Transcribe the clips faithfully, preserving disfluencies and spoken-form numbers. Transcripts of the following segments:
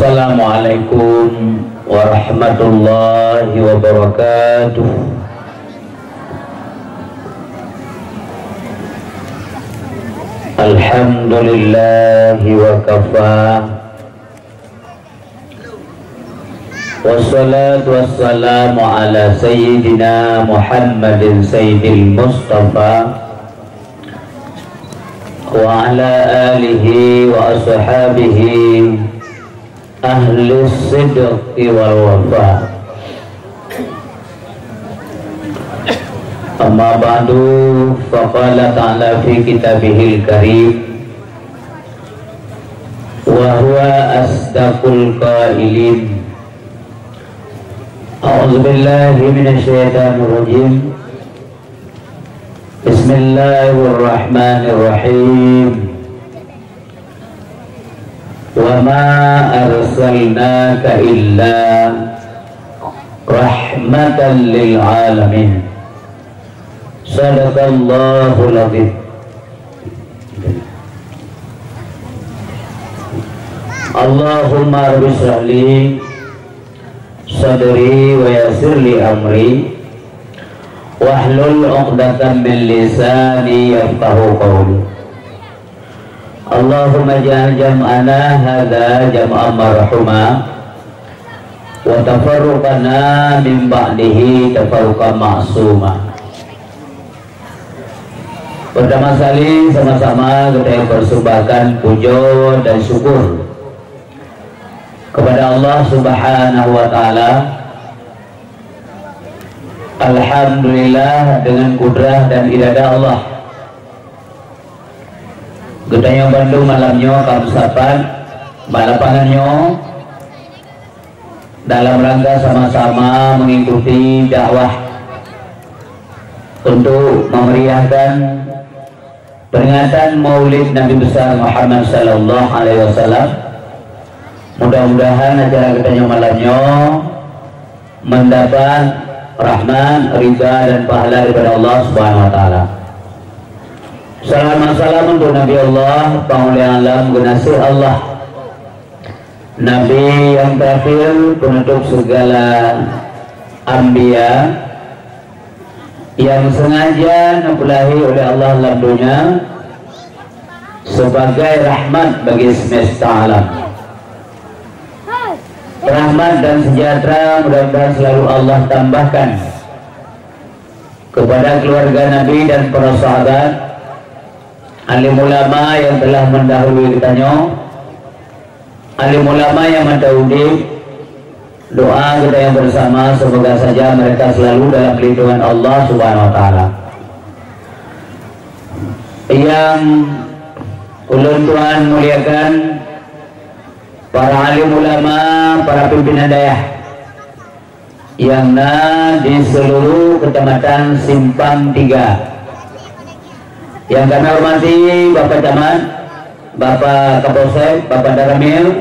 Assalamualaikum warahmatullahi wabarakatuh. Alhamdulillahi wa kafa. Wassalatu wassalamu ala sayyidina Muhammadin sayyidil Mustafa wa ala alihi wa ashabihi ahli sidqi wal wafa. Amma ba'du, faqala ta'ala fi kitabihil karim, wa huwa asdaqul qailin. A'udzu billahi minasy syaithanir rajim. Bismillahirrahmanirrahim. Wa ma arsalnaka illa rahmatan lil alamin. Sadaqallahul azim. Allahumma rabbi shrah li sadri wa yassir li amri wahlul 'uqdatam min lisani yafqahu qawli. Allahumma ij'al jam'ana hadza jam'an marhuma wa tafarruqana min ba'dihi tafarruqan ma'suma. Pertama sekali sama-sama kita persembahkan puja dan syukur kepada Allah Subhanahu wa taala. Alhamdulillah, dengan kudrah dan iradah Allah, geutanyoe bandum malam nyoe ka meusapat bak lapangan nyoe dalam rangka sama-sama mengikuti dakwah untuk memeriahkan peringatan Maulid Nabi Besar Muhammad sallallahu alaihi wasallam. Mudah-mudahan acara geutanyoe malam nyoe mendapat rahmat, ridha dan pahala daripada Allah Subhanahu wa taala. Salam salam untuk Nabi Allah, panghulèe alam, geunaséh Allah. Nabi yang terakhir, penutup segala anbiya, yang sengaja neupeulahé oleh Allah lam donya sebagai rahmat bagi semesta alam. Rahmat dan sejahtera mudah-mudahan selalu Allah tambahkan kepada keluarga Nabi dan para sahabat, alim ulama yang telah mendahului geutanyoe, alim ulama yang mantong udép, doa kita yang bersama, semoga saja mereka selalu dalam lindungan Allah Subhanahu wa taala. Yang ulôn tuan muliakan, para alim ulama, para pimpinan dayah, yang na di seluruh Kecamatan Simpang Tiga. Yang kami hormati Bapak Camat, Bapak Kapolsek, Bapak Danramil,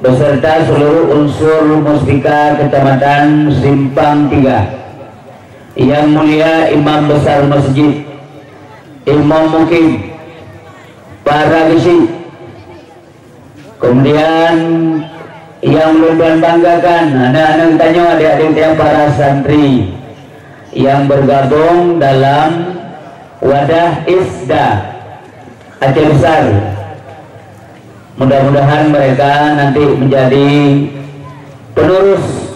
beserta seluruh unsur Muspika Kecamatan Simpang Tiga. Yang mulia Imam Besar Masjid, Imam Mukim, para geuchik, kemudian, nyang ulôn tuan banggakan, aneuk-aneuk tanyoe, adik-adik tanyoe, para santri yang bergabung dalam wadah ISDA Aceh Besar. Mudah-mudahan mereka nanti menjadi penerus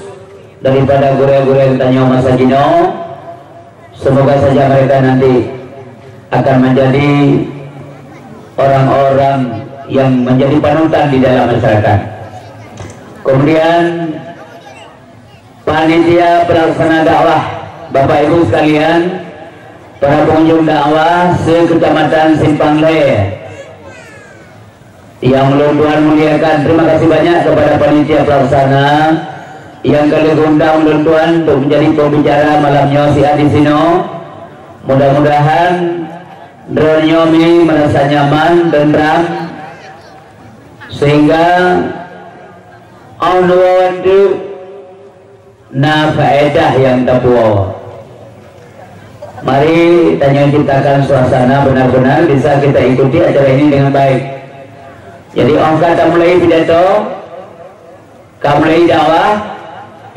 daripada gurée-gurée tanyoe masa jinoe. Semoga saja mereka nanti akan menjadi orang-orang yang menjadi panutan di dalam masyarakat. Kemudian, panitia pelaksana dakwah, Bapak Ibu sekalian, para pengunjung dakwah se-Kecamatan Simpang Lhée, yang ulôn tuan muliakan, terima kasih banyak kepada panitia pelaksana yang ka lheueh undang ulôn tuan untuk menjadi pembicara malam nyoe siat di sinoe. Mudah-mudahan droeneuh nyoe merasa nyaman, tentram, sehingga awai na faedah nyang tapuwoe. Mari tanyoe ciptakan suasana benar-benar bisa kita ikuti acara ini dengan baik. Jadi, óh ka tamulai pidato, Ka mulai dakwah,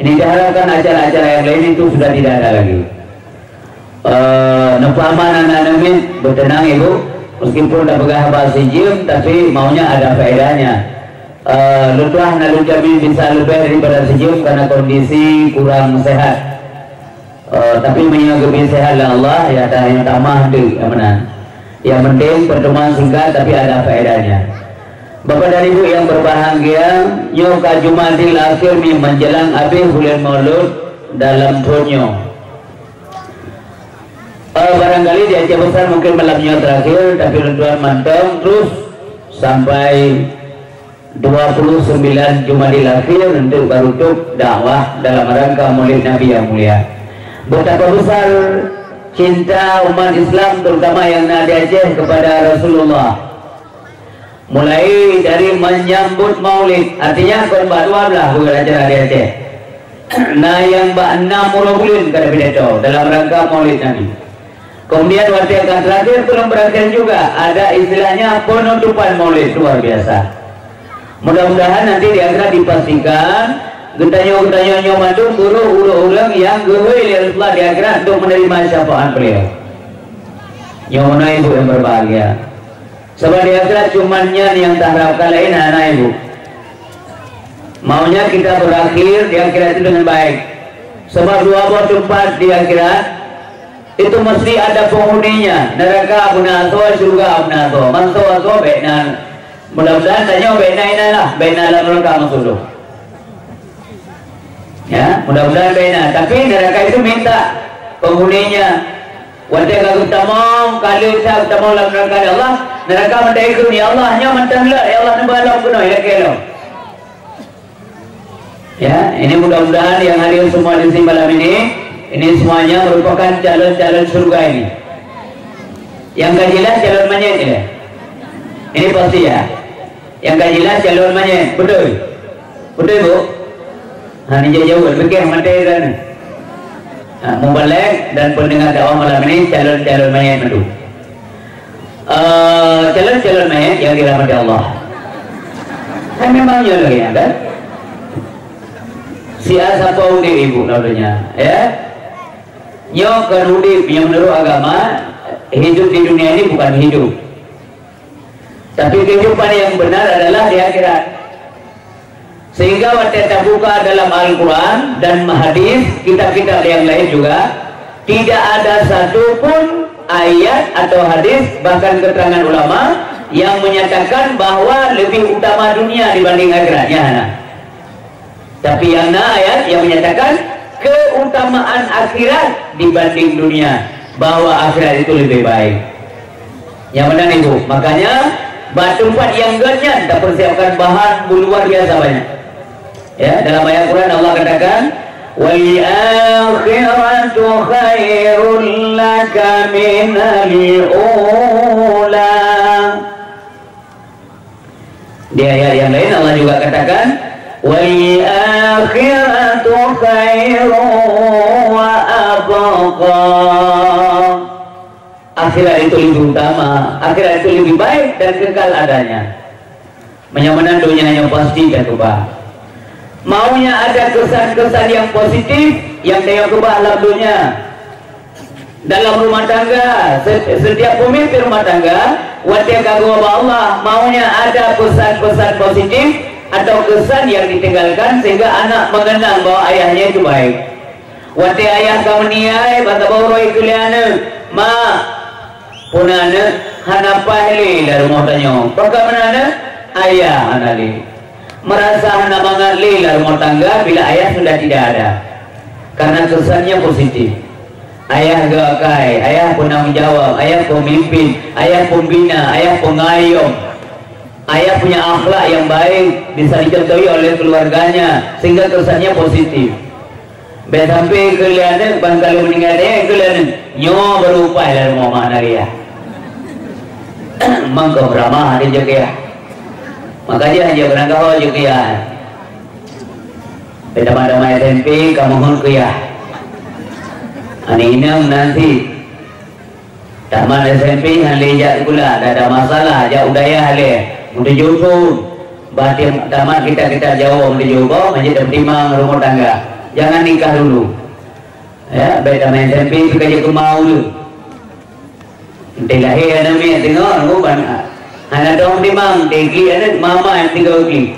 ini diharapkan acara-acara yang lain itu sudah tidak ada lagi. Eh, neupeuaman aneuk-aneuk miet, beuteunang ibu, meskipun tapeugah haba sijeuem, tapi maunya ada faedahnya. Eh, lôn tuan na lôn jamin bisa leubeh daripada sijeuem karena kondisi kurang sehat. Eh, tapi meunyoe geubri sehat lé Allah, ya dah nyang tamah deuh, ya meunan. Yang penting pertemuan singkat tapi ada faedahnya. Bapak dan Ibu yang berbahagia, nyoe ka Jumadil Akhir mi menjelang habéh bulan Maulud dalam thon nyoe. Eh, barangkali di Aceh Besar mungkin malam nyoe terakhir, tapi lôn tuan mantong terus sampai dua puluh sembilan Jumadil Akhir untuk baru top dakwah dalam rangka Maulid Nabi yang mulia. Betapa besar cinta umat Islam, terutama yang na di Aceh, kepada Rasulullah. Mulai dari menyambut Maulid, artinya kon bak dua belas bulan acara di Aceh. Na nyang bak enam uroe buleuen ka pidato dalam rangka Maulid Nabi. Kemudian watée ka terakhir, belum berakhir juga, ada istilahnya penutupan Maulid luar biasa. Mudah-mudahan nanti di akhirat dipastikan geutanyoe-geutanyoe nyoe mandum guru ureuëng-ureuëng nyang geuhôi lé Rasulullah di akhirat untuk menerima syafaat beliau. Nyoe meunoe ibu yang berbahagia. Sebab di akhirat cuma nyan nyang taharapkan, laén hana ibu. Maunya kita berakhir di akhirat itu dengan baik. Sebab dua boh tempat di akhirat itu mesti ada penghuninya. Neraka beuna asoe, syurga beuna asoe. Mansoe asoe bék na. Mudah-mudahan tanyoe bék na inan lah, bék na lam neraka maksud lôn. Ya, mudah-mudahan bék na. Tapi neraka itu minta penghuninya. Watée ka geutamong, ka lheueh that geutamong lam neraka, ya Allah, neraka mantong ikheun, "Ya Allah, nyoe mantong lheueh, ya Allah, neuba lom keunoe, ilakée lom." Ya, ini mudah-mudahan yang hadir semua di sini malam ini, ini semuanya merupakan calon-calon surga ini. Yang ka jelas calon manyét ya. Ini pasti ya. Yang ka jelas calon manyét, betul? Betul, Bu? Ha, ni jaweueb, beukeh maté kan. Ha, mubalek dan pendengar dakwah malam ini calon-calon manyét betul. Eh, calon-calon manyét yang dirahmati Allah. Kan memang nyoe lagée nyan, kan? Si A sapa udeb ibu lalu nya, ya? Nyoe kan udeb yang menurut agama, hidup di dunia ini bukan hidup. Tapi kehidupan yang benar adalah di akhirat. Sehingga watée tabuka dalam Al-Quran dan hadis, kitab-kitab yang lain juga, tidak ada satu pun ayat atau hadis, bahkan keterangan ulama yang menyatakan bahwa lebih utama dunia dibanding akhirat. Nyan hana. Tapi yang na ayat yang menyatakan keutamaan akhirat dibanding dunia, bahwa akhirat itu lebih baik. Yang benar itu. Makanya, bak tempat yang gét nyan tapersiapkan bahan luar biasa banyak. Ya, dalam ayat Quran Allah katakan, "Wal akhiratu khairul laka minal ula." Di ayat yang lain Allah juga katakan, "Wal akhiratu khairu wa abqa." Akhirat itu lebih utama, akhirat itu lebih baik dan kekal adanya. Meunyoe meunan donya nyoe pasti takeubah. Maunya ada kesan-kesan yang positif yang takeubah lam donya. Dalam rumah tangga, se-, setiap pemimpin rumah tangga, watée ka geuba bak Allah, maunya ada pesan-pesan positif atau kesan yang ditinggalkan sehingga anak mengenang bahwa ayahnya itu baik. Watée ayah ka meuniai, bak saboh uroe ikheun lé aneuk, "Mak, peue na aneuk, hana paih lé lam rumoh tanyoe." Pakon meunan aneuk? Ayah hana lé. Merasa hana mangat lé lam rumoh tangga bila ayah sudah tidak ada. Karena kesannya positif. Ayah geuakai, ayah penanggung jawab, ayah pemimpin, ayah pembina, ayah pengayom. Ayah punya akhlak yang baik, bisa dicontohi oleh keluarganya, sehingga kesannya positif. Bék sampai keu lé aneuk, ban ka lheueh meuninggai, eh, keu lé aneuk, "Nyoe baru paih lam rumoh mak na lé ayah." Mangko beurama ada jok ayah. Maka dia hanya beurangkaho jok ayah. Pertama-tama S M P, kamoe hon keu yah. Aneuk inong nan cit. Tamat S M P, han lé jak sikula, dak ada masalah, jak u dayah lé. Meutujoh thon. Bah tiep tamat kitab-kitab Jawoe meunyoe boh, manjeuet tapeutimang rumoh tangga. Jangan nikah dulu. Ya, bèk tamat S M P pih ka jeuet keu ma ulèe. Teuh lahé aneuk miet teungoh, bukan. Hana dong timang, tinggi aneuk mama nyang tinggai uji.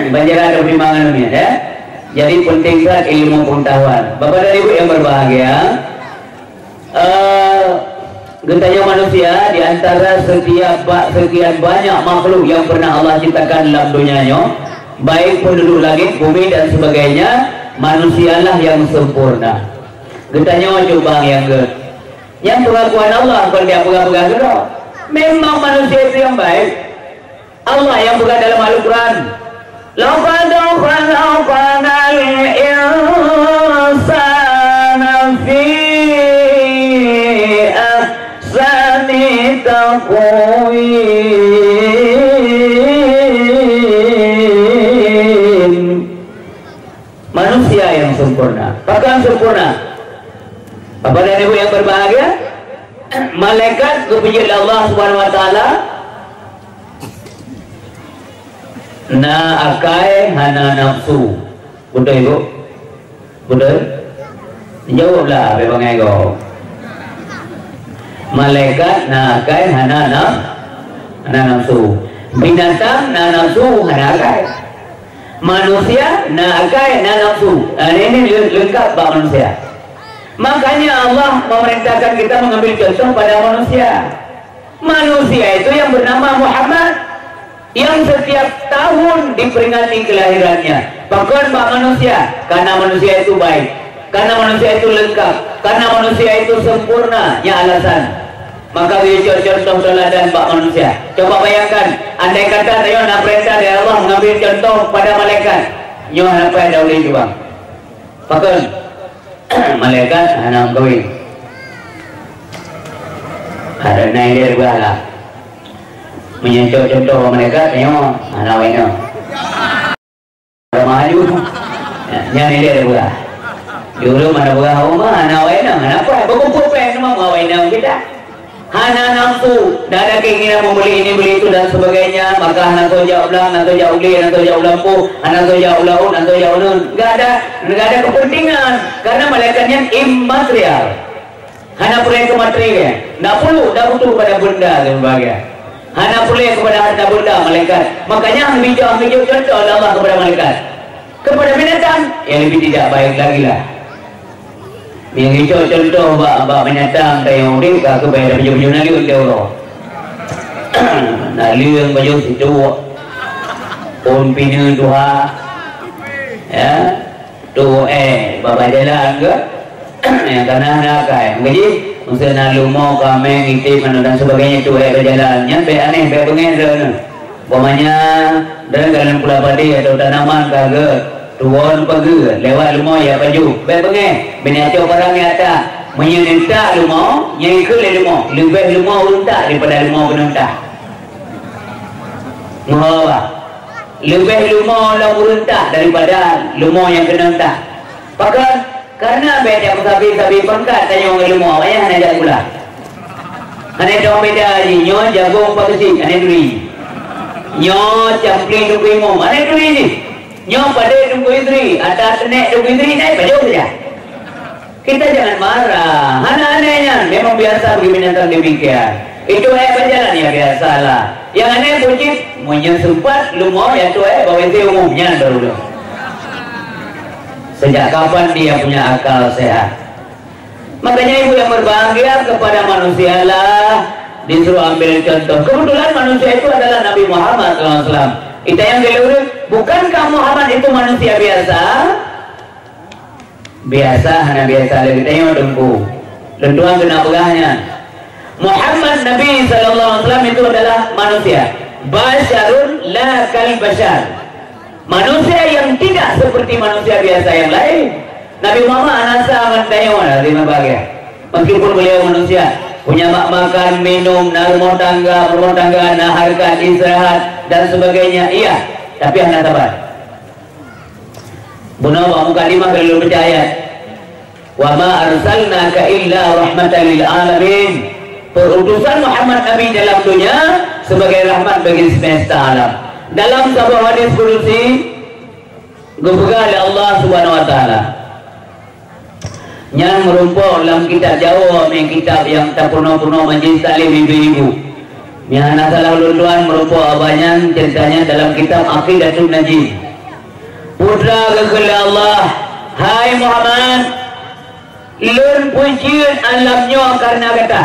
Banjaran dong timang aneuk miet, ya. Jadi penting that ilmu pengetahuan. Bapak dan Ibu yang berbahagia, eh, geutanyoe manusia di antara setiap ba-, sekian banyak makhluk yang pernah Allah ciptakan dalam dunia nyoe, baik penduduk langit, bumi dan sebagainya, manusialah yang sempurna. Geutanyoe cubang nyang gét. Nyang pengakuan Allah, bukan nyang peugah-peugah keudroe. Memang manusia itu yang baik. Allah yang peugah dalam Al-Quran, "Laqad khalaqnal insana fi ahsani taqwim." Manusia yang sempurna. Pakon sempurna? Bapak dan Ibu yang berbahagia, malaikat geupeujeuet lé Allah Subhanahu wa Taala na akai, hana nafsu. Beutôi, Ibu? Beutôi? Jaweueb lah, abéh bangai gob. Malaikat na akai, hana naf-, hana nafsu. Binatang na nafsu, hana akai. Manusia na akai, na nafsu. Ah, ini le-, lengkap bak manusia. Makanya Allah memerintahkan kita mengambil contoh pada manusia. Manusia itu yang bernama Muhammad, yang setiap tahun diperingati kelahirannya. Pakon bak manusia? Karena manusia itu baik. Karena manusia itu lengkap. Karena manusia itu sempurna. Nyan alasan. Maka geucok contoh teuladan bak manusia. Coba bayangkan, andai kata tanyoe na peurintah dari Allah mengambil contoh pada malaikat, nyoe hana pai daulé jubang. Pakon? Malaikat hana meukawen. Ada nai dia dua lah. Meunyoe contoh malaikat, tanyoe hana wai nyoe. Ramah aju. Nyan ilèe beurah. Jureuem hana beurah, uma hana awai inong, hana apa. Beukumpul péng teuma awai inong kita. Hana nafsu, dak ada keinginan membeli ini, beli itu dan sebagainya, maka hana soe jak u blang, hana soe jak u glé, hana soe jak u lampôh, hana soe jak u laôt, hana soe jak u uneun. Enggak ada, enggak ada kepentingan. Karena malaikat nyan imaterial. Hana peureulèe keu materi lé. Ndak peureulèe, ndak butuh pada benda dan sebagainya. Hana peureulèe kepada harta benda malaikat. Makanya, bijak meujok contoh lé Allah kepada malaikat. Kepada binatang, yang lebih tidak baik lagi lah. Meujok contoh bak, bak binatang, tanyoe udép ka keubai dah baju-baju naleueng teuh uroe. Naleueng baju situk. Phôn pineue tuha. Ya. Tu'oh ék bak jalan keu nyang kana hana akai. Meukeujih, meuseu na leumo, kaméng, iték, manok dan sebagainya tu'oh ék bak jalan. Nyan bèk aneh, bèk beungéh droeneuh. Umpamanya, droeneuh ka lam pula padé atau tanaman ka geuet, tuwon pageue, lewat leumo ya pajoh. Bèk beungéh, bèk neucok barang nyang ata. Meunyoe neutak leumo, nyan ikheun lé leumo, leubeh leumo ureueng tak daripada leumo keuneuk tak. Meuhaba. Leubeh leumo lom ureueng tak daripada leumo nyang keuneuk tak. Pakon? Karena bèk jak meusabe-sabe pangkat tanyoe ngon leumo, awaknyan hana jak sikula. Hana dong beda jih, nyoe jagong Pak Keuchik, hana turi. Nyoe campli Teungku Imum, hana turi jih. Nyoe padé Teungku Idri, ata teunek Teungku Idri, nyan pajoh saja. Kita jangan marah. Hana aneh nyan, memang biasa bagi binatang demikian. Itu ayat berjalan, ya biasalah. Yang aneh bucin, meunyoe sempat leumo ya tu eh, bak W C umum nyan baru leumo. Sejak kapan dia punya akal sehat? Makanya ibu yang berbahagia, kepada manusialah disuruh ambil contoh. Kebetulan manusia itu adalah Nabi Muhammad sallallahu alaihi wasallam. Kita yang keliru, bukankah Muhammad itu manusia biasa? Biasa hana biasa lé geutanyoe Teungku. Lôn tuan keuneuk peugah nyan. Muhammad Nabi sallallahu alaihi wasallam itu adalah manusia. Basyarun la kal basyar. Manusia yang tidak seperti manusia biasa yang lain. Nabi Muhammad hana sa ngon tanyoe lah, terima bahagia. Meskipun beliau manusia, punya mak makan, minum, na rumah tangga, rumah tangga, na harkat, istirahat, dan sebagainya, iya, tapi hana sabar. Bunoe bak mukadimah ka lôn baca ayat, "Wa ma arsalnaka illa rahmatan lil alamin." Peurutusan Muhammad Nabi dalam dunia sebagai rahmat bagi semesta alam. Dalam saboh hadis kudusi, geupeugah lé Allah Subhanahu wa Taala. Nyan meurumpok lam kitab Jawoe, mé kitab nyang tapeurunoe-peurunoe majelis taklim ibu-ibu. Nyang hana salah ulôn tuan meurumpok abah nyan, ceurita nyan dalam kitab Aqidatun Najih. Peue geukheun lé Allah, "Hai Muhammad, Lôn peujeuet alam nyoe kareuna gata.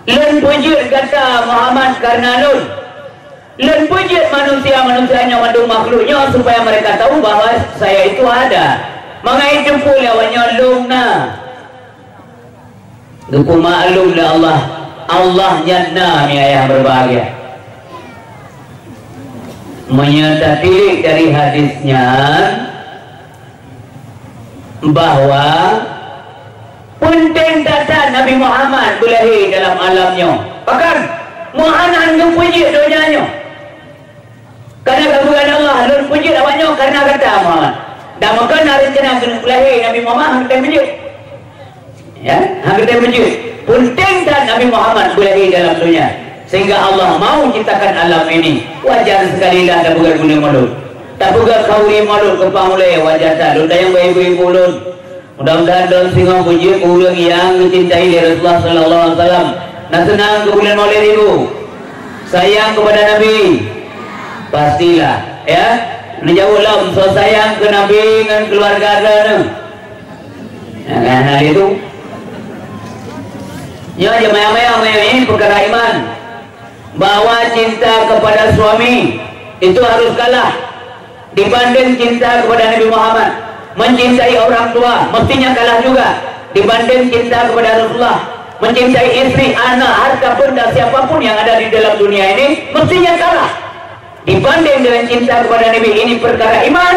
Lôn peujeuet gata, Muhammad, kareuna Lôn. Lôn peujeuet manusia-manusia nyoe, mandum makhluk nyoe, supaya mereka tahu bahwa Saya itu ada. Mangat jiteupeue lé awaknyoe Lôn na." Geupeumaklum lé Allah, Allah nyan na, mi ayah berbahagia. Meunyoe tatilik dari hadis nyan, bahwa peunteng that-that Nabi Muhammad beulahé dalam alam nyoe. Pakon? Meuhana geupeujeuet donya nyoe. Karena geupeugah Allah, "Lôn peujeuet awak nyoe kareuna gata, Muhammad." Dan maka na rencana keuneuk beulahé Nabi Muhammad, hana geutem beujeuet. Ya, hana geutem beujeuet. Peunteng that Nabi Muhammad beulahé dalam donya, sehingga Allah mau ciptakan alam ini. Wajar sekali lah tapeugah buleuen Maulud. Tapeugah khauri Maulud keu pangulée, wajar that. Lôn tanyong bak ibu-ibu lôn. Mudah-mudahan droeneuh singoh beujeuet ureueng nyang geucintai lé Rasulullah sallallahu alaihi wasallam. Na seunang keu buleuen Maulid, Ibu? Sayang kepada Nabi? Pastilah, ya. Neujaweueb lom, soe sayang keu Nabi ngon keuluwarga droeneuh? Nah, nah, nah, itu. Nyoe jeuet mayang-mayang, mayang ini perkara iman. Bahwa cinta kepada suami itu harus kalah dibanding cinta kepada Nabi Muhammad. Mencintai orang tua mestinya kalah juga dibanding cinta kepada Rasulullah. Mencintai istri, anak, harta benda siapapun yang ada di dalam dunia ini mestinya kalah dibanding dengan cinta kepada Nabi. Ini perkara iman,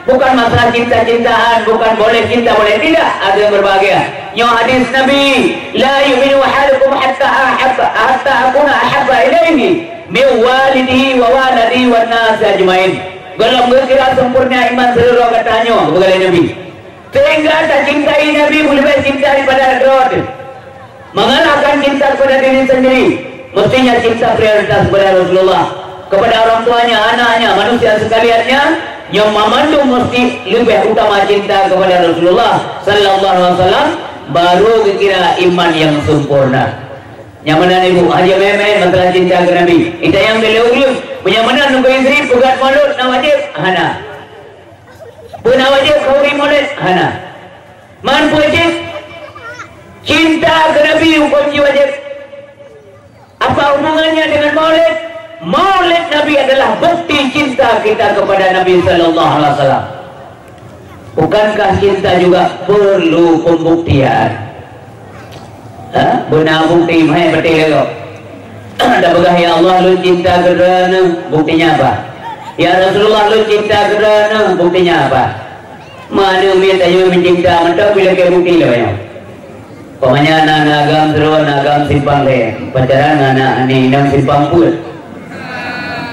bukan masalah cinta-cintaan, bukan boleh cinta boleh tidak. Hadirin berbahagia, nyoe hadis Nabi, "La yu'minu ahadukum hatta ahabba, hatta akuna ahabba ilaihi min walidihi wa waladihi wan nasi ajmain." Gohlom geukira sempurna iman sidroe geutanyoe, geupeugah lé Nabi, sehingga tacintai Nabi leubeh cinta daripada droe teuh. Mengalahkan cinta kepada diri sendiri, mestinya cinta prioritas kepada Rasulullah, kepada orang tuanya, anaknya, manusia sekaliannya, nyoe mandum mesti leubeh utama cinta kepada Rasulullah sallallahu alaihi wasallam, baru geukira iman yang sempurna. Nyang meunan ibu, hana meunan masalah cinta keu Nabi. Ita nyang bela ureueng, meunyoe meunan nunggu istri, peugah Maulud na wajib? Hana. Peue na wajib khauri Maulid? Hana. Man peue cit? Cinta keu Nabi huköm jih wajib. Apa hubungannya dengan Maulid? Maulid Nabi adalah bukti cinta kita kepada Nabi sallallahu alaihi wasallam. Bukankah cinta juga perlu pembuktian? Ha? Beuna bukti, meuhai patéh lagak. Tapeugah, "Ya Allah, lôn cinta keu droeneuh," buktinya apa? "Ya Rasulullah, lôn cinta keu droeneuh," buktinya apa? Mana miet tanyoe meucinta mantong pih lakée bukti lé nyoe. Umpamanya na, na agam sidroe, na agam simpang lhée, pacaran ngon na inong simpang peuet.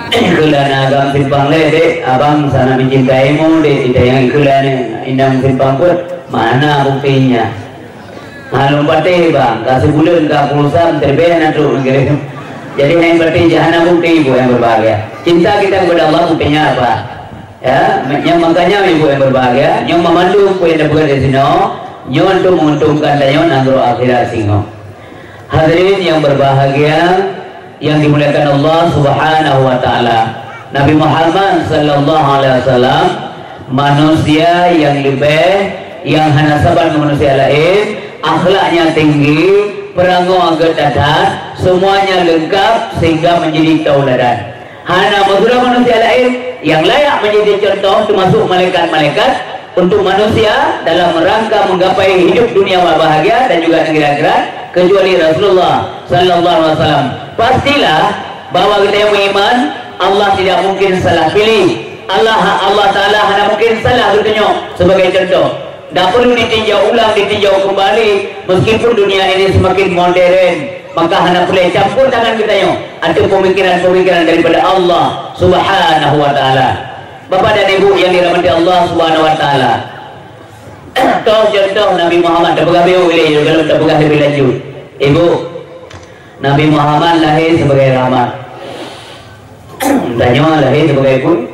Ikheun lé na agam simpang lhée, "Dek, abang sangat mencintai mu, Dek," ita nyang ikheun lé inong simpang peuet. Mana buktinya? Ha, lôn patéh, bang, ka sibuleuen ka pulsa, teuleubeh na trok nanggroe. Jadi, hai patéh, hana bukti, ibu yang berbahagia. Cinta kita kepada Allah buktinya apa? Ya, nyang makanya ibu yang berbahagia, nyang memandu peue nyang dipeugah di sinoe, nyoe untuk menguntungkan tanyoe nanggroe akhirat singoh. Hadirin yang berbahagia, yang dimuliakan Allah Subhanahu wa Taala. Nabi Muhammad sallallahu alaihi wasallam manusia yang leubeh, yang hana saban ngon manusia laén, akhlaknya tinggi, perangoe geutanyoe, semuanya lengkap sehingga menjadi tauladan. Hana meusudong manusia laén yang layak menjadi contoh, termasuk malaikat-malaikat, untuk manusia dalam rangka menggapai hidup dunia yang bahagia dan juga negeri akhirat, kecuali Rasulullah sallallahu alaihi wasallam. Pastilah bahwa kita yang beriman, Allah tidak mungkin salah pilih. Allah, Allah Taala hana mungkin salah geutunyok sebagai contoh. Tak perlu ditinjau ulang, ditinjau kembali, meskipun dunia ini semakin modern, maka hana peureulée campur tangan geutanyoe ateueh pemikiran-pemikiran daripada Allah Subhanahu wa Taala. Bapak dan Ibu yang dirahmati Allah Subhanahu wa Taala, toh contoh Nabi Muhammad, tapeugah beu ilée, kalau tapeugah lebih lanjut. Ibu, Nabi Muhammad lahé sebagai rahmat. Tanyoe lahé sibagai peue?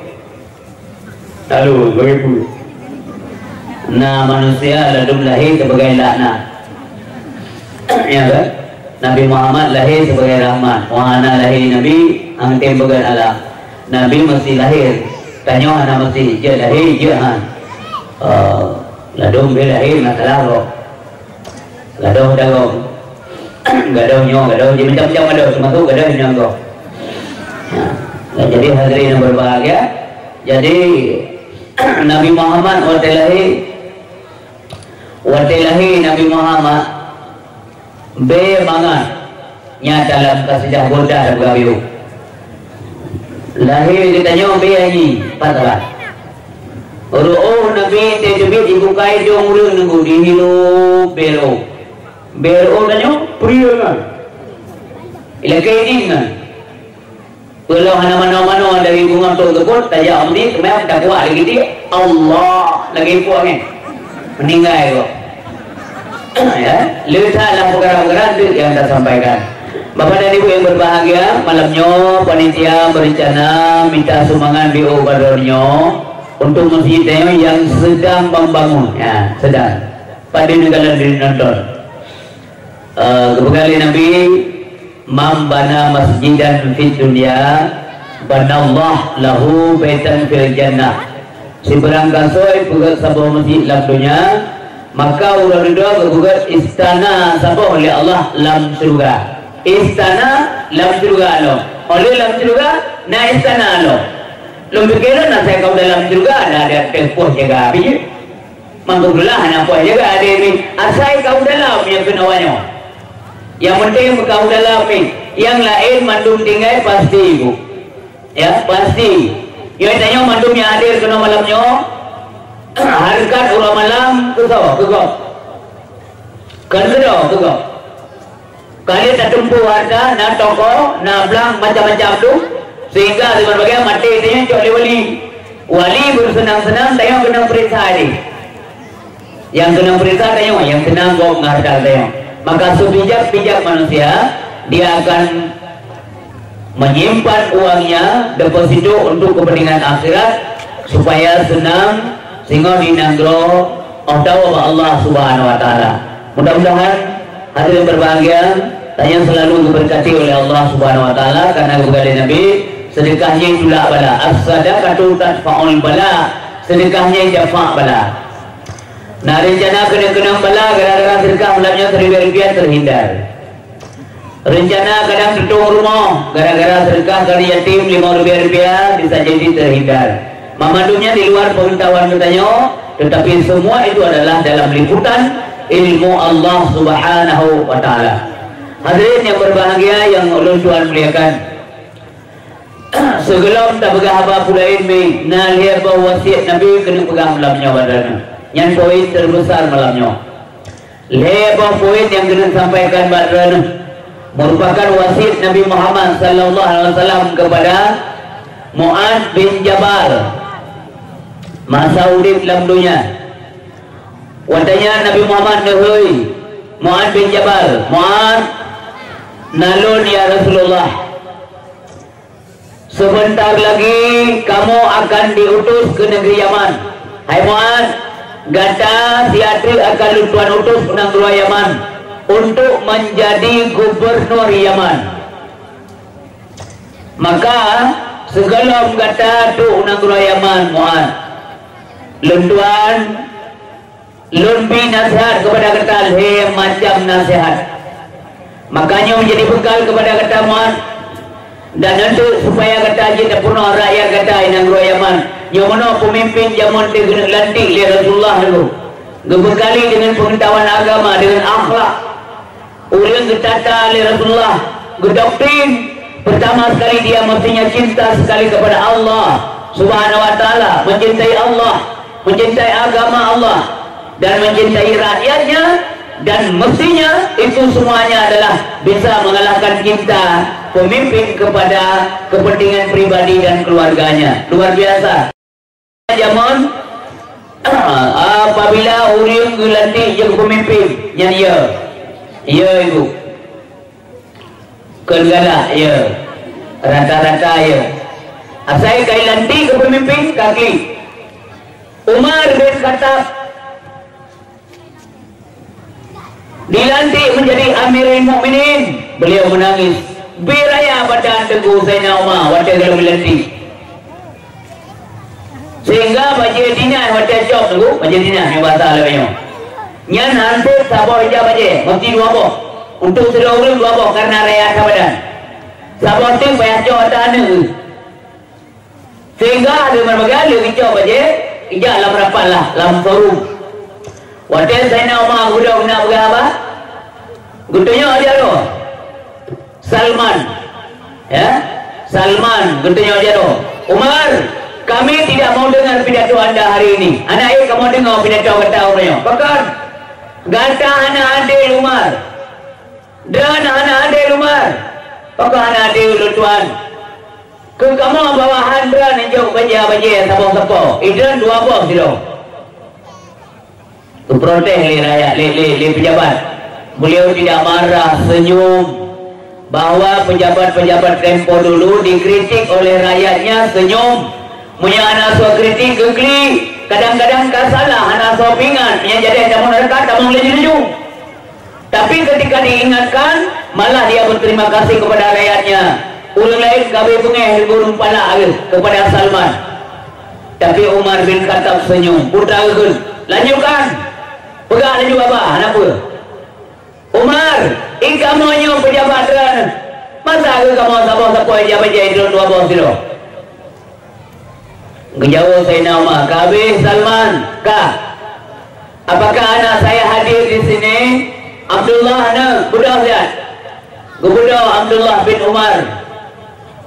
Lalu, sibagai peue? Na manusia ladôm lahé sibagai laknat. Ya kan? Nabi Muhammad lahé sibagai rahmat. Wah, hana lahé Nabi, hana tem peugah alam. Nabi meusti lahé. Tanyoe hana meusti, jeuet lahé, jeuet han. Eh, ladôm bèk lahé masalah kok. Gadoh dagong. Gadoh nyoe, gadoh jih, macam-macam gadoh, teumasuk gadoh nyang goh. Nah, jadi hadirin yang berbahagia, jadi Nabi Muhammad watèe lahé, watèe lahé Nabi Muhammad, bèe mangat nyan dalam kasidah Burdah dan Gayo. Lahé geutanyoe bèe nyan, pat salah. Ru'uh Nabi teubiet jibukai dong ureueng nunggu dihilu bèe ru'uh. Bèe ru'uh tanyoe peue nyan? Ilakèe idin nyan. Peue lom hana manoe-manoe dari bungoh trok teupot, tajak u meuseujid, seumayang takuak lagèe di, Allah, lagèe puak nyan. Meuninggai kok. Ya, le that lam peukara-peukara tu nyang tasampaikan. Bapak dan Ibu yang berbahagia, malam nyoe panitia berencana minta sumbangan B O Bador nyoe untuk meuseujid tanyoe yang sedang membangun. Ya, sedang. Pada negara di nonton. Eh, geupeugah lé Nabi, "Man bana masjidan fid dunya, banallah lahu baitan fil jannah." Sibarang gasoe peugét saboh meuseujid lam donya, maka uroe dudoe geupeugét istana saboh lé Allah lam syeuruga. Istana lam syeuruga lom. Óh lheueh lam syeuruga, na istana lom. Lôn pike lôn asai ka u dalam syeuruga, na, na teuh poh jaga bit. Alhamdulillah, hana poh jaga adé mi. Asai ka u dalam nyang keunoe nyoe. Nyang penting ka u dalam mi. Nyang laén mandum tinggai pasti, Bu. Ya, pasti. Nyoe tanyoe mandum nyang hadir keunoe malam nyoe, hareukat uroe malam keu soe? Keu gob. Kon keu droe, keu gob. Ka lheueh tateumpô hareuta, na toko, na blang, macam-macam tu, sehingga siban bagian maté tanyoe cok lé wali. Wali beuseunang-seunang, tanyoe keunong peuriksa jih. Nyang keunong peuriksa tanyoe, nyang seunang gob ngon hareuta tanyoe. Maka seubijak-bijak manusia, dia akan menyimpan uangnya, deposito untuk kepentingan akhirat, supaya seunang singoh di nanggroe, óh tawoe bak Allah Subhanahu wa Taala. Mudah-mudahan hadirin berbahagia, tanyoe selalu diberkati oleh Allah Subhanahu wa Taala, karena geupeugah lé Nabi, "Seudeukah nyan tulak bala, as-sadaqatu tadfa'ul bala." Seudeukah nyan dafa' bala. Na rencana keunong-keunong bala gara-gara seudeukah malam nyoe siribèe rupiah terhindar. Rencana kadang tutong rumoh gara-gara seudeukah kali yatim limong ribèe rupiah bisa jadi terhindar. Mamandum nyan di luar pengetahuan geutanyoe, tetapi semua itu adalah dalam liputan ilmu Allah Subhanahu wa Taala. Hadirin yang berbahagia yang ulôn tuan muliakan, sigohlom tapeugah haba peue laén mi, na lhèe boh wasiet Nabi keuneuk peugah malam nyoe bak droeneuh. Nyan poin terbesar malam nyoe. Lhèe boh poin nyang keuneuk sampaikan bak droeneuh merupakan wasiet Nabi Muhammad sallallahu alaihi wasallam kepada Mu'adz bin Jabal masa udép lam donya. Watèe nyan Nabi Muhammad neuhôi Mu'adz bin Jabal, "Mu'adz, na lôn ya Rasulullah. Sebentar lagi kamu akan diutus ke negeri Yaman. Hai Mu'adz, gata siat treuk akan lôn tuan utus u nanggroe Yaman untuk menjadi gubernur Yaman. Maka, sigohlom gata trok u nanggroe Yaman, Mu'adz, lôn tuan lôn bi naseuhat keupada gata lhèe macam naseuhat. Maka nyoe menjadi bekal keupada gata, Mu'adz, dan untuk supaya gata jeuet tapeurunoe rakyat gata i nanggroe Yaman. Nyoe meunoe peumimpin jameun teuh keuneuk lantik lé Rasulullah dulu. Geubekali deungon peungeutahuan agama, deungon akhlak. Ureueng geutata lé Rasulullah, geudoktrin, pertama sekali dia mestinya cinta sekali kepada Allah Subhanahu wa Taala, mencintai Allah, mencintai agama Allah, dan mencintai rakyatnya, dan mestinya itu semuanya adalah bisa mengalahkan cinta pemimpin kepada kepentingan pribadi dan keluarganya. Luar biasa. Jameun, apabila ureueng geulantik jeuet keu peumimpin, nyan ya. Ya, Ibu. Kon galak, ya. Rata-rata, ya. Asai ka ilantik keu peumimpén, ka klik. Umar bin Khattab dilantik menjadi Amirul Mukminin, beliau menangis. Bit raya badan Teungku Saidina Umar watèe gohlom ilantik. Sehingga bajèe dinas watèe cok Teungku, bajèe dinas nyang basa lagèe nyoe. Nyan hansét saboh ija bajèe, meusti dua boh. Untuk sidroe ureueng dua boh, karena raya sabadan. Saboh teuk payah cok ata aneuk. Sehingga lheuh meubagi lheuh geucok bajèe, ijak lam rapat lah, lam forum. Watèe Saidina Umar geuduek na peugah haba, geutunyok jaroe Salman. Ya, Salman geutunyok jaroe. "Umar, kami tidak mau dengar pidato anda hari ini. Hana ék kamoe deungoe pidato gata uroe nyoe." "Pakon?" "Gata hana adil, Umar." "Droeneuh hana adil, Umar." "Pakon hana adil, ulôn tuan?" "Keu kamoe bawahan droeneuh jok bajèe-bajèe saboh-saboh, idroeneuh dua boh sidroe." Geuprotes lé rakyat, lé, lé, lé pejabat. Beliau tidak marah, senyum. Bahwa pejabat-pejabat tempo dulu dikritik oleh rakyatnya, senyum. Meunyoe hana soe kritik, geuklik. Kadang-kadang ka salah, hana soe peuingat. Nyang jadi tamong neuraka, tamong laju-laju. Tapi ketika diingatkan, malah dia berterima kasih kepada rakyatnya. Ureueng laén ka abéh beungéh gureueng palak geuh kepada Salman. Tapi Umar bin Khattab senyum. Putra geukheun, "Lanjutkan. Peugah laju haba, hana peue." "Umar, i kamoe nyoe pejabat droeneuh. Masa geuh kamoe saboh-saboh ija bajèe droeneuh dua boh sidroe?" Geujaweueb Saidina Umar, "Ka abéh, Salman, ka." "Apakah anak saya hadir di sini?" "Abdullah, na, beudôh siat." Geubeudôh Abdullah bin Umar.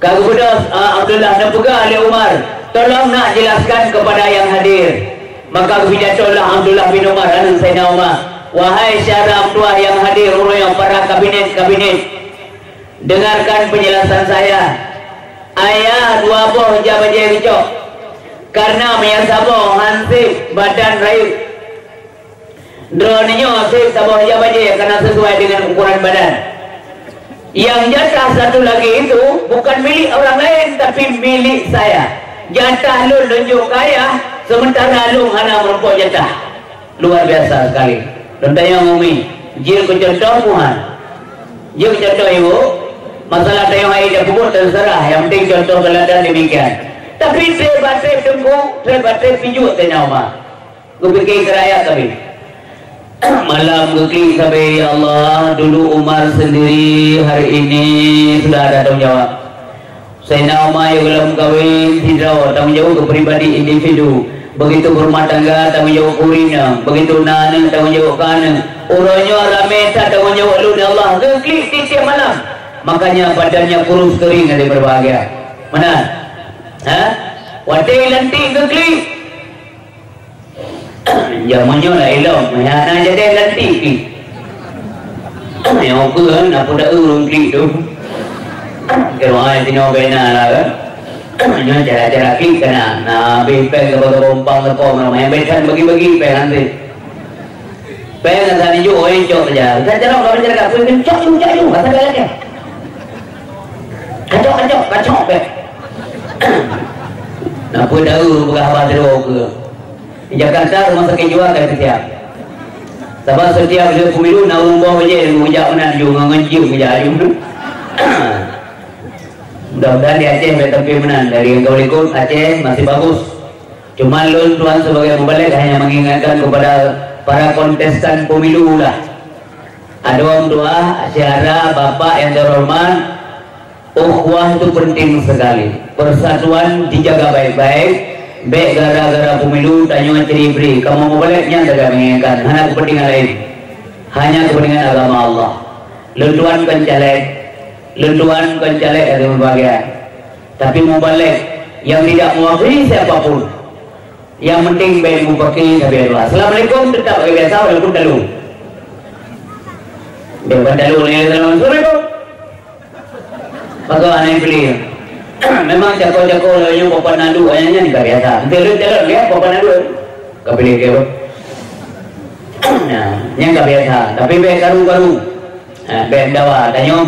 Ka geubeudôh, a, Abdullah, neupeugah lé Umar, "Tolong nak jelaskan kepada yang hadir." Maka geupidato lah Abdullah bin Umar, aneuk Saidina Umar, "Wahai syedara meutuah nyang hadir uroe nyoe, para kabinet-kabinet, dengarkan penjelasan saya. Ayah dua boh ija bajèe geucok, karena meunyo saboh hansét badan rayeuk. Droeneuh nyoe sép saboh ija bajèe karena sesuai dengan ukuran badan. Yang jatah satu lagi itu bukan milik orang lain, tapi milik saya. Jatah lôn, lôn jok keu ayah, sementara lôn hana meurumpok jatah." Luar biasa sekali. Lôn tanyong Umi, jeuet keu contoh peue han? Jeuet keu contoh, Ibu? Masalah tanyong hai dan peubuet terserah, yang penting contoh teladan demikian. Tapi trép bak trép Teungku, trép bak trép pijuet Saidina Umar. Geupike keu rakyat sabe. Malam geuklik sabe, "Ya Allah, dulu Umar sendiri, hari ini sudah ada tanggung jawab." Saidina Umar nyang gohlom kawen sidroe, tanggung jaweueb keu pribadi individu. Begitu beurumah tangga, tanggung jaweueb keu ureueng inong. Begitu na aneuk, tanggung jaweueb keu aneuk. Uroe nyoe ramé that tanggung jaweueb lôn, ya Allah. Geuklik tiep-tiep malam. Makanya badannya kurus kering, hadirin berbahagia. Meunan? Ha? Watèe lantik geuklik. Jameun nyoe lah ilong, hana jadi lantik pih. Nyang ukeue kan, na peue ureueng klik tu. Keu doa sinoe bena lah kan. Nyoe cara-cara klik kena. Na, beh pèng gaba-gaba umpang leupong, nyang besan bagi-bagi pèng nanti. Pèng asa nijok, oh, cok saja. Asa jalan kalau cara klik, cok ju, cok ju, asa jalan je. Kacok, kacok, kacok pèng. Na peue tahu peugah haba sidroe ukeue. Di Jakarta, rumah sakit jiwa ka setiap. Sabab setiap lheuh pemilu na ureueng boh bajèe geujak meunan ju ngon, ngon jeuem geujak ju. Mudah-mudahan di Aceh bèk tapi meunan, dari yang kau ikut Aceh masih bagus. Cuma lôn tuan sebagai mubalek hanya mengingatkan kepada para kontestan pemilu lah. Adoe meudoa, syedara, bapak yang terhormat, ukhuwah itu penting sekali. Persatuan dijaga baik-baik, bèk gara-gara pemilu tanyoe ceri-bri. Kamoe mubalek nyan sagai mengingatkan, hana kepentingan lain. Hanya kepentingan agama Allah. Lôn tuan kon caleg, lôn tuan kon caleg ada berbahagia. Tapi mubalek yang tidak mewakili siapapun, yang penting bèk mupaki sabe doa. Assalamualaikum tetap bagi biasa walaupun talu. Daripada talu ni, assalamualaikum. Maka aneuk pilih. Memang cako-cako lalu nyoe papa nadu ayahnya ni ka biasa. Nanti lu jalan ya papa nadu. Ka pilih ke apa? Nah, yang ka biasa. Tapi bèk karu-karu. Ha, bèk dawa. Tanya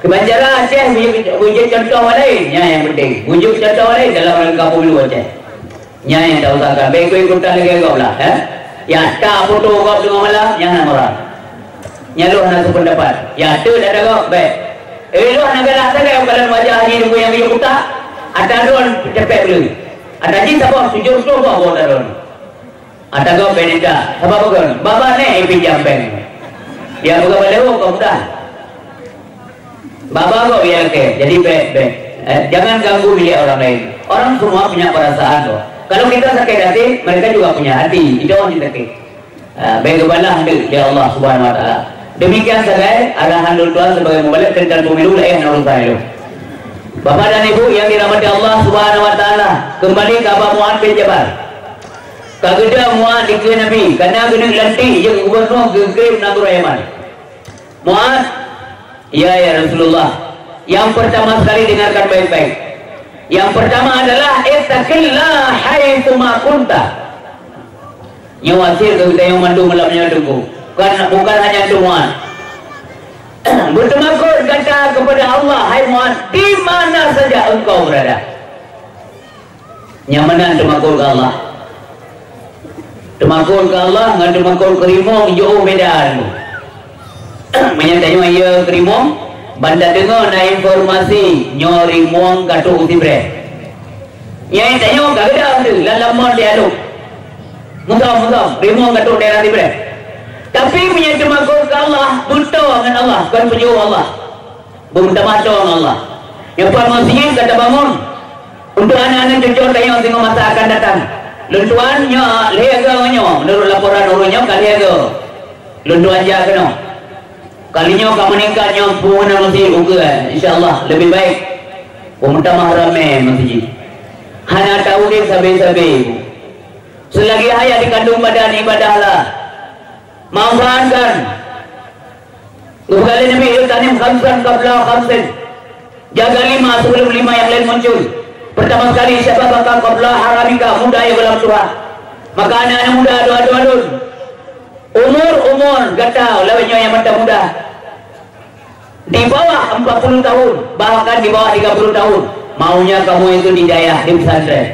Keubancara Aceh beu-, beujeuet cuntoh laén, nyan nyang penting. Beujeuet cuntoh laén dalam rangka pemilu Aceh. Nyan nyang ta usahakan. Bèk ikut-ikutan lagèe gob lah, eh. Ya, ta foto gob teungoh malam, nyan hana murah. Nyan lôn hana seupendapat. Ya, teuk ata gob, bèk. Eh, lôn hana galak sagai kalon wajah Haji Teungku nyang geuyue kutak, ata droen cepet bleue. Ata jih saboh tujoh reutôh boh, boh ata droen. Ata gob bèk nita. Sabab peue kon? Babah nèk ipinjam bank. Ya, bukan pada hukum dah. Babah gob ya, oke. Jadi bèk, bèk. Eh, jangan ganggu milik orang lain. Orang semua punya perasaan kok. Kalau kita sakit hati, mereka juga punya hati. Itu orang sakit. Ah, bèk geubalah deuek lé Allah Subhanahu wa Taala. Demikian sagai arahan lôn tuan sebagai mubalek tentang pemilu laén urusan itu. Bapak dan Ibu yang dirahmati Allah Subhanahu wa Taala, kembali ke Abu Mu'adz bin Jabal. Ka geudong Mu'adz dikeue Nabi, karena geuneuk lantik jeuet gubunur geukirém nanggroe Yaman. Mu'adz, ya, ya Rasulullah, yang pertama sekali dengarkan baik-baik. Yang pertama adalah ittaqillah haitsuma kunta. Nyoe wasiet keu geutanyoe mandum malam nyoe Teungku. Bukan, bukan hanya untuk Mu'adz. Berteumakot gata kepada Allah, hai Mu'adz, di mana saja engkau berada. Nyang meunan teumakot keu Allah. Teumakot keu Allah ngon teumakot keu rimong jiôh beda. Meunyoe tanyoe yö keu rimong, ban tadeungoe na informasi nyoe rimong ka trok u Sibreh. Nyan tanyoe ka geuda tu lam lamon di Along. Musom-musom, rimong ka trok daerah Sibreh. Tapi meunyoe teumakot keu Allah, beutôi ngon Allah, kon peujeuet Allah. Beumeutamah ngon Allah. Nyoe pat meuseujid ka tabangun. Untuk aneuk-aneuk cucoe tanyoe singoh masa akan datang. Lôn tuan nyoe lhèe go ngon nyoe, menurut laporan ureueng nyoe ka lhèe go. Lôn tuan jak keunoe. Kali nyoe ka meuningkat nyoe peubangunan meuseujid ukeue, insya Allah lebih baik. Beumeutamah ramè meuseujid. Hana taudép sabe-sabe. Selagi hayat dikandung badan ibadahlah. Manfaatkan. Geupeugah lé Nabi, "Igtanim khamsan qabla khamsin." Jaga lima sebelum lima yang lain muncul. Pertama sekali, syababaka qabla haramika, muda nyang gohlom tuha. Maka aneuk-aneuk muda, adoe-adoe lôn, umur-umur gata lawét nyoe nyang mantong muda. Di bawah empat puluh tahun, bahkan di bawah tiga puluh tahun, maunya kamu itu di dayah, di pesantren.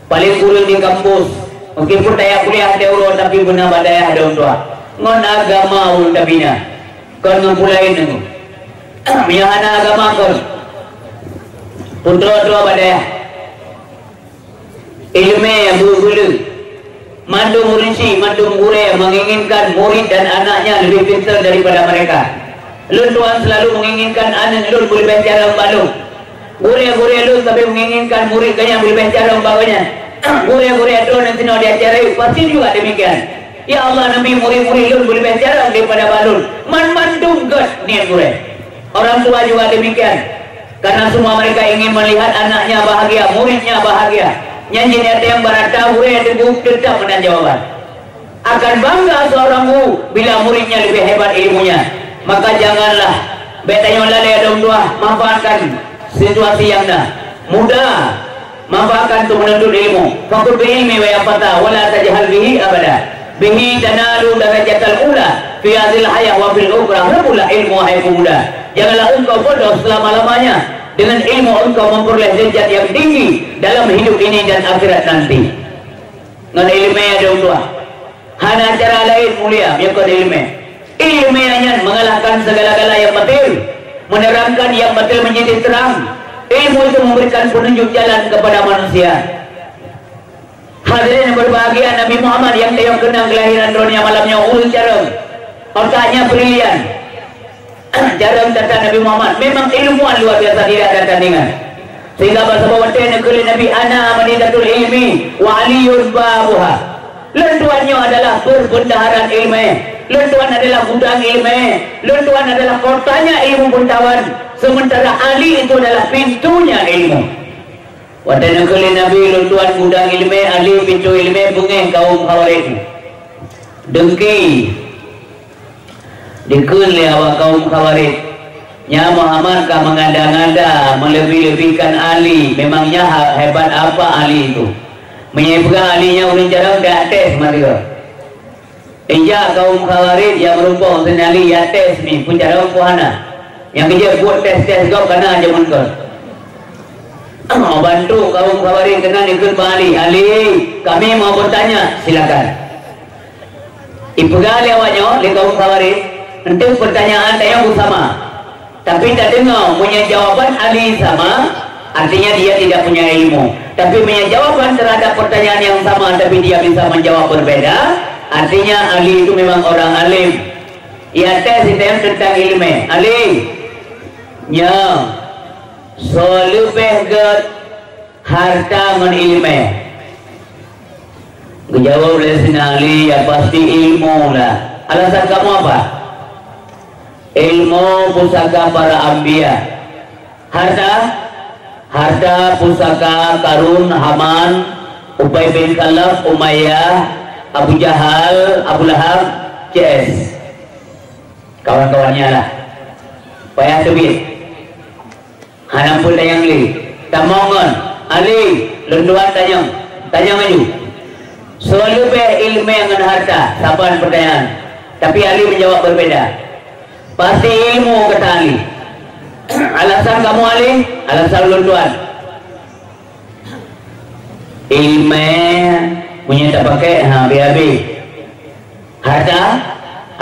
Paléng kureueng di kampus, meskipun dayah kuliah di Euro, tapi beuna bak dayah dong tuha. Ngon agama ulôn tabina, kon ngon peue laén deungoe. Meunyoe hana agama kon, putroe droe bak dayah. Ileumèe nyang beu-, beuleueh. Mandum ureueng chik, mandum gurèe menginginkan murid dan anaknya lebih pintar daripada mereka. Lôn tuan selalu menginginkan aneuk lôn beuleubèh carông bak lôn. Gurèe-gurèe lôn sabe menginginkan murid geuh nyan beuleubèh carông bak geuh nyan. Gurèe-gurèe droeneuh sinoe di acara nyoe pasti juga demikian. Ya Allah, neubi murid-murid lôn beuleubèh carông daripada bak lôn. Man mandum gèt niet gurèe. Orang tua juga demikian. Karena semua mereka ingin melihat anaknya bahagia, muridnya bahagia. Nyan jih nyang barata gurèe teungku teutap meunan jawaban. Akan bangga seorang guru bila muridnya lebih hebat ilmunya. Maka janganlah, bèk tanyoe lalè dong tuha manfaatkan situasi nyang na. Muda, manfaatkan untuk menuntut ilmu. Fakhudh bil ilmi ya fata, wa la tajhal bihi abada. Bihi tanalu darajatal ula fi hadzal hayah wa fil ukhra. Rebutlah ilmu, hai pemuda. Janganlah engkau bodoh selama-lamanya. Dengan ilmu engkau memperoleh derajat yang tinggi dalam hidup ini dan akhirat nanti. Ngon ileumèe dong tuha. Hana cara laén mulia meunyoe kon ileumèe. Ileumèe nyan mengalahkan segala-gala yang batil, menerangkan yang batil menjadi terang. Ilmu itu memberikan penunjuk jalan kepada manusia. Hadirin yang berbahagia, Nabi Muhammad nyang tayue keunong kelahiran droeneuh malam nyoe ureueng carông. Otaknya brilian. Carông tata Nabi Muhammad memang ilmuwan luar biasa, tidak ada tandingan. Sehingga bak saboh watèe neukheun lé Nabi, "Ana madinatul ilmi wa Aliyun babuha." Lôn tuan nyoe adalah perbendaharaan ileumèe. Lôn tuan adalah gudang ileumèe. Lôn tuan adalah kotanya ilmu pengetahuan, sementara Ali itu adalah pintunya ilmu. Watèe neukheun lé Nabi, "Lôn tuan gudang ileumèe, Ali pintu ileumèe," beungèh kaum Khawarij. Dengki. Dikheun lé awak kaum Khawarij, "Nyan Muhammad ka mengada-ngada, melebih-lebihkan Ali. Memangnya ha-, hebat apa Ali itu? Meunyoe peugah Ali nyan ureueng carông, ka tes mati." Injak kaum Khawarij nyang meurumpok ngon Ali, ya tes mi, peucarông peue hana. Nyang keujeuet buet tes-tes gob kana jameun kon. Bantu kaum Khawarij keunan ikheun bak Ali, "Ali, kami mau bertanya, silakan." Ipeugah lé awak nyoe, lé kaum Khawarij, "Enteuk peurtanyaan tanyoe beusama. Tapi tadeungoe, meunyoe jawaban Ali sama, artinya dia tidak punya ilmu. Tapi meunyoe jawaban terhadap pertanyaan yang sama, tapi dia bisa menjawab berbeda, artinya Ali itu memang orang alim." Ia tes itém teuntang iéleumé. Ali, nyoe, soe leubeh gét hareuta ngon iéleumé? Geujaweueb lé Saidina Ali, "Ya pasti ilmu lah." Alasan kamu apa? "Ilmu pusaka para anbiya." Harta? Harta pusaka Karun, Haman, Ubay bin Khalaf, Umayyah, Abu Jahal, Abu Lahab, C S. Kawan-kawannya lah. Payah teubiet. Hana peue tanyong lé. Tamong ngon Ali, lôn tuan tanyong. Tanyong laju. Soe leubeh iéleumé ngon harta? Saban peurtanyaan. Tapi Ali menjawab berbeda. Pasti ilmu, kata Ali. Alasan kamu, Ali? Alasan lôn tuan. Iéleumé meunyoe tapakai, ha, habéh-habéh. Harta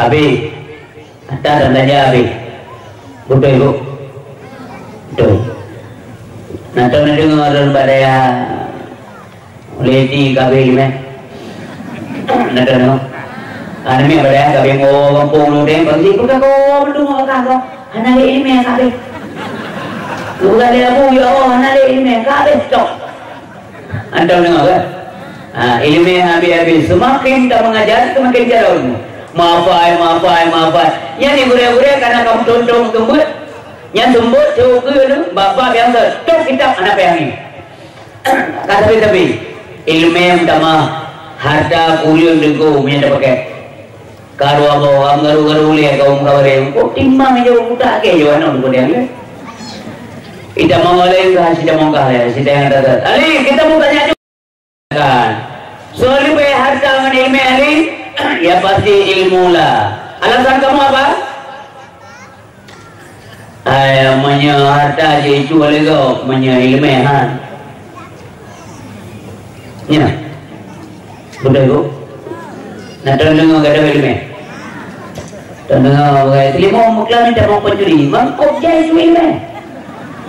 habéh. Harta dan belanja habéh. Beutôi, Bu? Beutôi. Nah, tahu na deungoe ureueng bak dayah Leti ka habéh iéleumé. Nah, tahu na. Ah, namiet bak dayah ka habéh, ngon gampông lu deh, bak sini pun ka ko, beutôi ngon ka ko. Hana lé iéleumé ka habéh. Lu ka lé abu, ya Allah, hana lé iéleumé ka habéh, cok. Antam deungoe kan? Ha, iéleumé habéh-habéh. Semakin ka mengajar, semakin jaroe. Meuhafai, meuhafai, meuhafai. Nyan di gurée-gurée kana ka meutuntông seumeubeuet. Nyan seumeubeuet cok keue tu, bab-bab nyang sot. Cok kitab hana payah ngieng. Ka sabe-sabe. Iéleumé meutamah, harta kureueng teungku meunyo tapakai. Karu abah, am garu-garu ulée kaum Khawarij. Kok timang je buta ke jo aneuk tu pedang ke? Ita mau lain ke, sida mongkah lain, sida nyang datang. Ali, kita mau tanya juga. Kan. Soe leubeh harta ngon iéleumé, Ali? Ya pasti ilmu lah. Alasan kamu apa? Ai, meunyoe harta jicuba lé gob, meunyoe iéleumé han. Nyan. Beutôi, Bu? Na tadeungoe gata iéleumé? Tadeungoe, teurimong meukeulamin tamong pancuri, mangkok jai cu iéleumé.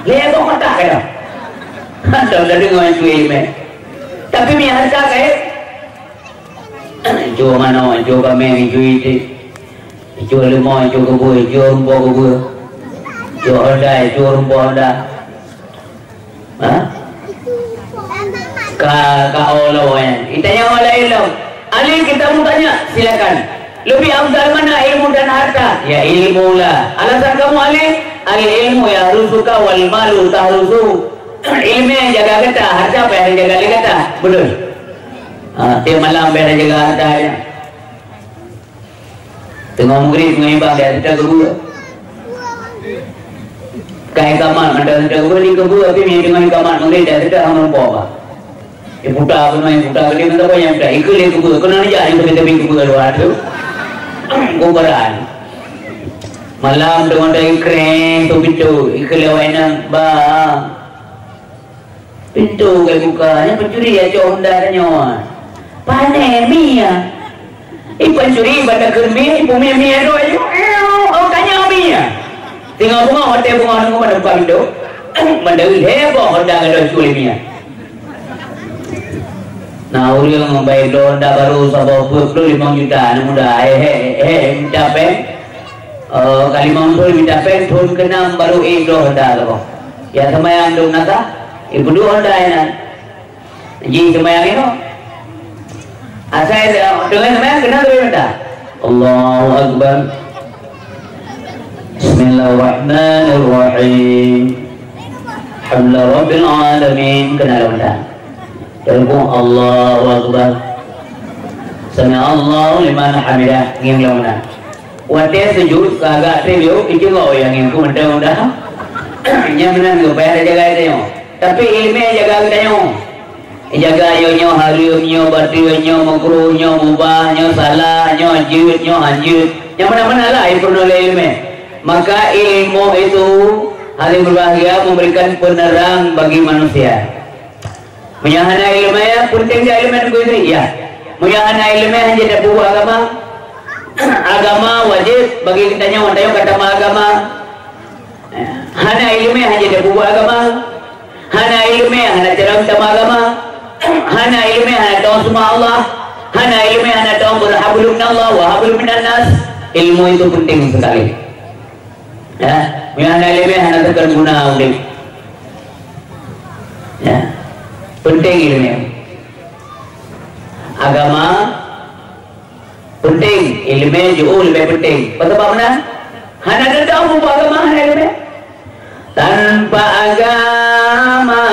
Lé boh kotak gata. Hana tadeungoe cu iéleumé. Tapi mi harta kayèe. Cu manok, cu kaméng, cu iték. Icue leumo, icue keubeue, icue rumpok keubeue. Icue Honda, icue rumpok Honda. Ha? Ka, ka Allah nyan. Itanya orang lain lom. Ali, kita mau tanya, silakan. Lebih afdal mana ilmu dan harta? Ya, ilmu lah. Alasan kamu, Ali? Al ilmu yahrusuka wal malu tahrusu. Ilmu yang jaga kita, harta apa yang jaga kita? Betul. Ha, tiap malam biar jaga harta ya. Teungoh meugrib ngon ibang di ateueh keubeue. Ka ikamat mantong ateueh keubeue, di keubeue, tapi meunyo teungoh ikamat meugrib di ateueh hana muphom bah. Iputa keunoe, iputa keudéh, mantong nyang puta. Ikheun lé keubeue, keunoe neujak nyang teupie-teupie keubeue luwa tu. Kuburan. Malam teungoh teuikreng tu pintoe, ikheun lé awak inong, "Bang." Pintoe geubuka, nyan pancuri ya cok Honda tanyoe. Pané mi ya. Ih, pancuri banda kheun mi, ih, pumi mi ya doh aju. Oh, tanyoe mi ya. Tinggai bungong, watèe bungong nunggu banda buka pintoe. Banda heboh Honda gadoh curi mi ya. Nah, ureueng bai bloe Honda baru saboh peuet ploh limong juta, aneuk muda. Eh, eh, eh, minta péng. Eh, ka limong thôn minta péng, thôn keunam baru ék bloe Honda saboh. Ya, seumayang dum nasa, ipeuduek Honda inan. Ji seumayang inoe. Asai deungon seumayang keunan teubiet mata. Allahu Akbar. Bismillahirrahmanirrahim. Alhamdulillahirabbil alamin. Keunan mata. Teungku Allahu Akbar. Sami Allahu liman hamidah. Ngieng lom meunan. Watèe sujud, ka agak trép yôh, icungok nyang ngieng ku mantong dah. Nyan meunan geuh, payah tajaga geutanyoe. Tapi ileumèe jaga geutanyoe. Jaga nyoe, nyoe hareuem, nyoe bateue, nyoe makruh, nyoe mubah, nyoe salah, nyoe jeuet, nyoe hanjeuet. Nyang meunan-meunan lah ipeurunoe lé ileumèe. Maka ilmu itu, hadirin berbahagia, memberikan penerang bagi manusia. Meunyoe hana ileumèe, peunteng jak ileumèe Teungku Idris, ya. Meunyoe hana ileumèe, hana jeuet tapeubuet agama. Agama wajéb bagi geutanyoe, watèe nyoe ka tamah agama. Hana ileumèe, hana jeuet tapeubuet agama. Hana ileumèe, hana carông tamah agama. Hana ileumèe, hana tawông seumah Allah. Hana ileumèe, hana tawông berhablum minallah wa hablum minan nas. Ilmu itu penting sekali. Ya, meunyoe hana ileumèe, hana teukeun guna udép. Ya. Penting ileumèe. Agama penting, ileumèe jiôh leubèh penting. Peue sabab meunan? Hana teuntèe mubuet agama hana ileumèe. Tanpa agama,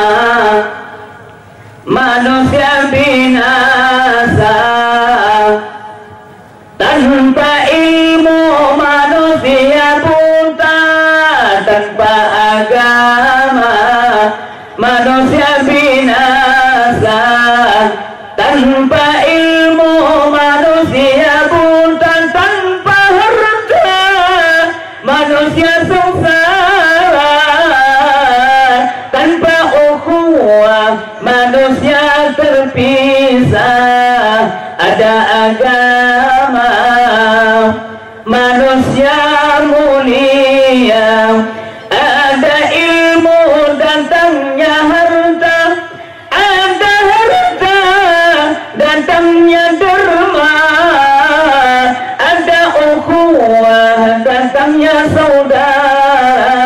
manusia binasa. Tanpa ilmu, manusia buta. Tanpa agama, manusia binasa. Tanpa ilmu, manusia buta. Tanpa harta, manusia sengsara. Tanpa ukhuwah, manusia terpisah. Ada agama, manusia mulia. Ada ilmu, datangnya harta. Ada harta, datangnya derma. Ada ukhuwah, datangnya saudara.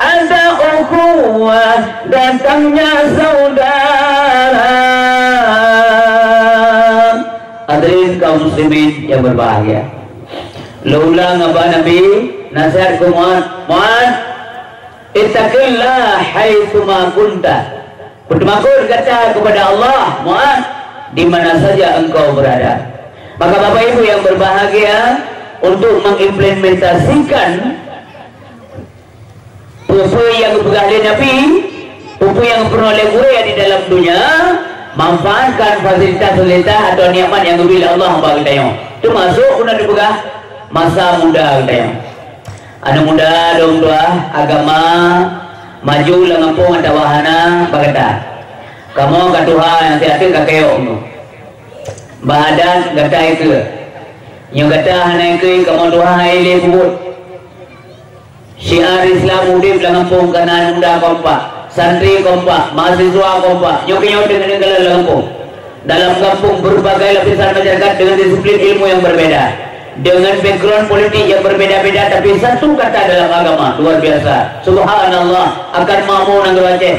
Ada ukhuwah, datangnya saudara. Hadirin kaum muslimin yang berbahagia. Lôn ulang haba Nabi, nasihat keu Muaz. Muaz, ittaqillah haitsuma kunta. Beuteumakot gata kepada Allah, Muaz, di mana saja engkau berada. Maka Bapak Ibu yang berbahagia, untuk mengimplementasikan peue-peue nyang geupeugah lé Nabi, peue-peue nyang geupeurunoe lé gurèe di dalam donya, manfaatkan fasilitas-fasilitas atau nikmat nyang geubri lé Allah bak geutanyoe. Teumasok bunoe teupeugah masa muda geutanyoe. Aneuk muda, dong tuah, agama maju lam gampông atawa hana bak gata. Kamoe ka tuha nyang siat ka kayok nyoe. Bak adat gata ikeu. Nyoe gata hana ikeu, kamoe tuha hai lé peubuet. Syiar Islam udép lam gampông kana muda kompak, santri kompak, mahasiswa kompak, nyoe keuh nyoe deungon galak lam gampông. Dalam gampông berbagai lapisan masyarakat dengan disiplin ilmu yang berbeda, dengan background politik yang berbeda-beda, tapi satu kata dalam agama, luar biasa. Subhanallah, akan makmur nanggroe Aceh.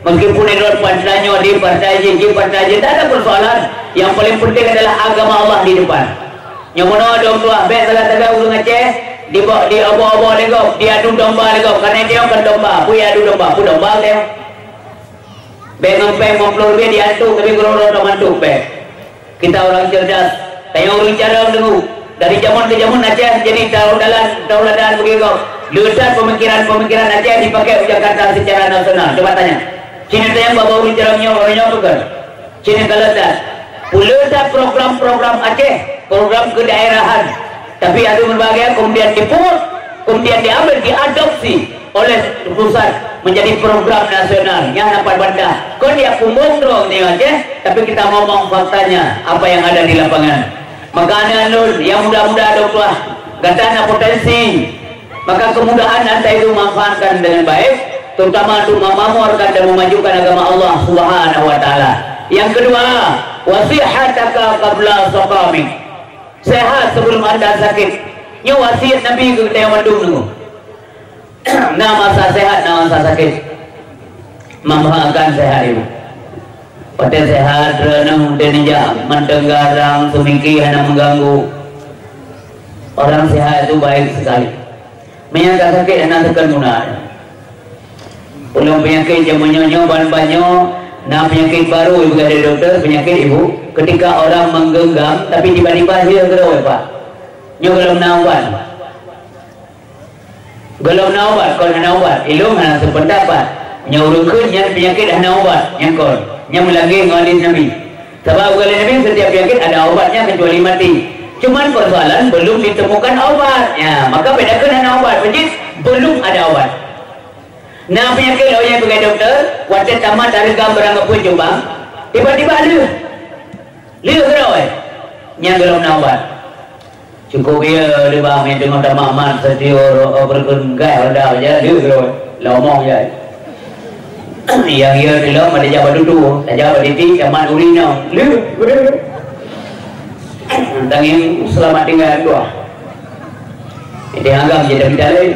Meskipun di luar partai nyoe, di partai jih, di partai jih, tak ada persoalan. Yang paling penting adalah agama Allah di depan. Nyang meunoe dong tuah, bèk salah tagak ureueng Aceh, di ba-, di obok-obok lé gob, diadu domba lé gob. Karena dia kan domba, peue adu domba, peue domba dia. Bèk ngon péng lima puluh ribèe diantuk, tapi keudroe-droe tamantuk bèk. Kita orang cerdas, tanyoe ureueng carông deungoe. Dari jameun ke jameun Aceh jadi tauladan, tauladan bagi gob. Le that pemikiran-pemikiran Aceh dipakai u Jakarta secara nasional. Coba tanya. Sini tanya bak ureueng carông nyoe, ureueng nyoe bukan. Sini kalau that. Peue le that program-program Aceh, program kedaerahan. Tapi ada berbagai kemudian dipungut, kemudian diambil, diadopsi oleh pusat menjadi program nasional. Nyan na pat bantah. Kon dia punggong droe di Aceh, tapi kita ngomong faktanya, apa yang ada di lapangan. Maka aneuk lôn nyang muda-muda dong tuah, gata na potensi. Maka kemudahan anda itu manfaatkan dengan baik, terutama untuk memakmurkan dan memajukan agama Allah Subhanahu wa Taala. Yang kedua, wasihataka qabla saqamik. Sehat sebelum anda sakit. Nyoe wasiat Nabi keu geutanyoe mandum nyoe. Na masa sehat, na masa sakit. Manfaatkan sehat itu. Watèe sehat, droeneuh watèe neujak mantong garang, seumiki hana mengganggu. Orang sehat itu baik sekali. Meunyo ka sakét hana teukeun guna. Ulôn peunyakét jameun nyoe, nyoe ban-ban nyoe na peunyakét baru ibu kata dokto, peunyakét ibu. Ketika orang menggenggam tapi tiba-tiba hilang keudroe, Pak. Nyoe gohlom na ubat. Gohlom na ubat, kon hana ubat. Ilôn hana sependapat. Nyoe ureueng kheun nyan peunyakét hana ubat, nyan kon. Nyan meulagèe ngon hadis Nabi. Sabab kata Nabi, setiap penyakit ada obatnya kecuali mati. Cuman persoalan belum ditemukan obat. Ya, maka bedakan hana obat. Berarti belum ada obat. Nah, penyakit lawan nyang peugah doktor, watèe tamat dari gam barang apui jubang, tiba-tiba leuh. Leuh keudroe. Nyang gohlom na obat. Cukup ya, di bang yang tengok tamat mat setior, oh, berkun gai, udah aja, leuh keudroe. Lomong ya. Yang iya tilo pada jabat dudu, dah jabat diti, tamat uri nong. Leuh, leuh. Tangin selamat tinggal dua. Itu yang agam je dah kita lain.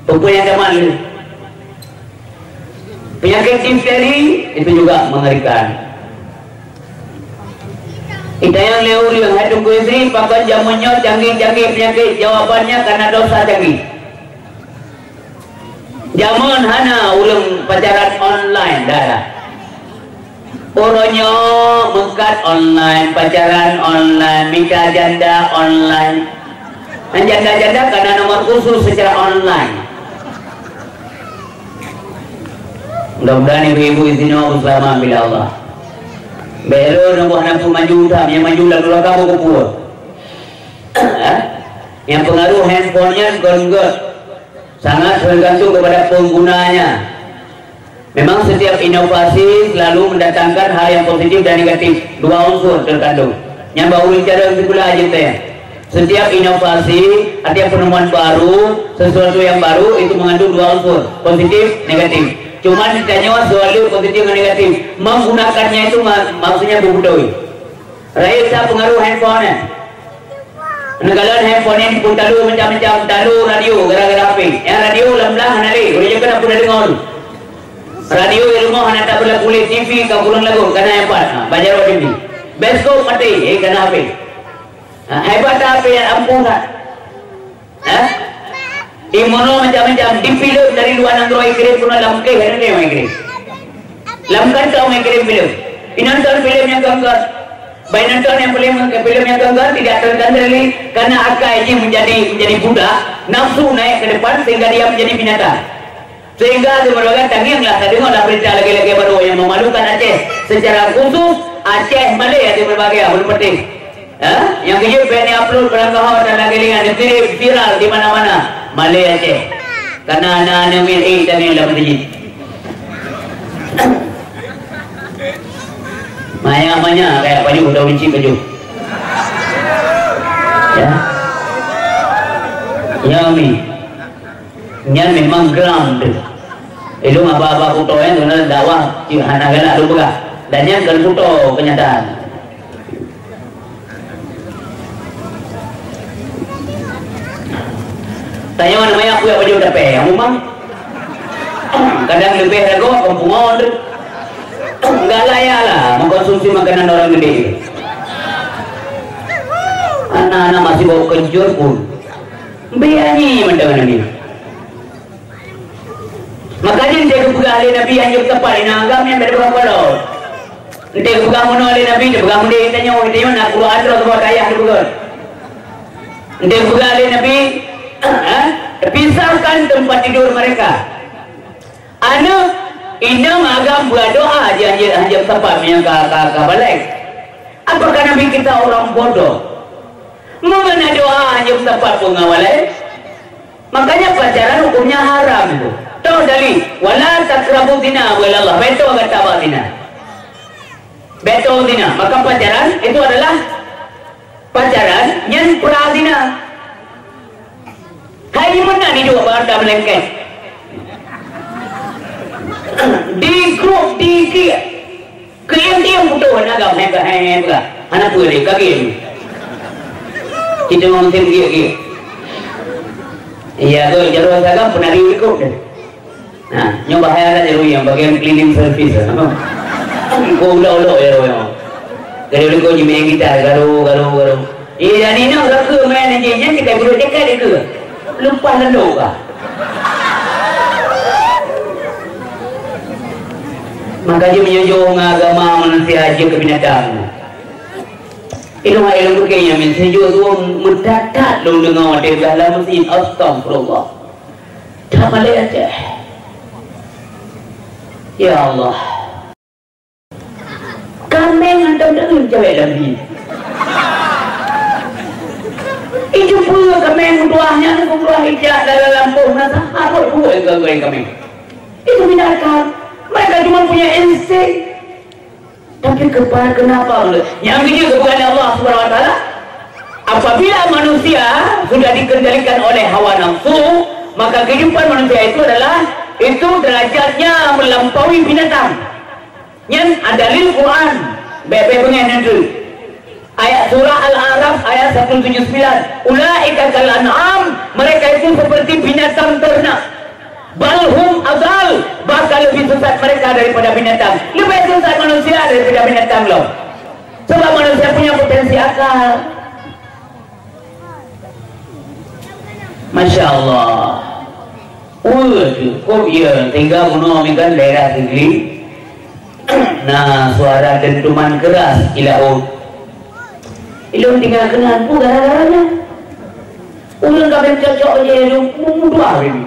Peue nyang tamat lé? Penyakit difteri itu juga mengerikan. Itanyong lé ureueng, "Hai Teungku Yusri, pakon jameun nyoe canggih-canggih penyakit?" Jawabannya, karena dosa canggih. Jameun hana ureueng pacaran online, dah, dah. Uroe nyoe meukat online, pacaran online, mita janda online. Dan janda-janda kana nomor khusus secara online. Mudah-mudahan ibu-ibu di sinoe beusalamat bila Allah. Bèk lôn neuboh na peue maju that, nyang maju lam nuraka beukumpul. Nyang peungaruh handphone nyan kon gèt. Sangat tergantung kepada penggunanya. Memang setiap inovasi selalu mendatangkan hal yang positif dan negatif. Dua unsur terkandung. Nyang baru bicara sikula aja teh. Setiap inovasi, artinya penemuan baru, sesuatu yang baru itu mengandung dua unsur, positif, negatif. Cuman ditanya selalu positif dan negatif. Menggunakannya itu ma- maksudnya betul. Rayeuk that peungaruh handphone nyan. Neukalon handphone nyan pun talu macam-macam, talu radio gara-gara H P. Nyang radio lam blang hana lé, udah je kena pun deungoe. Radio di rumoh hana tak boleh kulit, T V ka kurang lagu, kana iPad. Ha, bajar T V. Bioskop mati, eh, kana H P. Ha, hebat tak H P nyang ampuh that? Hah? Imono macam-macam, di filem dari luar nanggroe ikirim keunoe lam kréh, ada nyoe ikirim. Lam kantong ikirim filem. Inonton filem nyang ganggar. Bai nonton nyang filem, filem nyang ganggar tidak terkendali karena akai jih menjadi, menjadi budak, nafsu naik ke depan sehingga dia menjadi binatang. Sehingga di berbagai tangienglah, tadeungoe lah berita lagi-lagi baru yang memalukan Aceh. Secara khusus, Aceh Malay di berbagai, belum penting. Ha? Nyang keujeuet bèk ni upload barang gahawa dan lagèe nyan, neukirim viral di mana-mana. Malay Aceh. Karena aneuk-aneuk miet eh, dan yang dapat jih. Maya-maya kayak baju udah uncik baju. Ya. Ya, Mi. Nyan memang geram tu. Ilung aba-aba kuto nyan sebenarnya dakwah cit hana galak lôn peugah. Dan nyan kan kuto kenyataan. Tanya mana maya aku yang baju dapet yang rumah. Kadang lebih ragu apa pungo tu. Enggak layak lah mengkonsumsi makanan orang gede. Anak-anak masih bau kencur pun. Biar ni macam mana ni. Makanya dia geupeugah lé Nabi anjeuk tepat inong agam nyang beda bak kolom. Dia geupeugah meunoe lé Nabi, dia peugah meunoe, tanyoe, tanyoe nak Quran droe saboh ayah dia peugah. Dia geupeugah lé Nabi, eh, pisahkan tempat tidur mereka. Aneuk, inong agam buat doa aja anjeuk, anjeuk tepat meunyoe ka, ka, ka balek. Apakah Nabi kita orang bodoh? Mengenai doa anjeuk tepat pengawalai? Makanya pacaran hukumnya haram itu. Tahu dalil, "Wala taqrabu zina," wahai Allah, bèk gata bak zina. Bèk gata zina. Maka pacaran itu adalah pacaran nyan pra zina. Hai meunan hidup bak ata meulengket. Di grup di Keu yang diam beutôi hana gam, hana, hana, hana, hana peue lé, ka game. Kita orang tim game, game. Iya, tu, jaroe sagam pernah diikut deh. Nah, nyoe bahaya lah jaroe yang bagian cleaning service lah. Kau ulok-ulok jaroe yang. Kalau dia kau jemain gitar, garu, garu, garu. Eh, jadi nak raka main aja, jangan kita guru dekat dia ke. Lepas lalu kah? Maka jih meunyoe ngon agama manusia jeuet keu binatang. Ilong hai ilong bukée nyan min seujok tu meutatat lôn deungoe watée blah lam meuseujid, astagfirullah. That malée Aceh. Ya Allah. Kaméng hantom deungon cawék lam bi. Peue kaméng meutuah nyan, meutuah ijak dalam lampôh, na saharot buet gagôi kaméng. Itu binatang. Mereka cuma punya insting. Tapi kepa-, kenapa? Nyang keujeuet geupeugah lé Allah Subhanahu wa Taala, apabila manusia sudah dikendalikan oleh hawa nafsu, maka kehidupan manusia itu adalah, itu derajatnya melampaui binatang. Nyan dalil Quran, bèk-bèk beungèh neuteuh. Ayat surah Al-A'raf ayat seratus tujuh puluh sembilan, "Ulaika kal an'am," mereka itu seperti binatang ternak. "Bal hum adal," bahkan lebih sesat mereka daripada binatang. Lebih sesat manusia daripada binatang loh. Sebab manusia punya potensi akal. Masya Allah. Wah, cukup ya, tinggal bunoe mikan daerah Sigli. Nah, suara dentuman keras di laôt. Ilôn tinggal keunan pun gara-gara nyan. Ulôn ka beucocok je, lôn mudah ini.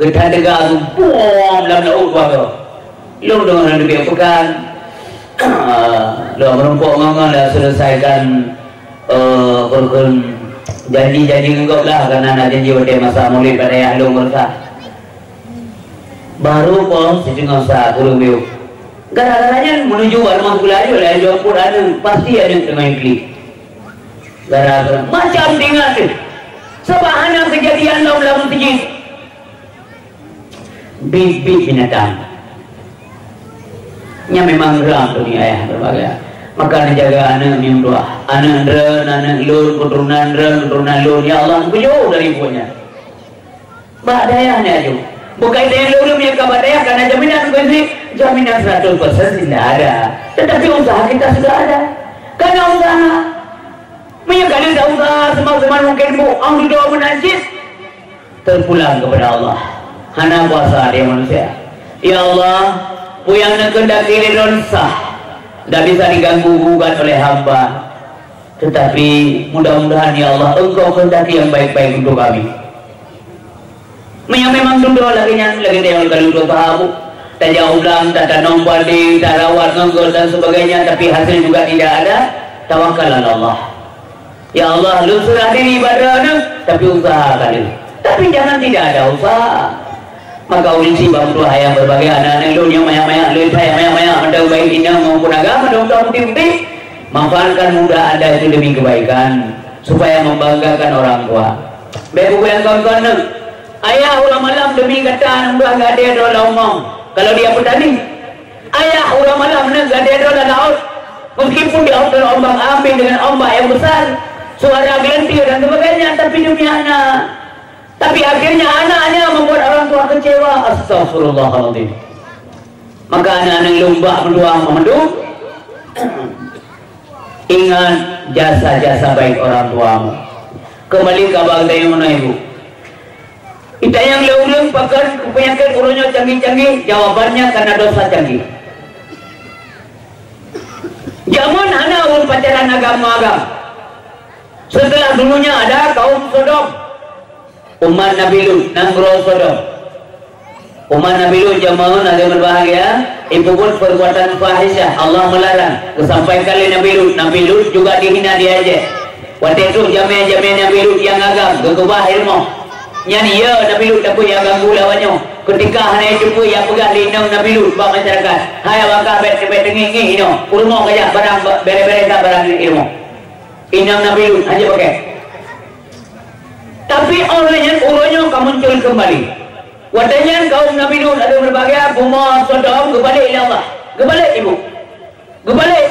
Geutanyoe teuga tu, bom lam laôt dua go. Lôn deungoe hana leubeh peukan. Lôn meurumpok ngon-ngon dah selesaikan, eh, rukun janji-janji ngon gob lah, karena na janji watèe masa Maulid bak dayah lôn meureusa. Baru po siteungoh sa kureueng miyueb. Gara-gara nyan menuju bak rumoh sikula jih, laju jemput aneuk, pasti aneuk teungoh klik. Gara-gara macam ingat deh. Sabab hana keujadian lom lam meuseujid. Biet-biet binatang. Nyan memang ram tu ni ayah berbagai. Maka neujaga aneuk nyoe dua. Aneuk droen, aneuk lôn, keturunan droen, keturunan lôn. Ya Allah, beujoh dari buet nyan. Bak dayah nyan aju. Bukan dayah lôn, meunyoe ka bak dayah, karena jaminan prinsip, jaminan seratus persen tidak ada. Tetapi usaha kita sudah ada. Karena usaha. Meunyoe ka lheueh usaha, seumal-seumal mungkin bu, ang dudoe meunan cit. Terpulang kepada Allah. Hana kuasa dia manusia. Ya Allah, peue nyang neukeundaki lé droen sah, tidak bisa diganggu gugat oleh hamba. Tetapi mudah-mudahan, ya Allah, Engkau kehendaki yang baik-baik untuk kami. Meunyoe memang dudoe lagèe nyan, lagèe nyang ka lheueh tapeugah, tajak u blang, tatanom padi, tarawat ngon got dan sebagainya, tapi hasil juga tidak ada, tawakal ala Allah. Ya Allah, lôn seurah diri bak Droeneuh, tapi usaha ka lheueh. Tapi jangan tidak ada usaha. Maka ulôn cit bak meutuah ayah berbagai aneuk-aneuk lôn nyang manyak-manyak lôn sayang, manyak-manyak mantong baik inong maupun agam, mantong putéh-putéh. Manfaatkan muda anda itu demi kebaikan, supaya membanggakan orang tua. Bèk peue nyang kon-kon neuh. Ayah uroe malam demi gata aneuk muda gadée droe lam umong. Kalau dia petani, ayah uroe malam nyan gadée droe lam laôt, meskipun dihantam ombak ambing dengan ombak yang besar, suara gelantir dan sebagainya, tapi demi anak. Tapi akhirnya anaknya membuat orang tua kecewa. Astagfirullahaladzim. Maka aneuk-aneuk lôn bak meutuah mandum, ingat jasa-jasa baik orang tuamu. Kembali ke abang tadi mana ibu? Itanyong lé ureueng pakon peunyakét uroe nyoe canggih-canggih, jawabannya karena dosa canggih. Jameun hana ureueng pacaran agam ngon agam. Setelah dulunya ada kaum Sodom, umat Nabi Lut, nanggroe Sodom. Umat Nabi Lut jameun hadirin berbahagia, ipeubuet perbuatan fahisyah, Allah melarang, geusampaikan lé Nabi Lut. Nabi Lut juga dihina, diejek. Watée troh jamé-jamé Nabi Lut nyang agam geukeubah ilmu. Nyan iya Nabi Lut takot nyang ganggu lé awaknyoe. Keutika hana jiteupeue nyang peugah lé inong Nabi Lut bak masyarakat, "Hai awak kah, bèk, bèk teungieng-ngieng inoe, u rumoh kajak barang, bèrèh-bèrèh that barang ilmu." Inong Nabi Lut hana jipakai. Tapi óh lheueh nyan uroe nyoe ka muncul keumbali. Watée nyan kaum Nabi Lut hadirin berbahagia, bumoe Sodom geubalek lé Allah. Geubalek ibu. Geubalek.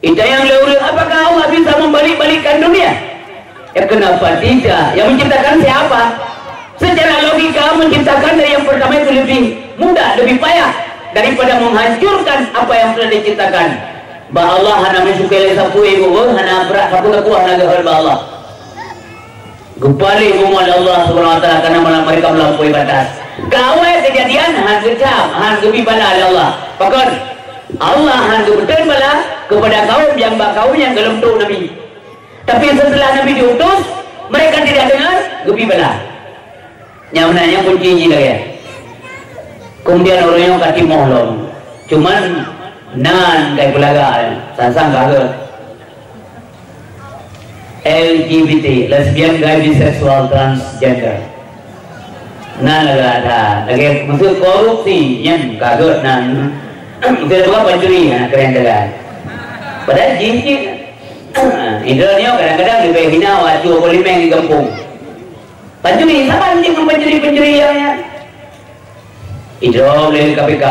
Itanyong lé ureueng, apakah Allah bisa membalikbalikkan dunia? Ya, kenapa tidak? Yang menciptakan siapa? Secara logika, menciptakan dari yang pertama itu lebih mudah, lebih payah daripada menghancurkan apa yang sudah diciptakan. Bak Allah hana meusyukur lé sapeue, ibu, hana brat sapeue-sapeue hana geuhôi bak Allah. Geupaléh bumoe lé Allah Subhanahu wa Taala karena mereka melampaui batas. Kawai kejadian han geucam, han geubi bala lé Allah. Pakon? Allah han geubeuteun bala kepada kaum nyang bak kaum nyang gohlom trok Nabi. Tapi setelah Nabi diutus, mereka tidak dengar, geubi bala. Nyang meunan nyan kunci jih lagée. Kemudian ureueng nyoe ka timoh lom. Cuman nan kai peulaga, sang-sang ka geuh. L G B T, lesbian, gay, bisexual, transgender. Nah, lagak ada. Lagak maksud korupsi, nyan ka gét nan. Maksud apa, pancuri, ha, keren jaga. Padahal jih cit. Indra nyoe kadang-kadang leubeh hina awak cua polimeng di gampông. Pancuri, saban cit ngon pancuri-pancuri yang nyan. Idrob lé K P K.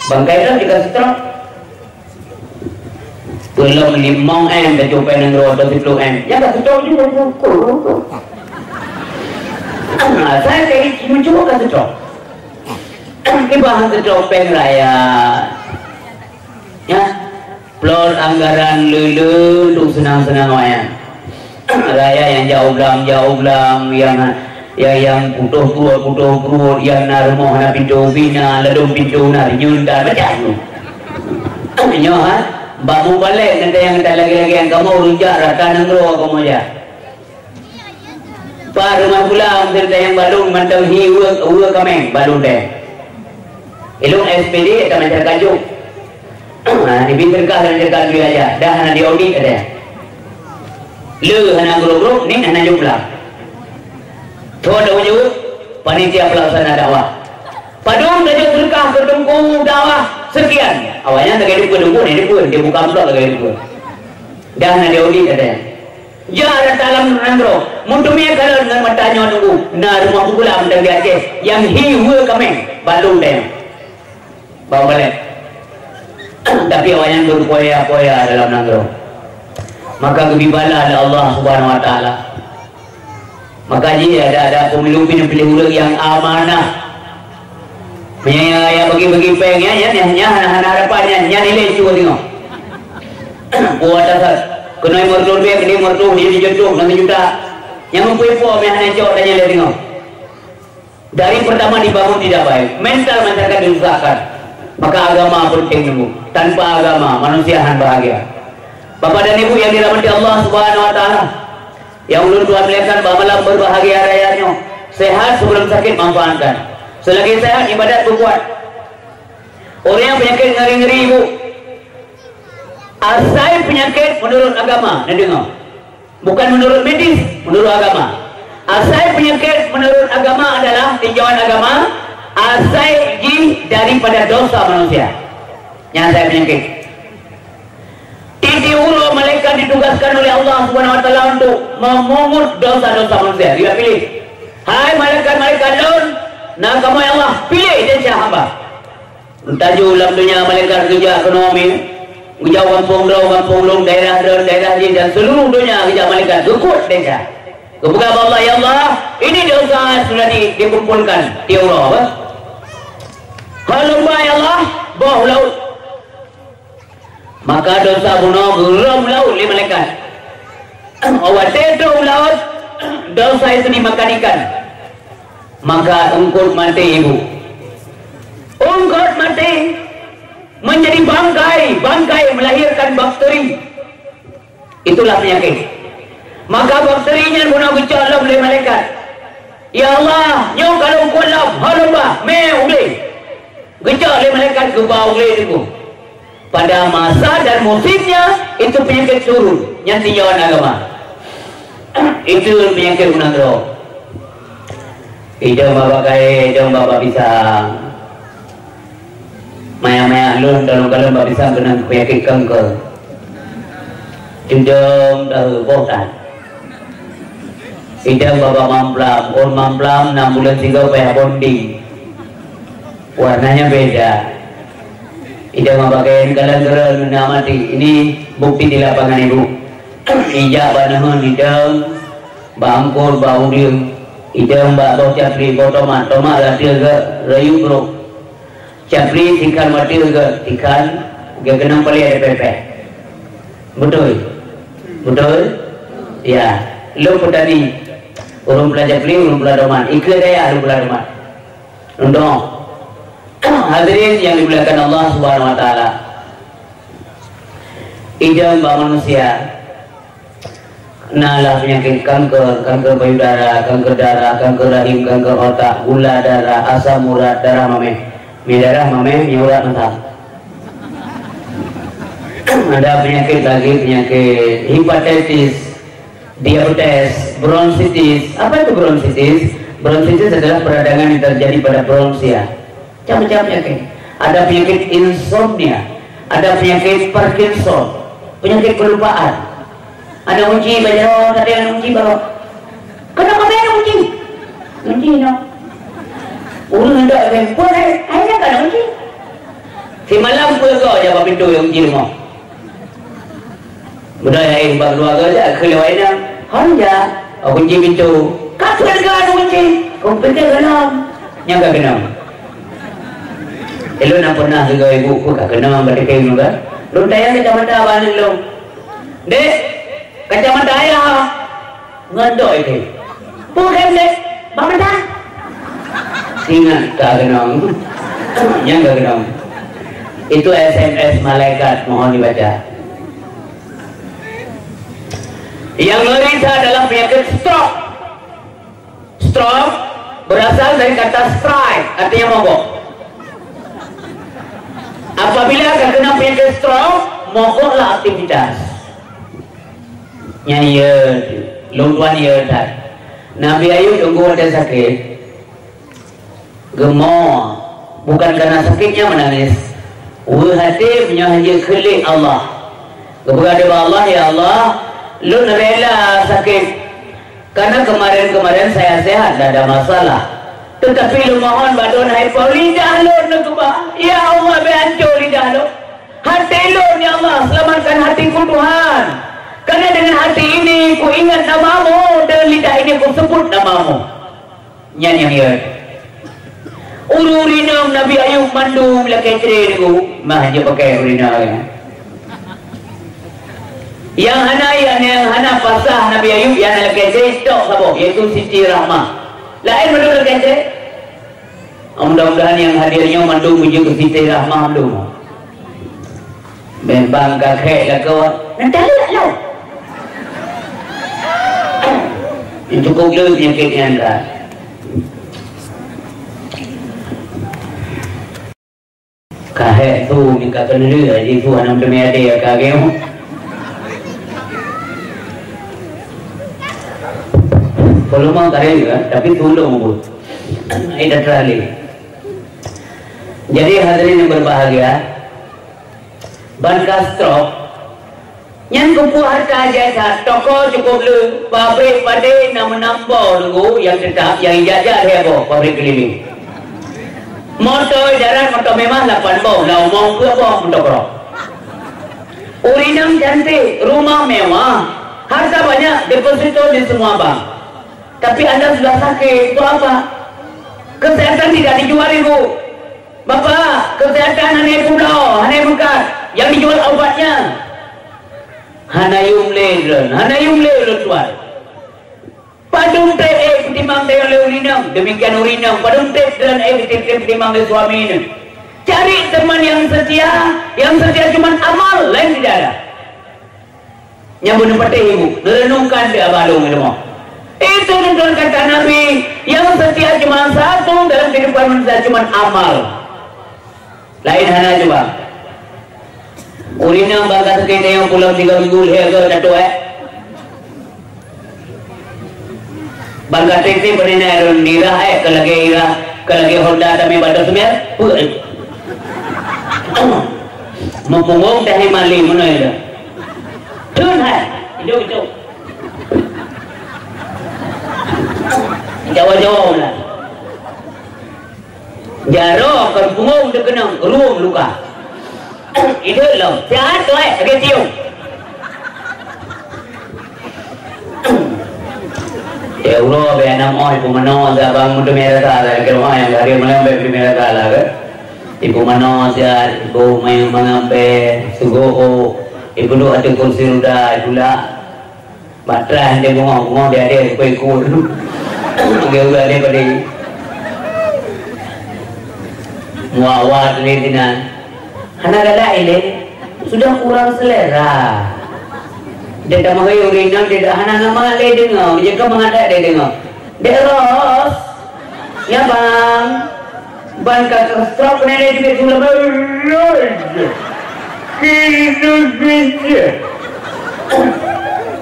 Bangkai droe jika stroke. Peulom limong M tacupée nanggroe atau siploh M. Nyang ka stroke juga tu. Ah, saya kayak lucu ka stroke. Kiban stroke péng raya. Ya. Plot anggaran le-le untuk senang-senang wayang. Raya nyang jak u blang, jak u blang, nyang, nyang, nyang putôh pruet, putôh pruet, nyang na rumoh hana pintoe ubé na, ladôm pintoe na, rinyueng dan macam tu. Nyoe ha, bak mubalek nanti nyang talagée-lagée nyang kamoe ureueng jak rata nanggroe kamoe jak. Pak rumah pula, mungkin tayang balon mantong hi ue, ue kameng balon deh. Ilong S P D ka masyarakat jok. Ha, di bin terkah dan terkah duit aja. Dah hana diaudit ada. Le hana grup-grup, ni hana jumlah. Thon dah wujud, panitia pelaksana dakwah. Padum tajak sedekah ke teungku dakwah sekian. Awaknyan lagée dikeue-dikeue, ni dikeue, dia buka amplop lagée dikeue. Dah hana diaudit ada. Jak rata lam nanggroe, meuteumé kalon ngon mata nyoe teungku, na rumoh teugulam dan di Aceh nyang hi ue kameng, balon deh. Bawa balek. Tapi awaknyan berpoya-poya dalam nanggroe. Maka geubri bala lé Allah Subhanahu wa Taala. Maka jih ada, ada pemilu pih piléh ureueng nyang amanah. Meunyoe ya, ya bagi-bagi péng ya, ya, ya, ya, hana, hana harapan ya, ya nilai cuba tengok. Kuat dasar. Kena mertua lebih, kena mertua dia dijentuk dengan juta. Yang mempunyai po meh hana cok dan yang lain tengok. Dari pertama dibangun tidak baik, mental masyarakat disusahkan. Maka agama penting nunggu. Tanpa agama, manusia akan bahagia. Bapak dan Ibu yang dirahmati Allah Subhanahu wa Taala, yang ulôn tuan muliakan, bak malam berbahagia raya nyoe, sehat sebelum sakit manfaatkan. Selagi sehat, ibadat berbuat. Orang yang penyakit ngeri-ngeri, Ibu, asai penyakit menurut agama, na deungoe. Bukan menurut medis, menurut agama. Asai penyakit menurut agama adalah tinjauan agama, asai jih daripada dosa manusia. Nyan asai penyakit. Tiep-tiep uroe malaikat ditugaskan oleh Allah Subhanahu wa Taala untuk memungut dosa-dosa manusia. Dia pilih, "Hai malaikat-malaikat lôn, na kamoe ya Allah, pilih desya hamba." Tajoh lam donya malaikat geujak keunoe mi, geujak gampông droe, gampông lôn, daerah droe, daerah jih, dan seluruh donya geujak malaikat geukot desya. Geupeugah bak Allah, "Ya Allah, ini dosa sudah di-, dikumpulkan tiep uroe." Apa? Hana lupa, ya Allah, boh laôt. Maka dosa bunoe geurhom laôt lé malaikat. Watée trok u laôt, dosa itu dimakan ikan. Maka eungkot maté, Ibu. Eungkot maté menjadi bangkai, bangkai melahirkan bakteri. Itulah penyakit. Maka bakteri nyan bunoe geucok lom lé malaikat. Ya Allah, nyoe ka lôn kuet lom, hana lupa, mé u glé. Geucok lé malaikat geuba u glé teungku. Pada masa dan musimnya, itu penyakit turun. Nyan tinjauan agama. Itu penyakit ureueng nanggroe. Idong bak kayée, idong bak pisang. Maya-maya lôn, kalon-kalon bak pisang keunong penyakit kanker. Idong tahu boh tan. Idong bak mamplam, ôn mamplam enam bulan tiga payah bonding. Warnanya beda. Idong bak pakaian kalan keren, na mati. Ini bukti di lapangan, Ibu. Ijak bak nahun idong, bak angkot, bak udeueng, idong bak boh capli, boh tomat, tomat rata gak rayu brok. Capli tikhan watée gak tikhan, gak keunong palée ada pepeh. Beutôi? Beutôi? Ya. Lôn peutani, ureueng peula capli, ureueng peula tomat. Ikeue dayah ureueng peula tomat. Untuk hadirin yang dimuliakan Allah Subhanahu wa Taala. Idong bak manusia, na lah penyakit kanker, kanker payudara, kanker darah, kanker rahim, kanker otak, gula darah, asam urat, darah mameh. Mie darah mameh, mie urat masam. Ada penyakit lagi, penyakit hepatitis, diabetes, bronkitis. Apa itu bronkitis? Bronkitis adalah peradangan yang terjadi pada bronkia. Macam-macam penyakit. Ada penyakit insomnia, ada penyakit Parkinson, penyakit kelupaan. Aneuk kunci bak jaroe, tadi aneuk kunci baroe. Keunoe kami aneuk kunci. Kunci noh. Ureueng dak lempeng, hai, hai nyan ka aneuk kunci. Simalam peue goe jak bak pintoe kunci rumoh. Beudôh laén bak keuluwarga jak keu lewat inong. Hon jak, oh, kunci pintoe. Ka peue teuka aneuk kunci? Kong pintoe keunong. Nyang ka keunong. Ilôn na pernah sigoe ibu, peue ka keunong, ka teuka inong ka. Lôn tanyong kacamata bak aneuk lôn. Dek, kacamata ayah ngon dok itu. Peue kheun dek? Bak mata. Ingat ka keunong. Nyang ka keunong. Itu S M S malaikat, mohon dibaca. Yang ngeri adalah penyakit stroke. Stroke berasal dari kata strike, artinya mogok. Apabila ka keunong penyakit stroke, mogoklah aktivitas. Nyan yö, lôn tuan yö that. Nabi Ayub teungku watèe sakét, geumoe, bukan karena sakitnya menangis. Weueh até meunyoe hana jikheun lé Allah. Geupeugah lé Allah, "Ya Allah, lôn rela sakét. Karena kemarin-kemarin saya sehat, tidak ada masalah. Tetapi lôn mohon bak Droen, hai Po, lidah lôn neukeubah. Ya Allah, bèk hanco lidah lôn." Hati lôn, ya Allah, selamatkan hatiku, Tuhan. Karena dengan hati ini kuingat nama-Mu dan lidah ini kusebut nama-Mu. Nyan nyang yö. Ureueng inong Nabi Ayub mandum lakèe cre teungku, mah jeuet pakai ureueng inong. Nyang hana, nyang hana pasah Nabi Ayub, nyang lakèe cre tok saboh, yaitu Siti Rahmah. Laén mandum lakèe cre. Mudah-mudahan nyang hadir nyoe mandum meujeuet keu Siti Rahmah mandum. Memang ka khék lakoe, "Neutaleuek lom." Nyan cukôp le peunyakét nyan ka. Ka hék su, meuka keuneulheueh, di su hana meuteumé adé ka geuh. Peuleumo ka raya, tapi tulông buet. Ai dah teralih. Jadi hadirin yang berbahagia, ban ka stroke, nyan keupeue hareuta jai that, toko cukôp le, pabrék padé na meunan boh teungku nyang teutap, nyang ijak-jak lhèe boh pabrék keuliléng. Moto darat, moto mewah lapan boh, lam umu peuet boh moto keurok. Ureueng inong cantik, rumah mewah, harta banyak, deposito di semua bank. Tapi anda sudah sakit, untuk apa? Kesehatan tidak dijual, Ibu. Bapak, kesehatan hana ipubloe, hana imeukat, nyang dijual ubatnya. Hana yum lé droen, hana yum lé ulôn tuan. Padum trép ék peutimang tayue lé ureueng inong, demikian ureueng inong, padum trép droen ék peutimang lé suami neuh. Cari teman yang setia, yang setia cuma amal, lain tidak ada. Nyang beuneupatéh ibu, neureunungkan di abah lôn di rumoh. Itu tuan kata Nabi, yang setia cuma satu dalam kehidupan manusia cuma amal. Lain hana cuba. Ureueng inong bangka sakét nyang pulang tiga minggu lhèe goe tatuek. Bangka teuntèe beurinai rhôn dirah, eh, keu lagèe irah, keu lagèe Honda tamé bak dom seumè, peuet. Meupungong tahi mali meunoe dah. Thon hai, idong-idong. Jawa-Jawa meunan. Jaroe kon pungong teukeunong rueng luka. Idong lom. Siat tuai lagèe tiong. Ya Allah, bèk nam oi peumeunong sabang meuteumé rasa lah, keu rumah nyang hadir malam bèk peuteumé rasa lah ke. Ibu manoe siat, ibu mayang mangambe, sugoho, ibu duek ateueh kursi roda, ibu lak. Matras di bungong-bungong di adé, iku-iku. Lagèe ureueng adé padé. Muawat lé sinan. Hana galak ilèe, sudah kurang selera. Dia tak mahu ureueng inong, dia tak hana nama lé deungoe, dia kan mengadak dia deungoe. Dek Ros, ya bang, ban ka stroke nenek juga sudah. Indonesia.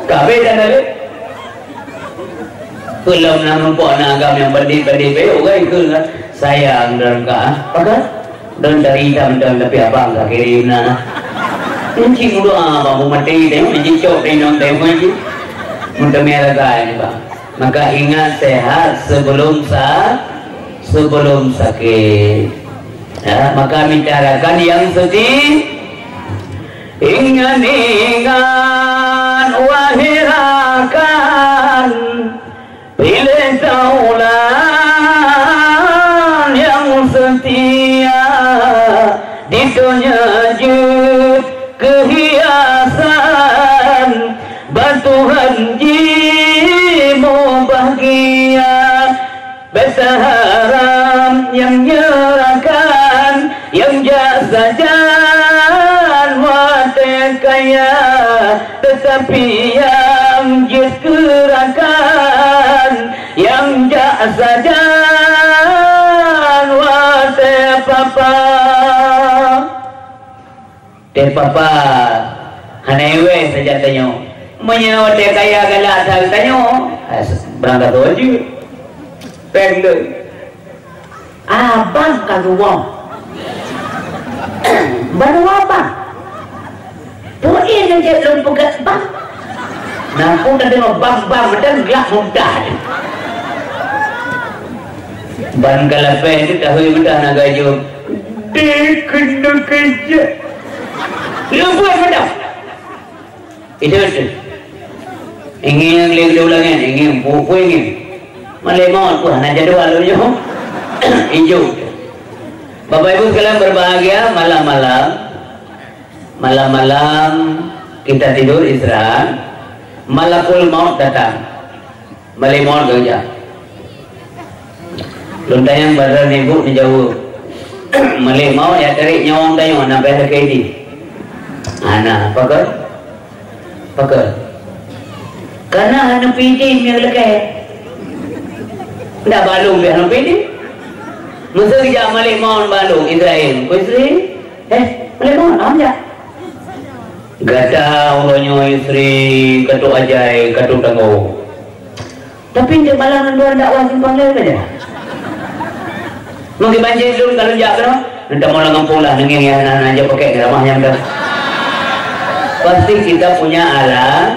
Kabeh dan ada. Peulom na meurumpok na agam nyang bandit-bandit bayu, kan, ikut lah. Sayang dalam ka, ah. Apa kan? Dan dari hitam dan tapi abang tak kirim na. Kunci muda abang pun mati, tengok, kunci cok, tengok, tengok, kunci. Muntah merah ni, bang. Maka ingat sehat sebelum sa-, sebelum sakit. Ya, maka mita rakan yang sedih. Ingat-ingat, wahai rakan, pilih taulan yang setia, di donya jeuet keuhiasan, bak Tuhan jimubahgia. Beusaharam nyang nyeurakan, nyang jak sajan watée kaya, teutapi nyang jeuet keu rakan, nyang jak sajan watée papa. Teuh papa hana iweh sajan tanyoe. Meunyoe watée kaya galak that tanyoe, eh, beurangkat jeuet. Péng lé. Abang ka geuwoe. Baru abang. Peue nyang jeuet lôn peugah bang? Nah, peue ka deungoe bang-bang, meudan glak muntah. Ban ka lapéh teuh tahui muntah na gajôh. Dikeuneuk keujeuet. Leubuet mantong. Itu betul. Ingin yang lé ulangan, ingin pu-, pu ingin. Malée maut, wah, na jadwal lom nyoe. Ijuk. Bapak Ibu sekalian berbahagia, malam-malam, malam-malam kita tidur istirahat, malakul maut datang. Malée maut geuh jak. Lôn tanyong bak droeneuh ibu neujaweueb. Malée maut jak tarék nyawöng tanyoe na payah lakée idin. Hana, pakon? Pakon? Karena hana pidin nyang lakée. Ndak balong pih hana pidin. Meuseu geujak malée maut balong Israel. Ku Israel? Eh, malée maut, hana jak. Gata uroe nyoe Yusri, ka trok ajai, ka trok tanggong. Tapi untuk malam ngon dua dakwah simpang lain saja. Mungkin banjir dulu kalau jak kena, nanti mau lengan pula nengeng ya, anak-anak aja pakai ceramah yang dah. Pasti kita punya alat.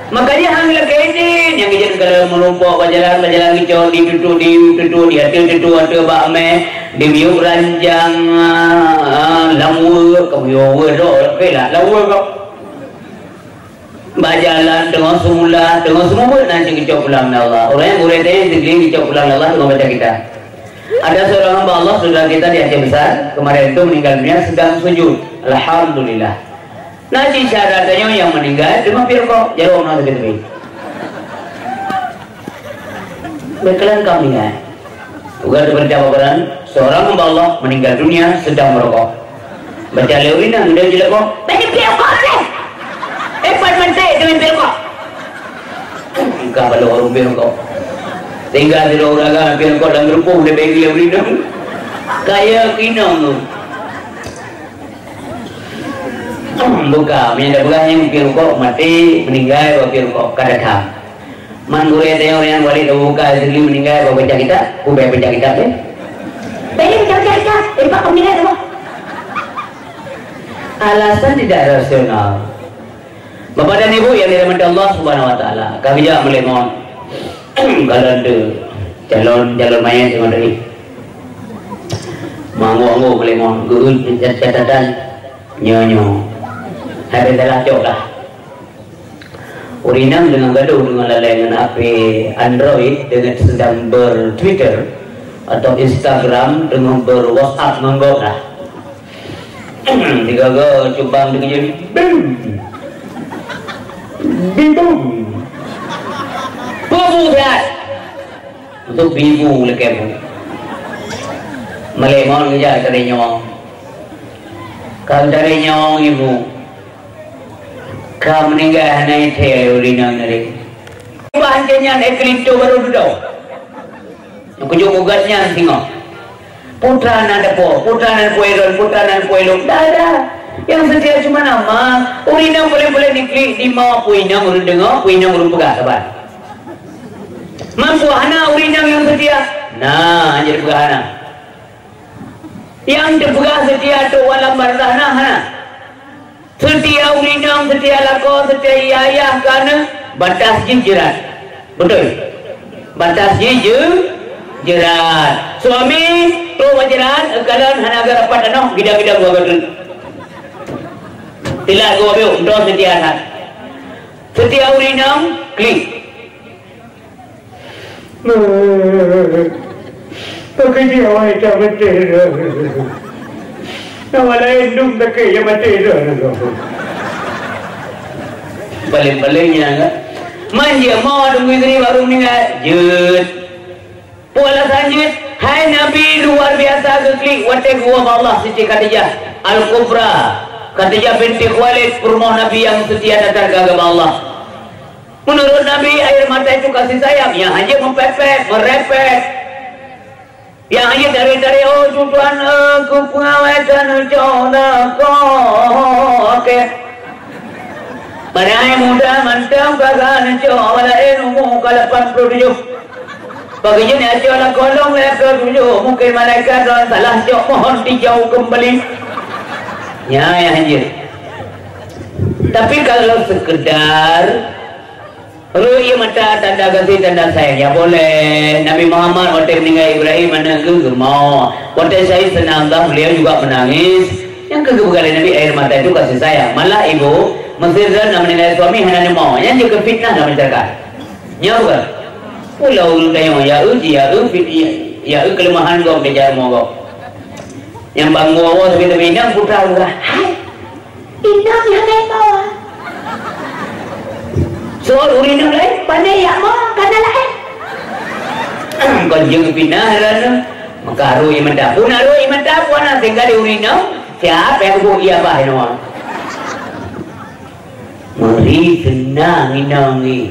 Makanya hang lagi ini yang kita kalau merumpok berjalan, berjalan kicau, ditutup, ditutup, di atas tutup, atas bak meh, di biuk ranjang, ah, lam wek, kamu yo wek dok, oke lah, lam wek kau. Bak jalan, teungoh seumula, teungoh seumubuet na cit geucok pulang lé Allah. Ureueng nyang gurée teuh digli geucok pulang lé Allah teungoh baca kitab. Ada seorang hamba Allah, saudara kita di Aceh Besar, kemarin itu meninggal dunia sedang sujud. Alhamdulillah. Na cit syarat tanyoe nyang meuninggai teuma piep rukok, jaroe na sakét teupie. Beukeulangkam ingat. Uga teupeurintah paparan, seorang hamba Allah meninggal dunia sedang merokok. Baca lé ureueng inong, dia jelek kok. Bani piep rokok deh. Eh, pat mantek dengan piep rokok. Engkah balok ureueng piep rokok. Sehingga sidroe ureueng agam piep rokok dalam geureupoh lé bagi lé ureueng inong. Kaya keu inong tu. Buka, meunyoe dak peugah nyang piep rukok maté, meuninggai bak piep rukok ka datang. Man gurée teuh nyang walid Abu Bakar Siddiq meuninggai bak baca kitab, ubé baca kitab deh. Bèk baca kitab, eh, bak meuninggai tu. Alasan tidak rasional. Bapak dan Ibu yang dirahmati Allah Subhanahu wa Taala, kami juga melihat mohon kalau ada calon-calon mayat yang ada ni. Manggung-manggung boleh mohon gurui catatan nyoe-nyoe. Habis dah cok dah. Ureueng inong dengan gadoh dengan lalai ngon H P Android dengan sedang ber-Twitter atau Instagram dengan ber-WhatsApp ngon gob dah. Digaga cubang dikeujut. Bim. Bibum. Peue buet? Untuk bibu lagèe bu. Malèe mon geujak tari nyawong. Ka tari nyawong ibu. Ka meuninggai hana ithèe lé ureueng inong tadi. Bah nyan, eh, keulinto barô dudoe. Nyang kujok ugat nyan singoh. Putra nan dapo, putra nan puai ron, putra nan puai lôn. Dah, dah. Nyang seutia cuma nama. Ureueng inong paléng-paléng diklik, di ma peue inong ureueng deungoe, peue inong ureueng peugah saban. Mampu hana ureueng inong nyang seutia? Nah, hanjeuet peugah hana. Nyang teupeugah seutia trok u alam barzakh na hana. Seutia ureueng inong, seutia lakoe, seutia ayah ka na, batas jih jeurat. Beutôi? Batas jih jeu-, jeurat. Suami trok bak jeurat, kalon hana geurapat tanoh, gidang-gidang dua gadun. Tilat geuh biôh, droe seutia that. Seutia ureueng inong, klik. Pakon jih awai that maté dah. Awai laén dum sakét nyang maté dah. Paléng-paléng nyan kan. Man jeuet mo teungku istri baru meuninggai. Jeuet. Peue alasan jeuet? Hai Nabi luar biasa geuklik watée geuwoe bak Allah Siti Khadijah Al-Kubra. Khadijah binti Khuwailid, peurumoh Nabi nyang seutia that keu agama Allah. Meunurot Nabi, air mata itu kasih sayang, nyang hanjeuet meupépét, meurépét. Nyang hanjeuet dari-dari, "Oh, tuan, eh, ku peungawai tan cok lakoe." Padahai muda mantong pagan cok, awak laén umu ka lapan puluh tujoh. Bagi jeunèh cok lakoe lôn lhèe ploh tujoh, mungken malaikat lôn salah cok, mohon dijawab kembali. Nyan nyang hanjeuet. Tapi kalau sekedar rhot ié mata tanda gaséh, tanda sayang, ya boleh. Nabi Muhammad watèe meuninggai Ibrahim aneuk geuh, geumoe. Watèe syahid seunang dah, beliau juga menangis. Nyang keu geupeugah lé Nabi, air mata itu kasih sayang. Malah ibu, meusé droeneuh na meuninggai suami hana neumoe. Nyan jeuet keu fitnah lam masyarakat. Nyo bukan? Pula ureueng tanyoe, ya eu, ya eu, fit-, ya eu keuleumahan gob, keujak rumoh gob. Nyang bang woe-woe sabe-sabe inong putra lurah, "Hai, inong nyang laén moe." Soal ureueng inong laén, "Pane jak moe, kana laén." Kon jeuet pinah droeneuh. Maka rhot ié mata. Pun rhot ié mata, pun na tinggai di ureueng inong. Siapa nyang geubuet ié abah inoe? Meuri seunang inong ngi.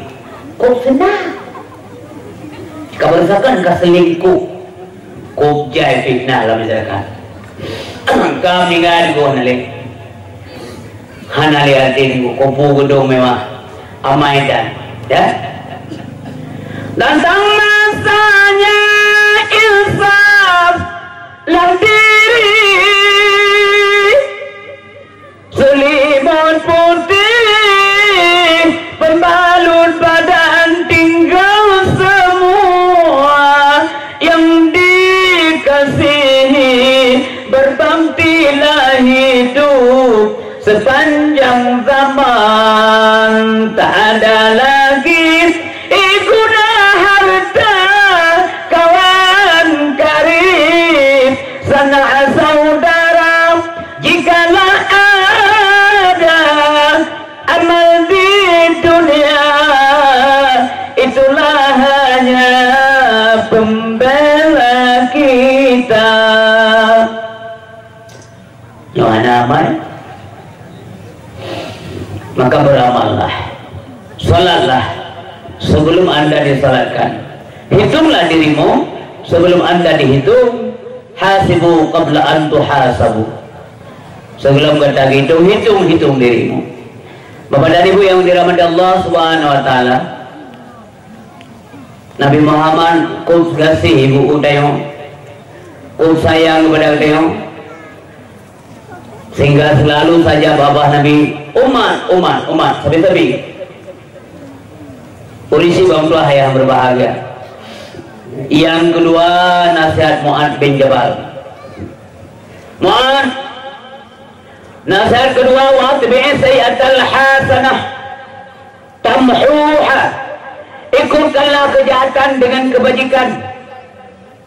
Kok seunang? Ka beureusakan ka selingkuh. Kok jai fitnah lam masyarakat. Ka meuninggai di goh nalek. Hana lé até nunggu kubu geudong mewah. Amai dan, ya. Datang masanya insaf lam diri. Selimut putih pembalut badan, tinggal semua yang dikasihi. Berbaktilah hidup sepanjang zaman, tak ada lagi guna harta kawan karib, sanak saudara jikalau ada. Amal di dunia itulah hanya pembela kita. Nyoe hana amal, maka beramallah. Salatlah sebelum anda disalatkan. Hitunglah dirimu sebelum anda dihitung. Hasibu qabla an tuhasabu. Sebelum gata hitung, hitung, hitung dirimu. Bapak dan Ibu yang dirahmati Allah Subhanahu wa Taala, Nabi Muhammad kok gaséh ibu tanyoe, kok sayang kepada tanyoe, sehingga selalu saja babah Nabi, "Umat, umat, umat," sabe-sabe. Ureueng syiek bang tuah yang berbahagia. Yang kedua, nasihat Mu'adz bin Jabal. Mu'adz, nasihat kedua, "Wa atbi' sayyi'atal hasanah tamhuha." Ikutkanlah kejahatan dengan kebajikan.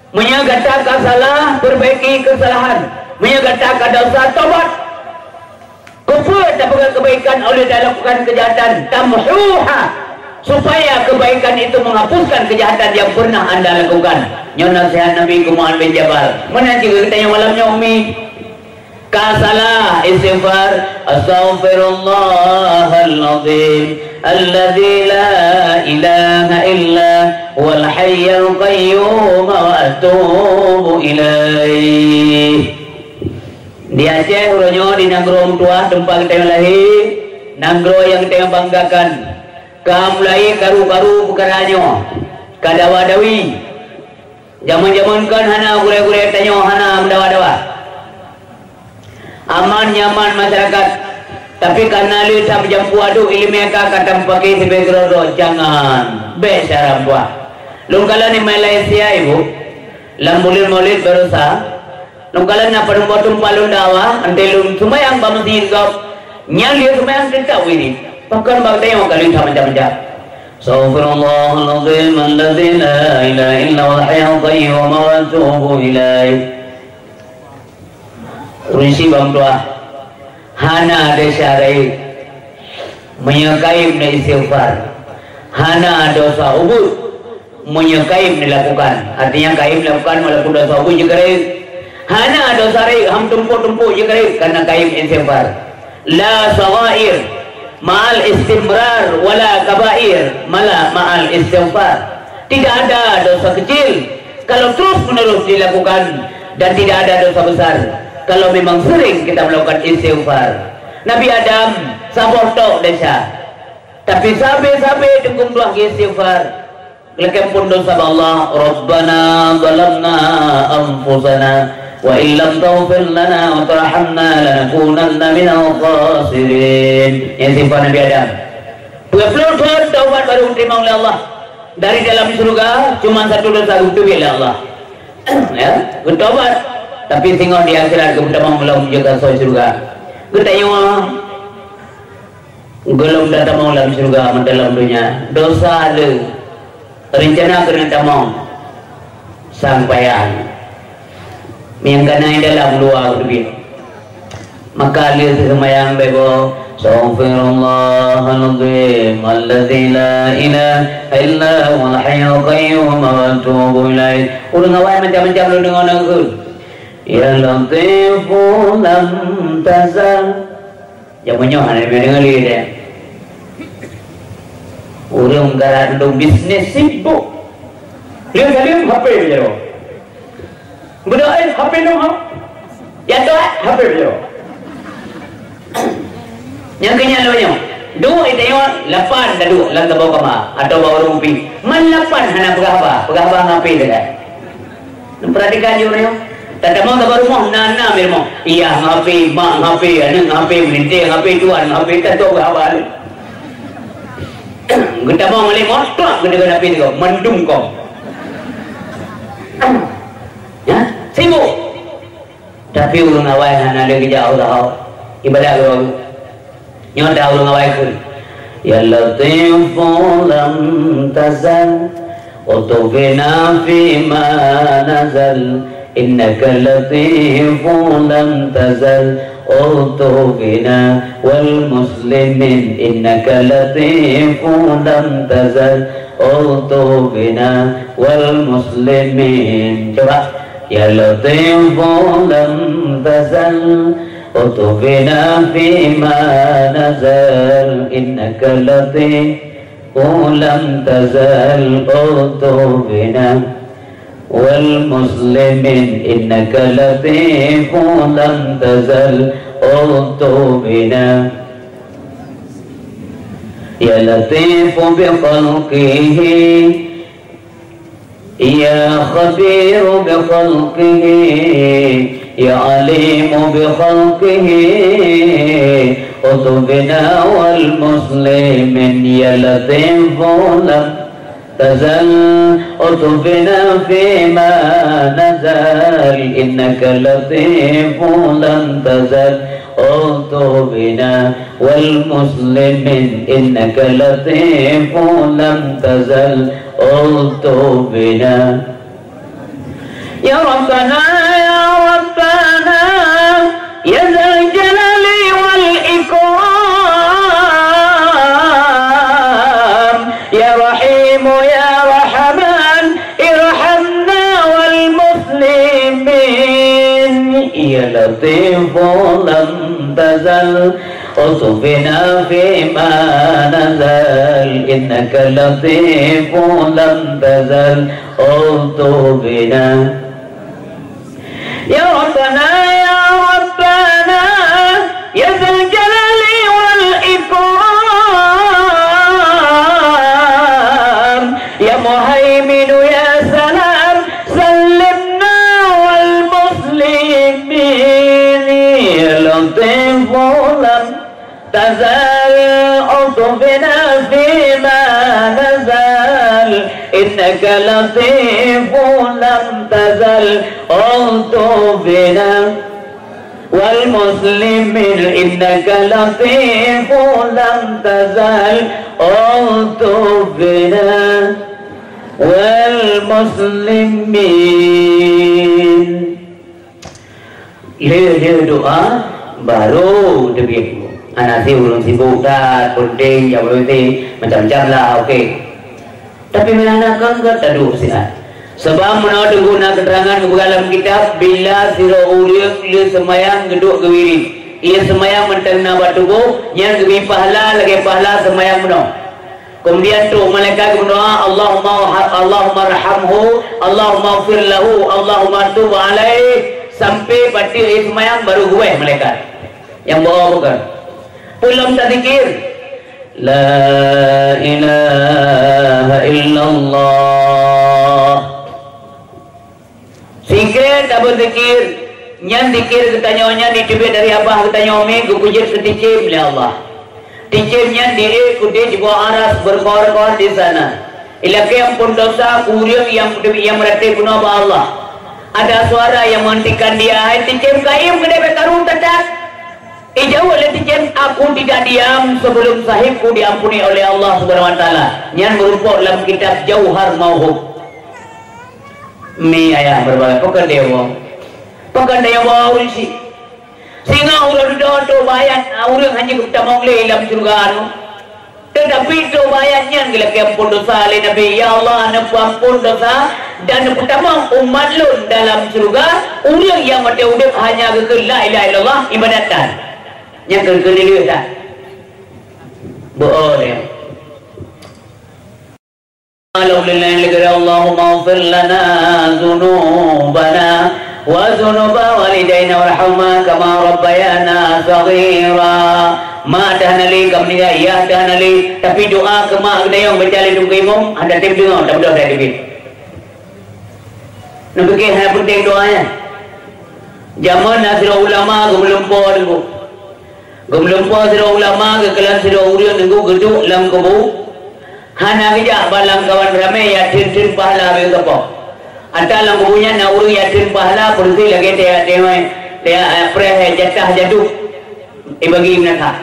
Meunyoe gata ka salah, perbaiki kesalahan. Meunyoe gata ka desya, tobat. Keupeue tapeugah kebaikan oleh talakukan kejahatan? Tamhuha, supaya kebaikan itu menghapuskan kejahatan yang pernah anda lakukan. Nyoe nasihat Nabi keu Mu'adz bin Jabal. Meunan cit keu geutanyoe malam nyoe, Umi. Ka salah, istighfar, "Astaghfirullahal azim, alladzi la ilaha illa huwal hayyul qayyum, wa atubu ilaih." Di Aceh uroe nyoe, di nanggroe meutuwah teumpat geutanyoe lahé, nanggroe nyang geutanyoe banggakan, ka mulai karu-karu peukara nyoe, ka dawa-dawi. Jameun-jameun kon hana gurée-gurée tanyoe hana meudawa-dawa. Aman nyaman masyarakat, tapi kana lé that meujampu aduk iéleumé ka, ka tameupake sibée keudroe-droe, jangan, bék syara meutuwah. Lôn kalon di Malaysia, Ibu, lam buleuen Maulid baroesa, lôn kalon na padum boh teumpat lôn dawa, 'an lheueh lôn seumayang bak meuseujid gob, nyan lheueh seumayang teutab wirid. Pakon bak tanyoe ka lheueh that macam-macam. Astaghfirullahalazim alladzi la ilaha illa huwal hayyul qayyum wa atubu ilaih. Ureuëng sibang tuah, hana desya rayeuk meunyoe kayém neuistighfar. Hana desya ubit meunyoe kayém neulakukan. Artinya kayém lakukan walaupun desya ubit jeuet keu rayeuk. Hana desya rayeuk, han tumpôk-tumpôk jeuet keu rayeuk, karena kayém istighfar. La saghair ma'al istimrar, wala kabair mala ma'al istighfar. Tidak ada dosa kecil kalau terus-menerus dilakukan, dan tidak ada dosa besar kalau memang sering kita melakukan istighfar. Nabi Adam saboh tok desya, tapi sabe-sabe teungku meutuah geuistighfar. Lakée amphon desya bak Allah, "Rabbana zalamna anfusana wa illam taghfir lana wa tarhamna lanakunanna minal khasirin." Nyan sifat Nabi Adam. Dua puluh thon taubat baru diterima oleh Allah. Dari dalam syurga cuma satu dosa geuteubiet lé Allah. Ya, geutaubat. Tapi singoh di akhirat geupeutamong lom jeuet asoe syurga. Geutanyoe gohlom tatamong lam syurga meudalam donya. Dosa le. Reuncana keuneuk tamong sang payah. Nyang kana dalam luwa geuteubiet. Maka lheueh seumayang bebo, "Astaghfirullahalazim alladzi la ilaha illa huwal hayyul qayyum wa atubu ilaih." Ureuëng awai macam-macam lôn deungoe na geukheun, "Ya Latifu lam tazal." Jameun nyoe hana deungoe lé deh. Ureuëng gara dong bisnis sibuk. Lheueh saleuem H P jaroe. Beudôh, eh, H P nyoe, ha? Ya, tu, eh, H P nyoe. Nyang keunyan lôn nyoe. Duek ita nyoe, lapan taduek lam saboh kama atau bak warong kopi. Man lapan hana peugah haba, peugah haba ngon H P sagai. Perhatikan je ureuëng nyoe. Tatamong saboh rumoh, na, na, rumoh. Iya ngon H P, mak ngon H P, aneuk ngon H P, meulinteh ngon H P, tuan ngon H P, tan peugah haba lé. Geutamong lé motor, geudeungon H P sigoe, mandum kong. Ya, sibuk. Tapi ureuëng awai hana lé geujak uroe ibadat uroe. Nyoe ta ureuëng awai kheun, "Ya Latifu lam tazal, utufina fi ma nazal, innaka Latifu lam tazal, utufina wal muslimin, innaka Latifu lam tazal, utufina wal muslimin." Coba. Ya Latifu lam tazal, utufina fi ma nazal, innaka Latifu lam tazal, utufina wal muslimin, innaka Latifu lam tazal, utufina. Ya Latifu bi khalqihi, يا خبير بخلقه، يا عليم بخلقه، أطبنا والمسلمين، يا لطيف لم تزل، أطبنا فيما نزل، إنك لطيف لم تزل، أطبنا والمسلمين، إنك لطيف لم تزل، أطبنا. يا ربنا، يا ربنا، يا ذا الجلال والإكرام، يا رحيم، يا رحمن، ارحمنا والمسلمين. يا لطيف لم تزل، أطبنا فيما نزل، إنك لطيف لم تزل، أطبنا. يا ربنا، يا ربنا، الطف بنا فيما نزل، إنك لطيف لم تزل الطف بنا والمسلمين، إنك لطيف لم تزل الطف بنا والمسلمين. Lheueh-lheueh doa, barô teubiet. Hana sit ureueng sibuk that, peunteng, jak beuruti, macam-macam lah, oke. Tapi meunan na kon gata duek siat. Sabab meunoe teungku na keuterangan geupeugah lam kitab, bila sidroe ureueng le seumayang geuduek geuwirit, ie seumayang mantong na bak tuboh, nyan geubri pahala lagèe pahala seumayang meunoe. Keumudian trok malaikat geumeudoa, "Allahumma, Allahummarhamhu, Allahummaghfir lahu, Allahumma tub alaih," sampai pateuk ie seumayang baru geuwèh malaikat. Nyang beuo bukon. Peulom tazikir, "La ilaha illallah." Sikrek tabeuzikir, nyan zikir geutanyoe nyan jiteubiet dari babah geutanyoe mi geupeujeuet keu ticém lé Allah. Ticém nyan di-ék udép di bawah aras beureukoh-reukoh di sana. Ilakée amphon desya keu ureueng nyang, nyang meuratéb bunoe bak Allah. Ada suara yang menghentikan dia, "Hai ticém, kayém keudéh bèk karu that-that." Ijaweueb lé ticém, "Aku tidak diam sebelum sahibku diampuni oleh Allah Subhanahu wa Taala." Nyan meurumpok lam kitab Jauhar Mauhub. Mi ayah beureubagai, pakon deungoe? Pakon deungoe ureueng syiek? Singoh uroe dudoe trok bak ayat, ureueng hana geupeutamong lé lam syeuruga nyoe. Teutapi trok bak ayat nyan geulakée amphon desya lé Nabi, "Ya Allah, neupeuamphon desya dan neupeutamong umat lôn dalam syeuruga, ureueng nyang watée udép hanya geukheun la ilaha illallah ibadat that." Nyan keuh keuneulheueh that. Beuo lé. Allahumma ighfir lana dzunubana wa dzunuba walidaina warhamhuma kama rabbayana shaghira. Mak dah hana lé ka meuninggai, yah dah hana lé, tapi doa keu mak geutanyoe baca lé Teungku Imum, hana tem deungoe, tabeudôh that teubiet. Neupike hana peunteng doa nyan. Jameun na sidroe ulama geumeulumpo Teungku. Geumeulumpo sidroe ulama geukalon sidroe ureueng Teungku geuduek lam kubu. Hana geujak bak lamkawan ramé, jak theun-theun pahala bak geuh sapo. Ata lam kubu nyan na ureueng jak theun pahala peureuséh lagée teuyak, teuyak, eh, preh, eh, jatah jaduk. Ibagi meunan that.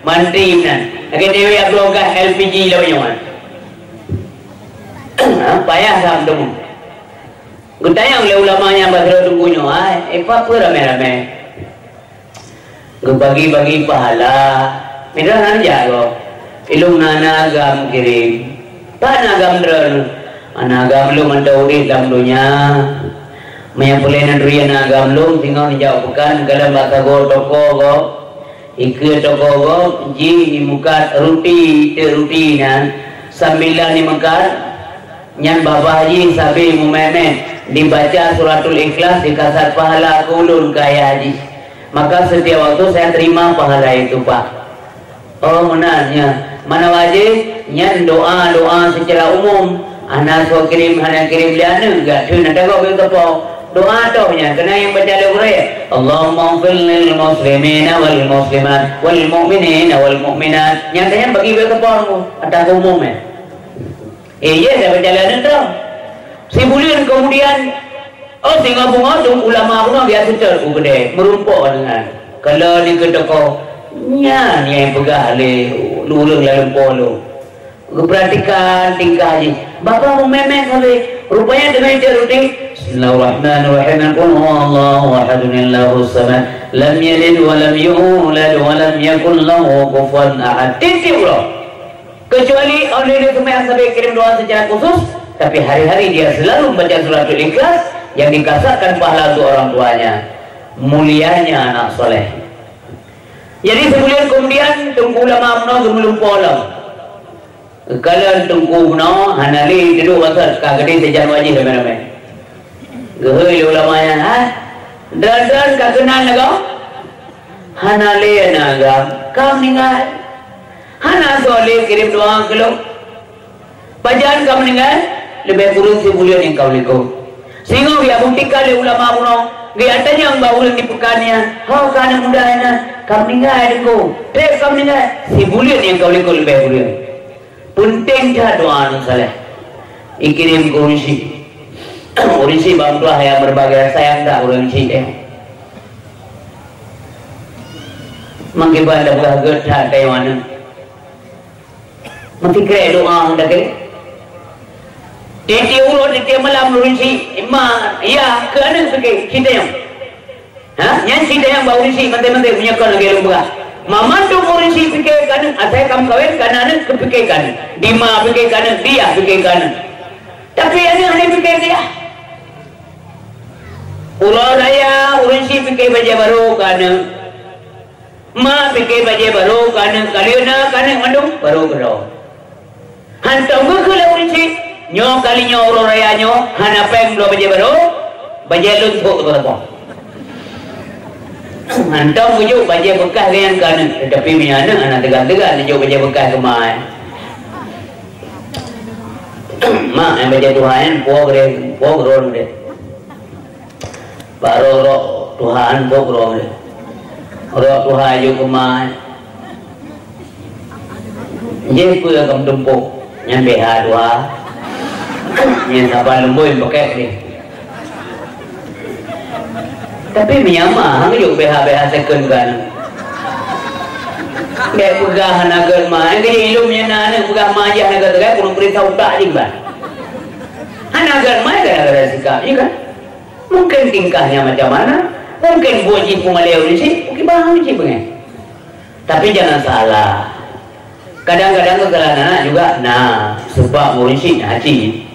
Mantri meunan. Lagée teuyak bloe gas L P G lawét nyoe. Ha, payah that meuteumé. Geutanyong lé ulama nyan bak sidroe Teungku nyoe, "Hai, eh, peue ramé-ramé?" Geubagi-bagi pahala. Meunan jak gob. Ilôn hana agam kirém. Pat na agam droeneuh? Hana agam lôn mantong udép lam donya. Meunyo peureulée neuturi hana agam lôn, singoh neujak u peukan, kalon bak sagoe toko gob. Ikeue toko gob, jih jimeukat ruti, teuk ruti nyan, sambilan jimeukat. Nyan babah jih sabe mumèt-mèt, dibaca Suratul Ikhlas, dikasat pahala keu ulôn keu ayah jih. Maka setiap waktu saya terima pahala itu, Pak. Oh, meunan nyan. Mana wajéb? Nyan doa-doa secara umum. Hana soe kirém, hana kirém lé aneuk, gak theun ata gob geuteupeu. Doa toh nyan, keunan nyang baca lé gurée. Allahumma ighfir lil muslimina wal muslimat, wal mu'minina wal mu'minat. Nyan, nyan bagi geuteupeu ata umum, eh. Eh, ya, dah berjalan dah. Sibuleuen kemudian, oh, singoh beungoh tu ulama bunoe biasa teuh u keudè, meurumpok dengan. Kalau di keudoko, nyan nyang peugah lé ureueng lam lumpoe lôn. Geuperhatikan tingkah jih. Bapa meumemet sabe. Rupanya teuma ijak ruti. Bismillahirrahmanirrahim. Qul huwallahu ahad, Allahus samad. Lam yalid wa lam yulad wa lam yakul lahu kufuwan ahad. Tiep-tiep uroe. Kecuali oleh dia sembahyang sambil kirim doa secara khusus, tapi hari-hari dia selalu membaca suratul Ikhlas yang dikasatkan pahala untuk orang tuanya. Mulianya anak soleh. Jadi sebulan kemudian, Teungku Ulama meunoe geumeulumpoe lom. Geukalon Teungku meunoe, hana lé teuduek wasot, ka geude sajan wajéh ramé-ramé. Geuhôi lé ulama nyan, "Hah? Droeneuh ka keunan lagoe?" "Hana lé, aneuk agam, ka meuninggai. Hana soe lé kirém doa keu lôn. Pajan ka meuninggai? Leubeh kureueng sibuleuen nyang ka u likot." Singoh geujak buktikan lé ulama bunoe, geujak tanyong bak ureueng di peukan nyan, "Ho ka aneuk muda nyan, Ka meuninggai Teungku, trép ka meuninggai. Sibuleuen nyang ka likot leubeh buleuen. Peunteng that doa aneuk saleh. Ikirém keu ureueng chik. Ureueng chik bak meutuah nyang meureubagai sayang that ureueng chik nyan. Mangkeubah dah peugah gét that kayong aneuk. Meusikrek doa dah keu. Tiep-tiep uroe, tiep-tiep malam ureueng chik, ma, ya, keu aneuk pike, cit nyang. Ha? Nyan cit nyang bak ureueng chik maté-maté, meunyoe kon lagèe lôn peugah. Mamandum ureueng chik pike keu aneuk, asai ka meukawen, keu aneuk pike keu aneuk. Di ma pike keu aneuk, di yah pike keu aneuk. Tapi aneuk hana pike keu yah. Uroe raya, ureueng chik pike bajèe barô keu aneuk. Ma pike bajèe barô keu aneuk, ka lheueh na keu aneuk mandum, barô keudroe. Hantom geukheun lé ureueng chik, nyoe kali nyoe uroe raya nyoe, hana péng bloe bajèe barô, bajèe lôn thok teupeu-teupeu. Hantom geujok bajèe beukah keu nyang keu aneuk, teutapi meunyoe aneuk hana teuga-teuga neujok bajèe beukah keu ma, eh. Ma, nyang bajèe tuha nyan, po geureh, po geurôn deh. Bak rok-rok tuha nyan pok droe lé. Rok tuha jok keu ma. Jih peue ka meutumpôk nyan B H tuha. Nyan saban leumbôi pakèk deh. Tapi meunyo ma han geujok B H, B H second kan. Bèk peugah hana gèt ma, nyang geujok ilôn nyan na aneuk peugah ma jih hana gèt, gèt, peurintah utak jih ban. Hana gèt ma gara-gara sikap jih kan. Mungkin tingkahnya macam mana, mungkin buet jih peumalèe ureueng chik, mungkin barang ureueng chik beungèh. Tapi jangan salah. Kadang-kadang kesalahan anak juga na, sebab ureueng chik na cit.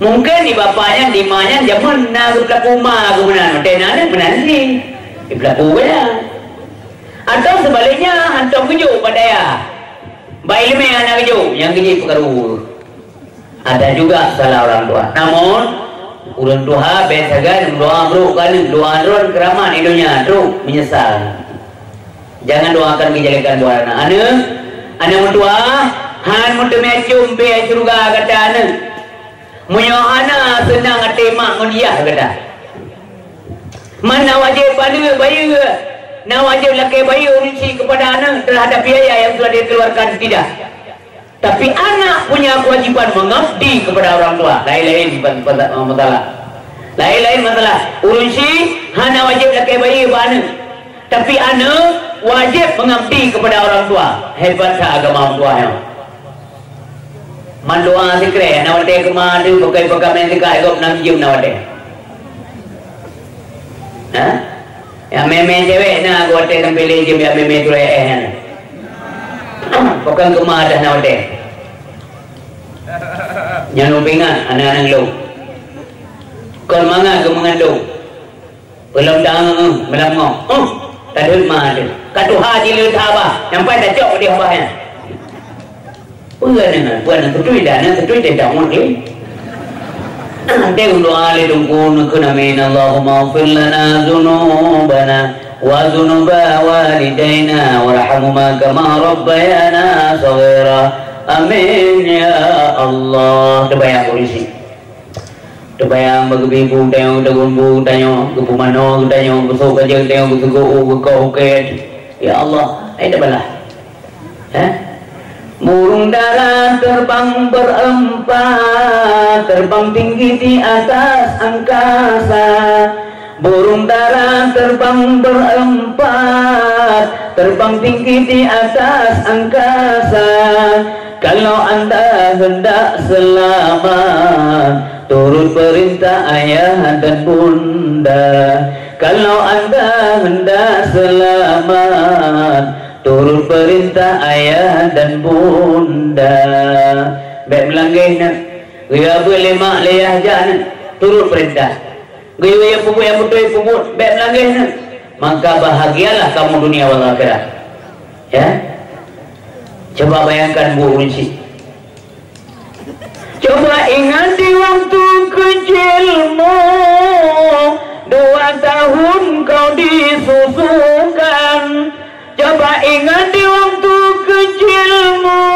Mungkin di bapak nyan, di ma nyan, jameun na geupeulaku ma geuh meunan, watèe na aneuk meunan cit. Geupeulaku geuh nyan. Atau sebaliknya, hantom geujok bak dayah. Bak ileumèe hana geujok, nyang geujok peukaru. Ada juga salah orang tua. Namun, ureueng tuha bèk sagai meudoa brôk keu aneuk, doa droen keuramat di donya, trôk meunyeusal. Jangan doakan kejelekan buat anak. Aneuk, aneuk meutuah, han meuteumèe com pih syeuruga gata aneuk. Meunyoe hana seunang até mak ngon yah gata. Man na wajéb paneuk bayeue, na wajéb lakèe bayeue ureueng chik kepada aneuk terhadap biaya yang sudah dikeluarkan, tidak. Tapi anak punya kewajiban mengabdi kepada orang tua. Laén-laén pa-, pa-, masalah. Laén-laén masalah. Ureueng chik hana wajéb lakèe bayeue bak aneuk. Tapi aneuk wajéb mengabdi kepada orang tua. Hebat that agama meutuah nyoe. Man doa sikrek, na watèe keumah teuh, pakai-pakai meunan teuka, gob nam jeuem na watèe. Ha? Nyang mè-mè cewek na, watèe sampai lé jeuem nyang mè-mè turée éh nyan. Pakon keumah dah na watèe. Nyan lôn peuingat, aneuk-aneuk lôn. Kon mangat geumeungandong. Peulom tangan, eh, meulam ngo. Eh, tadeuet ma teuh. Ka tuha jileuet haba, nyampai tacok di haba nyan. Peue nyan, peue nyan, beutôi dah, nyan beutôi teuh daun lé. Teuh doa lé Teungku neukheun amin. Allahumma ighfir lana dzunubana wa dzunuba walidaina warhamhuma kama rabbayana shaghira. Amin ya Allah. Teubayang polisi. Teubayang bak geubi bu tanyoe, geudagon bu tanyoe, geupeumanoe geutanyoe, geusok bajeueng tanyoe, geuseugoe u, geukoh ukét. Ya Allah, hai tabalah. Eh? Burung dara terbang berempat, terbang tinggi di atas angkasa. Burung dara terbang berempat, terbang tinggi di atas angkasa. Kalau anda hendak selamat, turut perintah ayah dan bunda. Kalau anda hendak selamat, turut perintah ayah dan bunda. Bèk meulanggai na. Geuyue beuet lé mak lé yah jak na, turut perintah. Geuyue peubuet nyang beutôi peubuet, bèk meulanggai na. Maka bahagialah kamu dunia wal akhirat. Ya. Coba bayangkan bu ureueng chik. Coba ingat di waktu kecilmu, dua tahun kau disusukan. Coba ingat di waktu kecilmu,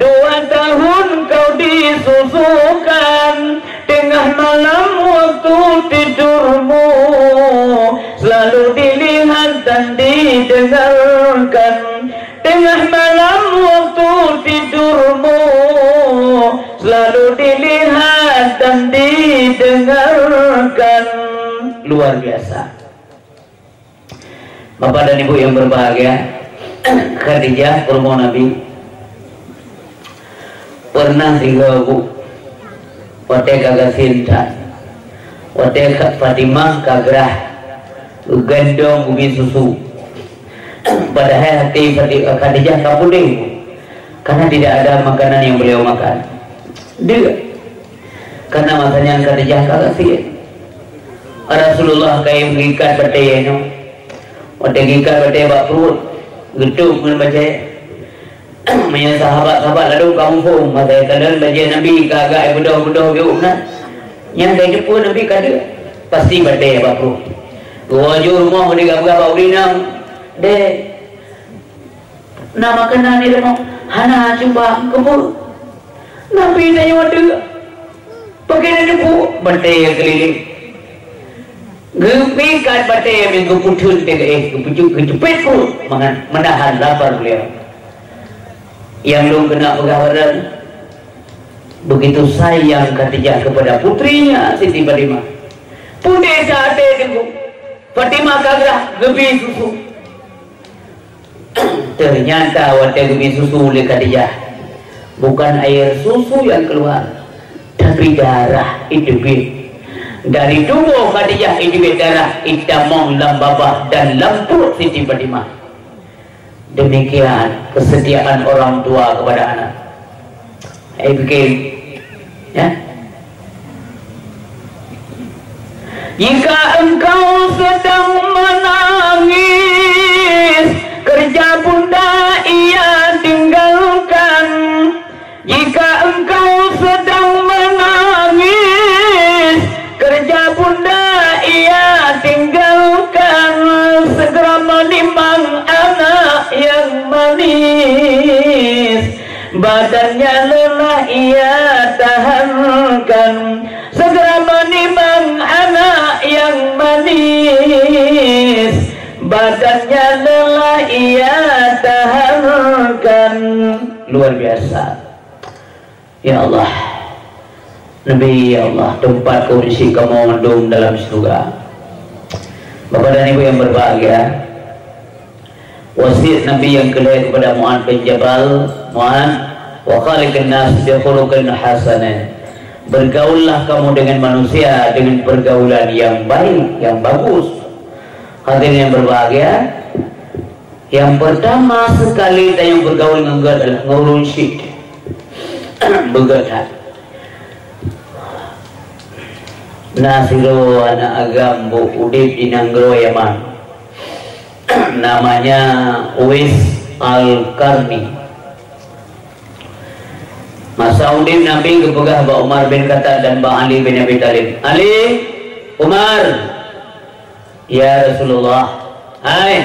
dua tahun kau disusukan. Tengah malam waktu tidurmu, selalu dilihat dan di Dengarkan, tengah malam waktu tidurmu, selalu dilihat dan didengarkan. Luar biasa. Bapak dan Ibu yang berbahagia, Khadijah, peurumoh Nabi, pernah tiga bu, watée ka gasien that, watée ka Fatimah ka grah, geugandong geubi susu. Padahai hati Fati-, Khadijah ka peudeh, karena tidak ada makanan yang beliau makan. Deuk. Karena masa nyan Khadijah ka gasien. Rasulullah ka geuikat batée nyoe. Watée geuikat batée bak pruet, geutôb ngon bajée. Meunyoe sahabat-sahabat ladôm ka muphom, masa nyan bajée Nabi ka agak beudôh-beudôh geuh na. Nyan ka jumpa Nabi ka deuek. Pasti batée bak pruet. Geuwoe ju rumoh, geupeugah bak ureueng inong, "Dek, na makanan di rumoh?" "Hana, cuba keupeue." Nabi tanyoe deuek. Pakai na jumpa batée keulileng. Geupikat batée nyang geupeutheun teuh, eh, geupeujeuet, geuceupet pruet mangat menahan lapar beliau. Nyang lôn keuneuk peugah badan, begitu sayang Khadijah kepada putrinya Siti Fatimah. Pundeh sa até teungku, Fatimah ka grah geubi susu. Ternyata watée geubi susu lé Khadijah, bukan air susu yang keluar, tapi darah iteubiet. Dari tuboh Khadijah iteubiet darah, itamong lam babah dan lam pruet Siti Fatimah. Demikian kesetiaan orang tua kepada anak. Hai pikir, ya. Jika engkau sedang menangis, kerja bunda ia tinggalkan. Jika engkau sedang menangis, kerja bunda ia tinggalkan. Segera menimang anak yang manis. Badannya lelah ia tahankan, segera menimang anak yang manis. Badannya lelah ia tahankan. Luar biasa. Ya Allah. Nabi, ya Allah, teumpat keu isi kamoe mandum dalam syurga. Bapak dan Ibu yang berbahagia, wasiat Nabi nyang keu lhée kepada Mu'adz bin Jabal, "Mu'adz, wa khaliqin nas bi khuluqin hasanah." Bergaullah kamu dengan manusia dengan pergaulan yang baik, yang bagus. Hadirin yang berbahagia, nyang pertama sekali tanyoe bergaul ngon geuh adalah ngon ureueng syik. Beugét that. Na sidroe aneuk agam bu udeb di nanggroe Yaman. Namanya Uwais Al-Qarni. Masa udeb Nabi geupeugah bak Umar bin Khattab dan bak Ali bin Abi Thalib, "Ali, Umar, ya Rasulullah, hai,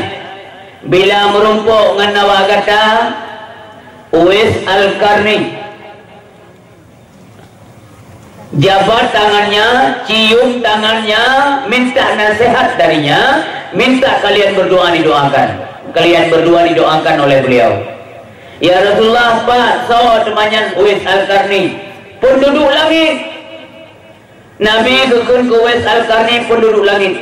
bila meurumpok ngon awak gata Uwais Al-Qarni, jabat tangannya, cium tangannya, minta nasihat darinya, minta kalian berdoa didoakan. Kalian berdua didoakan oleh beliau." Ya Rasulullah, pat soe teuma nyan Uwais Al-Qarni? Peunduduek langét. Nabi geukheun keu Uwais Al-Qarni peunduduek langét.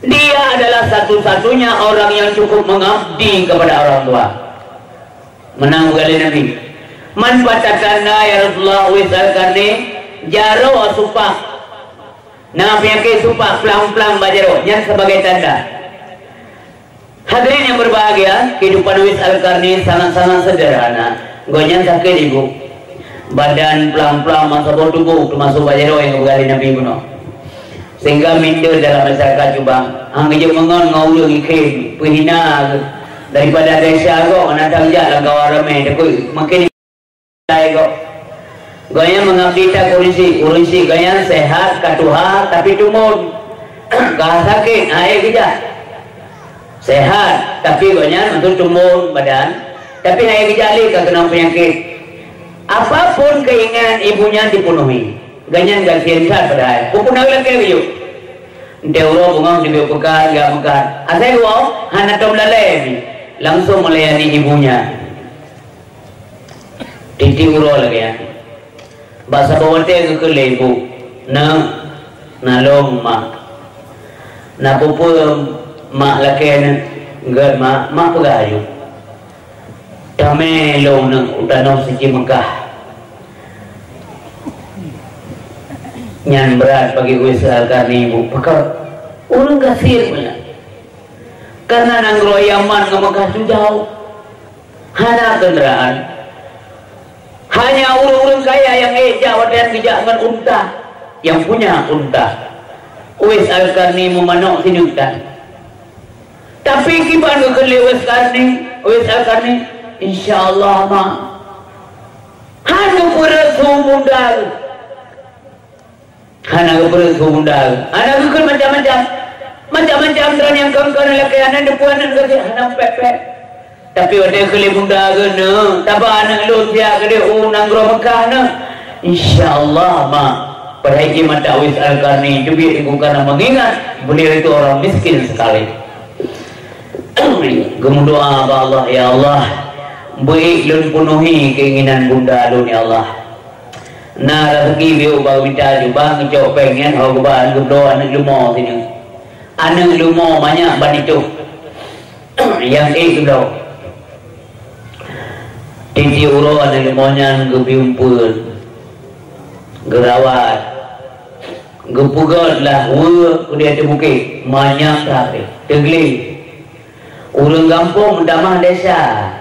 Dia adalah satu-satunya orang yang cukup mengabdi kepada orang tua. Meunan geupeugah lé Nabi. Man pat tatanda, ya Rasulullah, Uwais Al-Qarni jaroe supak. Na peunyakét supak plang-plang bak jaroe, nyan sebagai tanda. Hadirin yang berbahagia, kehidupan Uwais Al-Qarni sangat-sangat sederhana. Gobnyan sakét ibu. Badan plang-plang meusaboh tuboh, teumasok bak jaroe nyang geupeugah lé Nabi bunoe. Sehingga minder dalam masyarakat Jombang. Han geujok meungon ngon ureueng ikheun, peuhina geuh. Daripada desya gob, hana that jak lam kawan ramé, takot makin Gobnyan meungabdi that keu ureueng syik, ureueng syik gobnyan sehat, ka tuha, tapi tumbon. Ka sakét, hana ék geujak. Sehat, tapi gobnyan mantong tumbon badan, tapi hana ék geujak lé, ka keunong peunyakét. Apapun keinginan ibu nyan dipenuhi. Gobnyan gasien that padahai. Peue na lakée geuyue. Entée uroe beungoh di Peukan, gak Meukan. Asai uroe, hana tom lalée mi. Langsung melayani ibunya. Tieb-tieb uroe lagée nyan. Bak saboh watée geukheun lé ibu, "Neuk, na lôn mak." "Na peue-peue mak lakée nyoe?" "Gét mak, mak peugah aju." "Tamé lôn neuk u tanoh suci Meukah." Nyan brat bagi Uwais Al-Qarni, Bu. Pakon? Ureuëng gasien meunan. Karena nanggroe Yaman ngon Meukah tu jauh. Hana kendaraan. Hanya ureuëng-ureuëng kaya nyang ék jak watée nyan geujak ngon unta, nyang punya unta. Uwais Al-Qarni meumanök sineuk tan. Tapi kiban geukheun lé Uwais Qarni, Uwais Al-Qarni, "Insya Allah, Mak." Hana geupeureuet su bunda. Hana geupeureuet su bunda. Hana geukheun macam-macam. Macam-macam droe nyang kon-kon lakée aneuk, deupue aneuk lagée hana pét-pét. Tapi watée kheun lé bunda geuh, "Neuk, taba aneuk lôn siat keudeh u nanggroe Meukah, Neuk." "Insya Allah, Mak." Padahai ié mata Uwais Al-Qarni teubiet teungku karena mengingat beliau itu orang miskin sekali. Geumeudoá bak Allah, "Ya Allah, beuék lôn peunuhi keinginan bunda lôn, ya Allah." Na raseuki biôh bak mita jubah, geucok péng nyan, ho geuba, geubloe aneuk leumo sineuk. Aneuk leumo manyak ban itôh. Nyang ék geubloe. Tieb-tieb uroe aneuk leumo nyan geubi umpeuen, geurawat, geupeugét lah weue keudeh ateueh bukét, manyang that teugleh. Ureuëng gampông meutamah desya.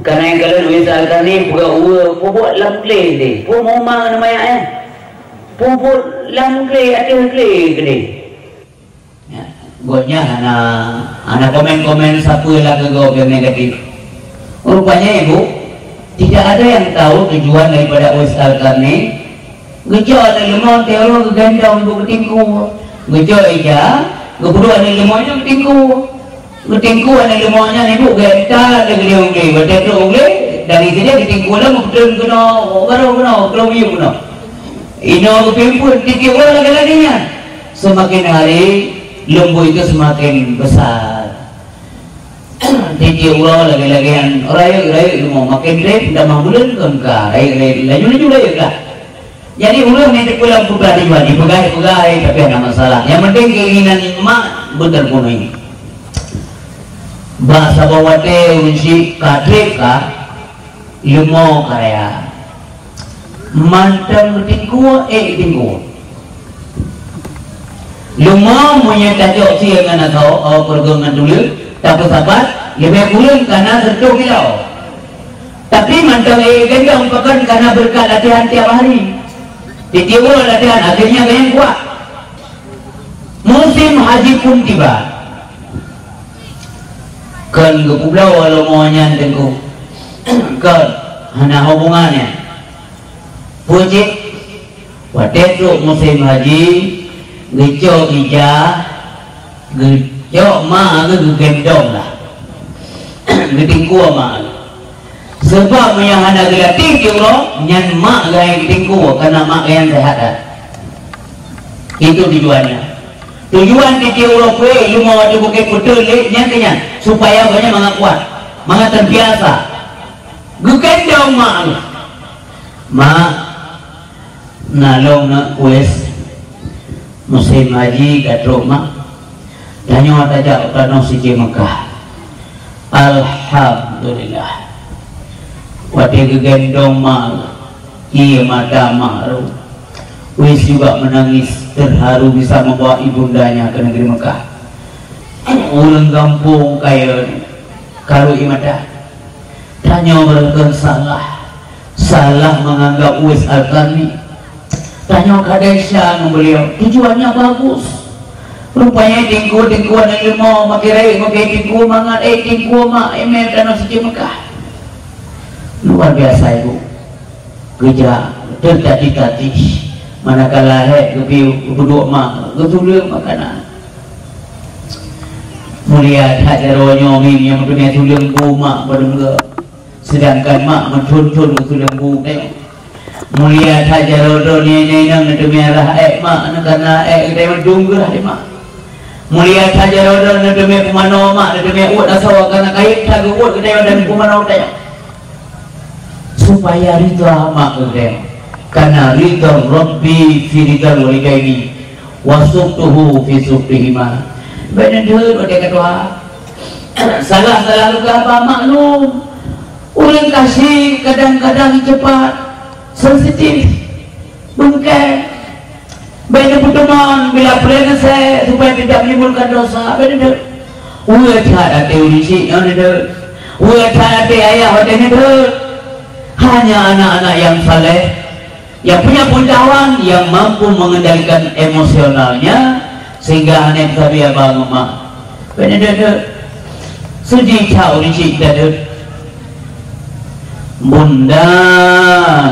Kana nyang kalon Uwais Al-Qarni peugah weue, peubuet lam glé deh, peue meuma ngon manyak nyan. Peubuet lam glé, ateueh glé keudeh. Ya, gobnyan hana, hana komen-komen sapeue lah keu gob nyang negatif. Rupanya, Ibu, tidak ada yang tahu tujuan daripada Uwais Al-Qarni. Geucok aneuk leumo, teuma geugendong ibu geutingku. Geucok ija, geupeuduek aneuk leumo nyan geutingku. Geutingku aneuk leumo nyan, ibu geuentar lé geulieng glé. Watée trok glé, dari sideh geutingku lom geupeutreun keunoe, barô keunoe, keunoe miyueb keunoe. Inoe geupimpén, tieb-tieb uroe lagée-lagée nyan. Semakin hari, lumbôi itu semakin besar. Tieb-tieb uroe lagée-lagée nyan, rayeuk-rayeuk leumo, makin treb, tamah buleuen kon ka, rayeuk-rayeuk, laju-laju rayeuk lah. Jadi, ureuëng nyang teupeue lam peugah tujuan, dipeugah-peugah, tapi hana masalah. Nyang penting keinginan mak beuteupenuhi. Bak saboh watée ureuëng syiek ka treb ka, leumo ka raya. Mantong geutingku, ék geutingku. Leumo meunyoe tajok sie ngon asoe, oh, keureubeuen ngon tuleueng, tapeusapat, leubeh kureueng kana sireutoh kilo. Tapi mantong ék gendong pakon kana beureukat latihan tiap hari. Tieb-tieb uroe latihan, akhirnya gobnyan kuat. Musim haji pun tiba. Kon geupubloe leumo nyan teungku. Kon hana hubungan nyan. Peue cit? Watée trok musim haji, geucok ija, geucok ma geuh geugendong lah. Geutingku ma geuh. Sabab meunyoe hana geulatih tieb uroe, nyan mak geuh nyang geutingku, kana mak geuh nyang seuhat that. Itu tujuannya. Tujuan tieb-tieb uroe peuék leumo ateueh bukét peuteun lé nyan keuh nyan, supaya gobnyan mangat kuat, mangat teubiasa. Geugendong mak geuh. Mak, na lôn neuk kués. Musim haji ka trok, Mak. Tanyoe tajak u tanoh suci Meukah. Alhamdulillah. Watée geugendong mak, ié mata mak rhot. Uwais juga menangis, terharu bisa membawa ibundanya ke negeri Mekah. Ureuëng gampông kayém ka rhot ié mata. Tanyoe barangkon salah, salah menganggap Uwais Al-Qarni. Tanyoe ka desya ngon beliau, tujuannya bagus. Rupanya teungku-teungku aneuk leumo makai rayeuk makai teungku mangat, eh, teungku mak, eh, mé tanoh suci Mekah. Luar biasa, Ibu. Geujak teutatih-tatih. Manakala hék geupiôh, geupeuduek mak, geutuleueng makanan. Mulia that jaroe nyoe, min nyang meuteumé tuleueng bu mak, padum geu. Sedangkan mak meuthon-thon geutuleueng bu, tengok. Mulia that jaroe droeneuh inong neuteumé rhah ék mak, karena ék geutanyoe dum geurhah lé mak. Mulia saja roda neuteumé pumanoe mak, neuteumé uet asoe, karena kayém that geuuet geutanyoe dan pumanoe geutanyoe. Supaya ridha mak geutanyoe. Karena ridha Rabbi fi ridhal walidaini wa sukhtuhu fi sukhtihima. Bèk neudeuet watèe ka tuha. Salah-salah leuka haba maklum. Ureueng kasih kadang-kadang cepat sensitif, beungkèe. Bèk neupeuteumon bila peureulèe neusèk supaya tidak menimbulkan dosa. Bèk neudeuet. Weueh that até ureueng chik nyoe neudeuet. Weueh that até ayah watèe neudeuet. Hanya anak-anak yang saleh, yang punya pengetahuan, yang mampu mengendalikan emosionalnya, sehingga hana sabe haba ngon mak. Bèk neudeuet. Suci that ureueng chik neudeuet. Bunda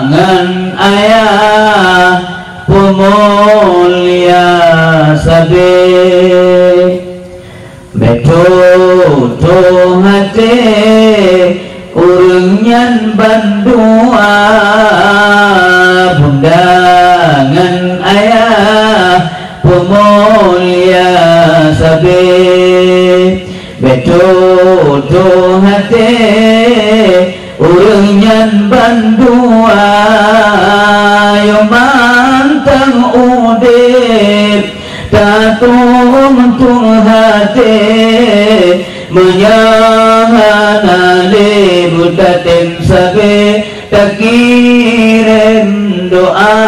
ngon ayah peumulia sabe. Bèk tutoe até ureueng nyan bandua. Bunda ngon ayah peumulia sabe. Bèk tutoe até ureueng nyan bandua. Yoh mantong udép tatuntung até. Meunyoe hana lé beutatem sabe, takirém doa.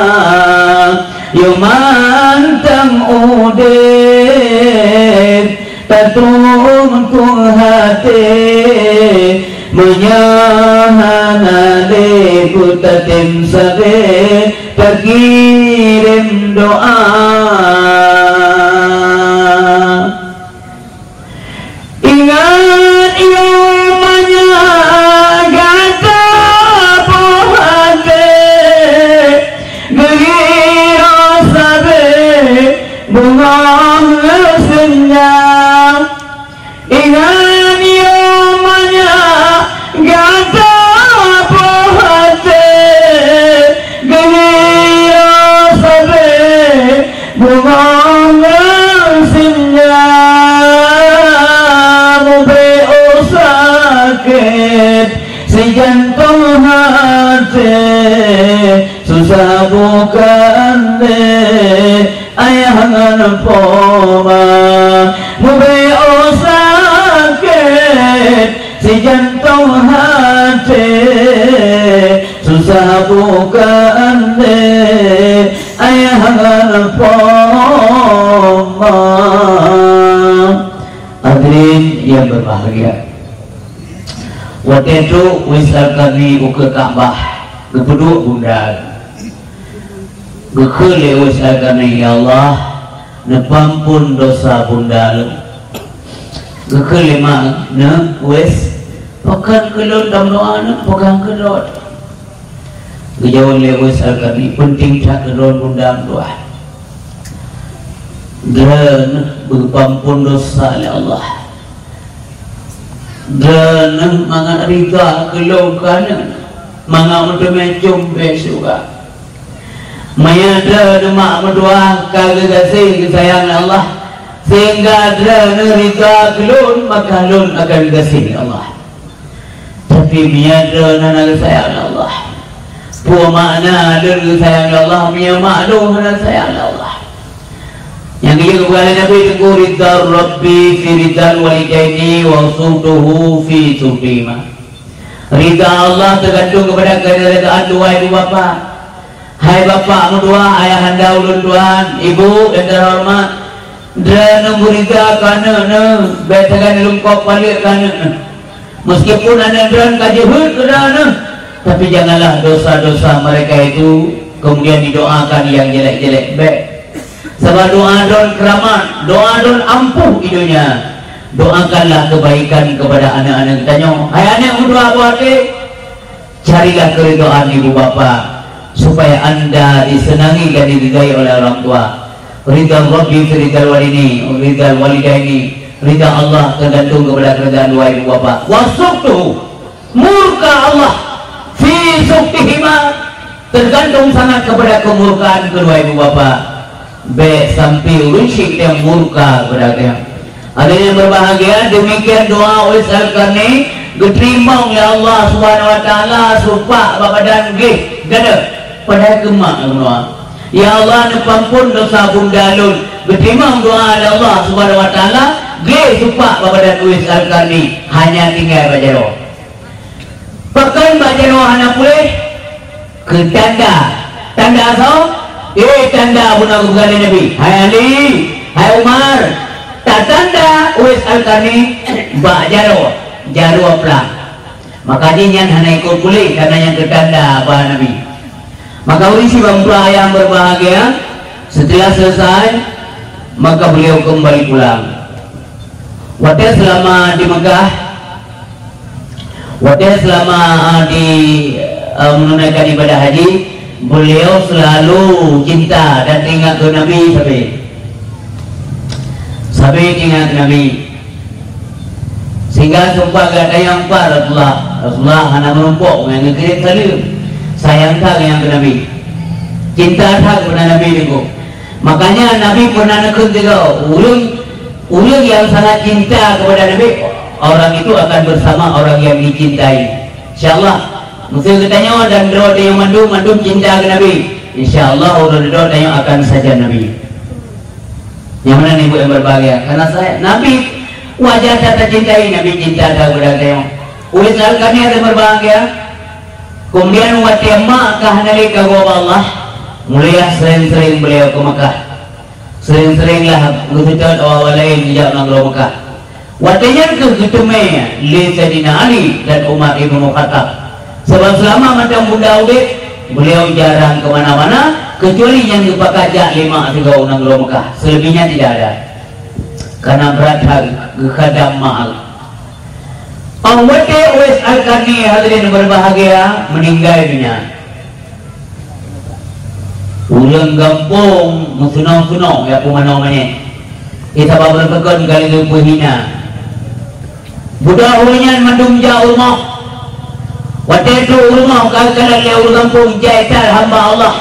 Yoh mantong udép tatuntung até. Meunyoe hana lé beutatem sabe, takirém doa. Ingat yoh manyak gata poh até, geuhiro sabe beungoh seunja. Ingat yoh manyak gata poh até, geuhiro sabe beungoh seunja. Mubèk oh sakét si jantong até, susah bukan lé ayah ngon po ma. Mubèk oh sakét si jantong até, susah bukan lé ayah ngon po ma. Hadirin yang berbahagia, watèe trok Uwais Al-Qarni ukeue Ka'bah, geupeuduek bunda. Geukheun lé Uwais Al-Qarni, "Ya Allah, neupeuampon dosa bunda lôn." Geukheun lé mak, "Neuk, Uwais, pakon keu lôn tameudoa, neuk, pakon keu lôn?" Geujaweueb lé Uwais Al-Qarni, "Peunteng that keu lôn bunda meudoa. Droeneuh geupeuampon dosa lé Allah. Droeneuh mangat ridha keu lôn keu aneuk, mangat meuteumé cumbé syeuruga. Meunyoe droeneuh mak meudoa ka geugaséh geusayang lé Allah, sehingga droeneuh ridha keu lôn, maka lôn akan geugaséh lé Allah. Tapi meunyoe droeneuh hana geusayang lé Allah, peue makna lôn geusayang lé Allah, meunyoe mak lôn hana sayang lé Allah?" Nyang keujeuet geupeugah lé Nabi Teungku, "Ridha Rabbi fi ridhal walidaini wa sukhtuhu fi sukhtihima." Ridha Allah teugantung kepada keuridaan dua ibu bapa. Hai bapak meutuah, ayahanda ulôn tuan, ibu yang terhormat, droeneuh meuridha keu aneuk neuh, bèk sagai neulungkop paleuet keu aneuk neuh. Meskipun aneuk droeneuh ka jeuhet keu droeneuh, tapi janganlah dosa-dosa mereka itu kemudian didoakan yang jelek-jelek. Bèk. Sabab doa droeneuh keuramat, doa droeneuh ampuh di donya. Doakanlah kebaikan kepada aneuk-aneuk geutanyoe. Hai aneuk meutuah buah até, carilah keridhaan ibu bapa, supaya anda disenangi dan diridai oleh orang tua. Ridha Rabbi fi ridhal walidini, ridhal walidaini. Ridha Allah tergantung kepada keridhaan dua ibu bapa. Wa sukhtuhu, murka Allah, fi sukhtihima, tergantung sangat kepada kemurkaan kedua ibu bapa. Bék sampai ureuëng syiek nyang murka kepada geutanyoe. Hadirin yang berbahagia, demikian doa Uwais Al-Qarni geuteurimong lé Allah Subhanahu wa Taala supak bak badan geuh gada padahai keumak doa. Ya Allah, neupeuampon dosa bunda lôn. Geuteurimong doa lé Allah Subhanahu wa Taala, geuh supak bak badan Uwais Al-Qarni, hanya tinggai bak jaroe. Pakon bak jaroe hana puléh? Keu tanda. Tanda soe? Eh, tanda bunoe geupeugah lé Nabi. Hai Ali, hai Umar, tatanda Uwais Al-Qarni bak jaroe, jaroe plang. Maka jih nyan hana ikot puléh, karena nyan keu tanda bak Nabi. Maka ureuëng syiek bak meutuah ayah berbahagia, setelah selesai, maka beliau kembali pulang. Watée selama di Mekah, watée selama, ah, di, ah, menunaikan ibadah haji, beliau selalu cinta dan teringat ke Nabi sabe. Sabe teringat ke Nabi. Sehingga sempat gata nyang pat Rasulullah. Rasulullah hana meurumpok ngon geukirim saleuem. Sayang that nyang keu Nabi. Cinta that keu Nabi niko. Makanya Nabi pernah neukheun tiga ureuëng Ureuëng yang sangat cinta kepada Nabi, orang itu akan bersama orang yang dicintai. Insya Allah, meuseu geutanyoe dan droe tanyoe mandum, mandum cinta keu Nabi, insya Allah ureuëng droe tanyoe akan sajan Nabi. Nyang mana ibu yang berbahagia? Karena saya, Nabi wajah tata cintai, Nabi cinta kepada tanyoe. Uwais Al-Qarni yang berbahagia. Kemudian watée mak ka hana lé ka gob Allah, mulai sering-sering beliau ke Mekah. Sering-seringlah geuseutôt awak-awak laén jijak nanggroe Mekah. Watée nyan kheueh geuteumé lé Saidina Ali dan Umar Ibnu Khattab. Sabab seulama mantong bunda udeb, beliau jarang ke mana-mana, kecuali nyang geupakat jak lé mak sigoe u nanggroe Mekah. Selebihnya tidak ada. Karena brat that geukhadam mak. Óh watée Uwais Al-Qarni, hadirin berbahagia, meninggai dunia. Ureuëng gampông meusunong-sunong jak pumanö manyét. Di sabab ureuëng peukon ka lheueh geupeuhina. Beudôh ureuëng nyan mandum jak u rumoh. Watée trok u rumoh ka geukalon lé ureuëng gampông jai that hamba Allah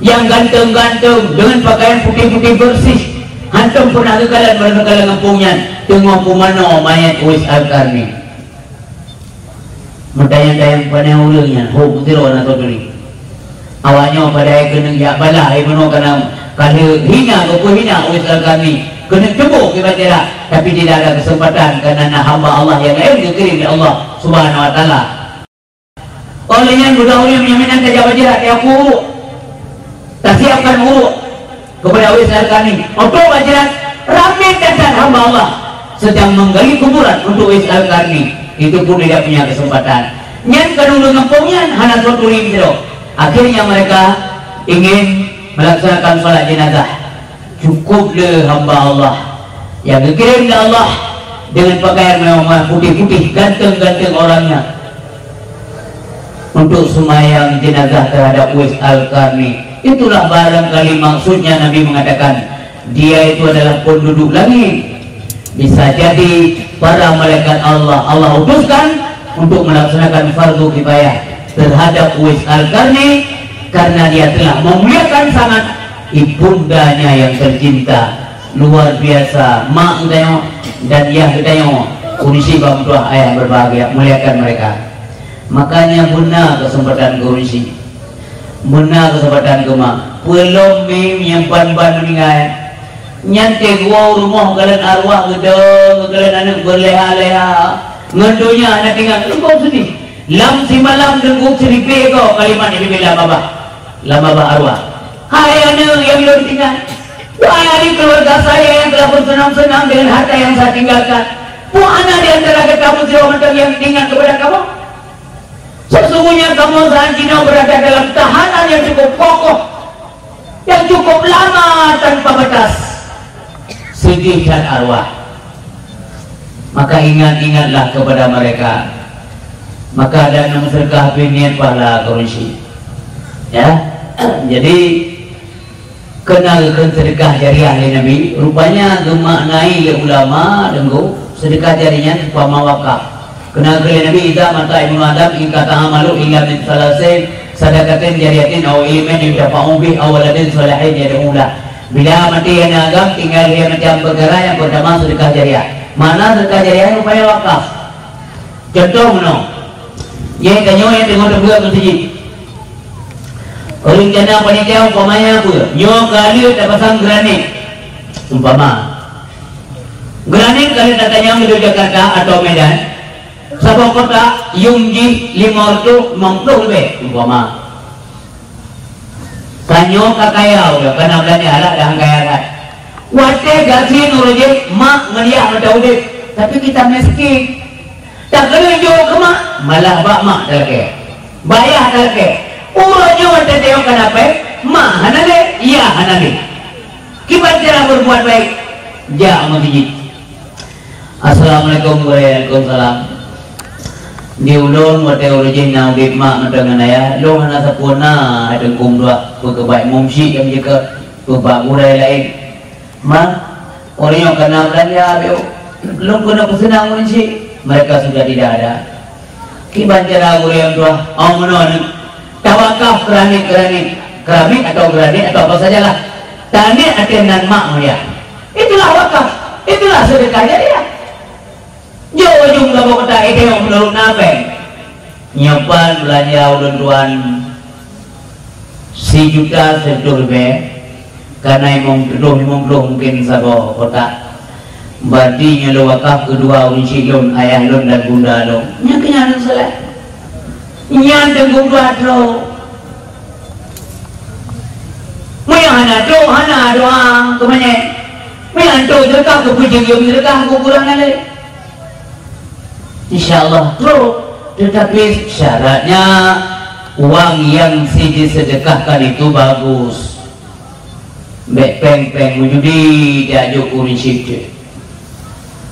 nyang ganteng-ganteng deungon pakaian putéh-putéh beureuséh. Hantom peunah geukalon ureuëng gampông nyan teungoh pumanö manyét Uwais Al-Qarni. Meutanyong-tanyong pane ureuëng nyan, ho, beutôi na turi. Awaknyoe padahai keuneuk jak bala, eh, bunoe kana ka lheueh hina, geupeuhina Uwais Al-Qarni, keuneuk teuboh kiban jarak, tapi tidak ada kesempatan karena na hamba Allah yang lain geukirém lé Allah Subhanahu wa Taala. Óh lheueh nyan beudôh ureuëng nyang meunan tajak bak jarak, ya, uruk. Tasiapkan uruk kepada Uwais Al-Qarni. Untuk bak jarak, ramé that hamba Allah sedang menggali kuburan untuk Uwais Al-Qarni. Itu pun tidak punya kesempatan. Nyan kan ureuëng gampông nyan hana soe turi sidroe. Akhirnya mereka ingin melaksanakan salat jenazah. Cukup le hamba Allah yang geukirém lé Allah dengan pakaian mewah-mewah, putih-putih, ganteng-ganteng orangnya untuk sembahyang jenazah terhadap Uwais Al-Qarni. Itulah barangkali maksudnya Nabi mengatakan, dia itu adalah penduduk langit. Bisa jadi para malaikat Allah, Allah utuskan untuk melaksanakan fardu kifayah terhadap Uwais Al-Qarni karena dia telah memuliakan sangat ibundanya yang tercinta. Luar biasa, mak geutanyoe dan yah geutanyoe, ureuëng syiek bak meutuah ayah berbahagia, muliakan mereka. Makanya beuna kesempatan keu ureuëng syiek. Beuna kesempatan keu mak. Peue lom mi nyang ban-ban meuninggai. Nyan teungoh u rumoh kalon arwah geudong, kalon aneuëk beuleha-leha. Ngon donya hana teuingat, teungku sedih. Lam simalam teungku seuribée goe kalimat nyang geubila babah. Lam babah arwah. Hai aneuëk nyang lôn tinggai, wahai ahli keluarga saya yang telah bersenang-senang dengan harta yang saya tinggalkan, peue hana di antara gata sidroe mantong nyang teuingat kepada kamoe? Sesungguhnya kamoe saat jinoe berada dalam tahanan yang cukup kokoh, yang cukup lama tanpa batas. Sedih that arwah. Maka ingat-ingatlah kepada mereka. Maka dan meuseudeukah pih niet pahala keurusi. Ya. Jadi, keunan geukheun seudeukah jariah lé Nabi, rupanya geumaknai lé ulama deungon seudeukah jariah nyan umpama wakaf. Keunan geukheun lé Nabi, "Idza mata ibnu Adam inqata'a amaluhu illa min tsalatsin, sadaqatin jariyatin aw ilmin yuntafa'u bih aw waladin shalihin yad'u lah." Bila maté aneuk agam, tinggai lhèe macam peukara, nyang peurtama seudeukah jariah. Makna seudeukah jariah nyan rupanya wakaf. Cuntoh meunoe, jih tanyoe nyang teungoh teubuet meuseujid. Rencana panitia umpamanya peue? Nyoe ka lheueh tapasang granit. Umpama. Granit ka lheueh tatanyong di Jakarta atau Medan. Saboh kotak yuem jih limong reutôh limong ploh leubeh, umpama. Tanyoe ka kaya ulôn, ka na beulanja alat dan kaya that. Watèe gasien uroe jih, mak ngon yah mantong udép, tapi kita miskin. Takalon jok keu mak, malah bak mak talakèe. Bak yah talakèe. Uroe nyoe watèe tayong ka na pèng, mak hana lé, yah hana lé. Kiban cara berbuat baik, jak meuseujid. Assalamualaikum. Waalaikumsalam. Di ulôn watèe uroe jih na udép mak mantong ngon ayah, lôn hana sapeue na, hai teungku meutuah, peue keuh bak imum syik nyang jeuet, peue bak gurèe laén. Ma, uroe nyoe ka na beulanja, abiu. Lôn keuneuk peuseunang ureueng syik, mereka sudah tidak ada. Kiban cara gurèe meutuah, oh meunoe nyoe. Tawakaf keramik-keramik, keramik atau granit atau apa sajalah. Taneuk ateueh nan mak ngon yah. Itulah wakaf, itulah sedekah jariah. Jok ujong saboh kotak, eh, tengok meunurot na pèng. Nyoe pan beulanja ulôn tuan sijuta seureutôh ribèe, ka na limong ploh, limong ploh mungken saboh kotak. Berarti nyoe lôn wakaf keu dua ureueng syik lôn, ayah lôn dan bunda lôn. Nyan keuh nyan saleh. Nyan teungku dua droe. Meunyoe hana trok, hana doa, keu meunyoe. Meunyoe trok seudeukah, keu peue jeuem seudeukah, keu kurang nalé. Insya Allah trok, tetapi syaratnya uang yang si diseudeukahkan itu bagus. Bèk pèng-pèng meujudi, jak jok ureueng syik.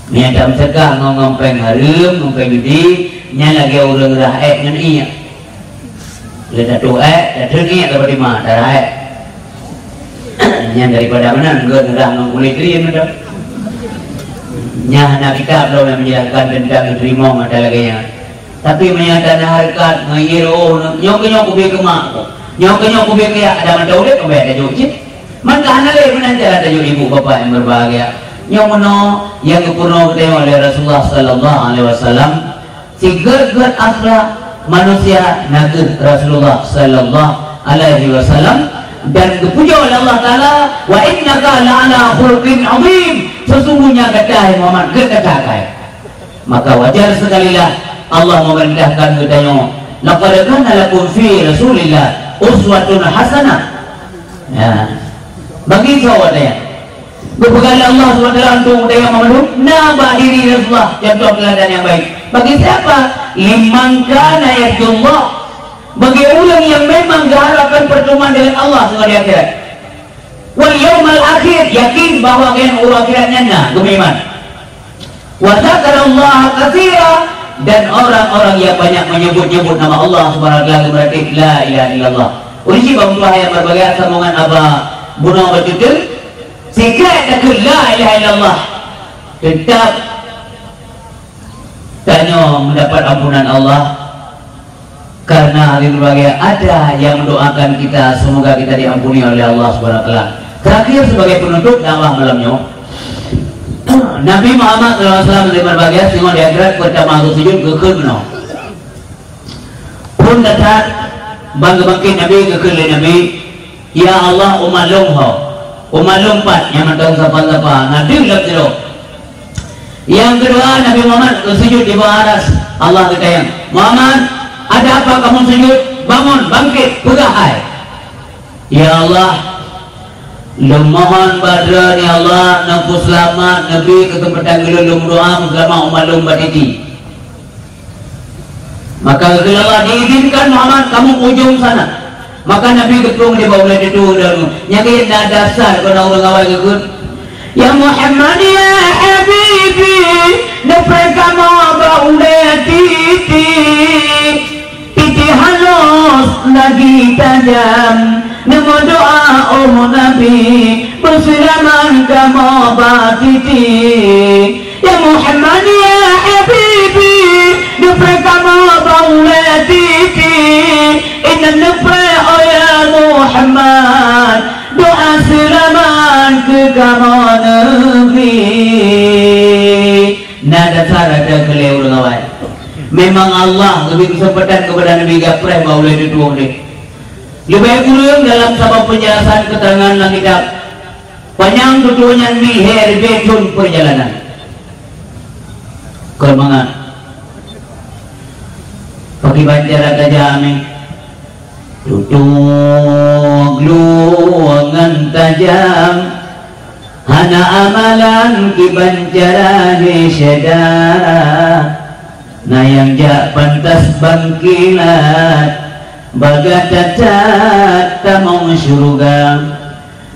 Meunyo tameuseukah ngon, ngon pèng hareuem, ngon pèng judi, nyan lagèe ureueng rhah èk ngon ié. Lé tatuek èk, tatreun ié ka beuteuma, tarhah èk. Nyan daripada meunan, geuh rhah ngon kulét teuh mantong. Nyan hana kitab lom nyang menjelaskan teuntang geuteurimong atau lagèe nyan. Tapi meunyo tanah hareukat, ngon ié reuôh, nyoe keuh nyoe kubri keu mak ku. Nyoe keuh nyoe kubri keu yah, adak mantong udép, ubé tajok cit. Man ka hana lé meunan cara tajok ibu bapak nyang berbahagia. Nyoe meunoe nyang geupeurunoe geutanyoe lé Rasulullah sallallahu alaihi wasallam, sigét-gét akhlak manusia na kheueh Rasulullah sallallahu alaihi wasallam, dan geupujoe lé Allah Taala, "Wa innaka la'ala khuluqin azim." Sesungguhnya gata, hai Muhammad, gét gata akai. Maka wajar sekalilah Allah memerintahkan geutanyoe, "Laqad kana lakum fi Rasulillah uswatun hasanah." Ya. Bagi siapa dia? Geupeugah lé Allah subhanahu wa taala untuk geutanyoe mandum, na bak diri Rasulullah contoh teladan yang baik. Bagi siapa? "Liman kana yarjullah." Bagi ureueng yang memang geuharapkan pertemuan dengan Allah seungoh di akhirat. Wal yaumal akhir, yakin bahwa keunan uroe akhirat nyan na, geumeuiman. Wa dzakarallaha katsira, dan orang-orang yang banyak menyebut-nyebut nama Allah Subhanahu wa taala, berarti la ilaha illallah. Ulôn cit bak meutuah nyang berbahagia, sambongan Aba Bunoe Batuteue, sikrek takheun la ilaha illallah, tetap tanyoe mendapat ampunan Allah. Karena hadirin berbahagia, ada yang mendoakan kita, semoga kita diampuni oleh Allah Subhanahu wa taala. Terakhir, sebagai penutup dakwah malam nyoe, Nabi Muhammad sallallahu alaihi wasallam, hadirin berbahagia, singoh di akhirat, pertama geusujud geukheun meunoe. Phon that-that ban geubangkét Nabi, geukheun lé Nabi, "Ya Allah, umat lôn ho, umat lôn pat nyang mantong sapan-sapan, na deuh lam sidroe." Nyang keudua, Nabi Muhammad geusujud di bawah aras Allah geutanyong, "Muhammad, ada apa kamu sujud? Bangun, bangkit, peugah hai." "Ya Allah, lôn mohon bak Droe, ya Allah, neupeuseulamat, neubi keuseumpatan keu lôn, lôn meudoa meuseulamat umat lôn bak titi." Maka geukheun Allah, "Diizinkan Muhammad kamu ke ujong sana." Maka Nabi geutreun di bak ulèe teutu dan nyang na dasar keu na ureueng awai geukheun, "Ya Muhammad, ya Habibi, neupreh kamoe bak ulèe titi. Titi halus lagi tajam, neumeudoa, oh Nabi, beuseulamat kamoe bak titi." "Ya Muhammad, ya Habibi, neupreh kamoe bak ulèe titi. Inan neupreh, oh ya Muhammad, doa seulamat kamoe neubri. Na dasar ada keu lé ureuëng awai. Memang Allah geubri keuseumpatan keupada Nabi geupreh bak ulée tutoe deh. Leubeh kureueng dalam saboh peunjelasan keuterangan lam kitab, panyang tutoe nyan mi lhée ribée thon peurjalanan. Kon mangat. Pakriban cara tajam, eh? Tutoe glueng ngon tajam, hana amalan kiban cara syedara. Na nyang jak pantas bangkilat, bagaih that-that tamong syeuruga.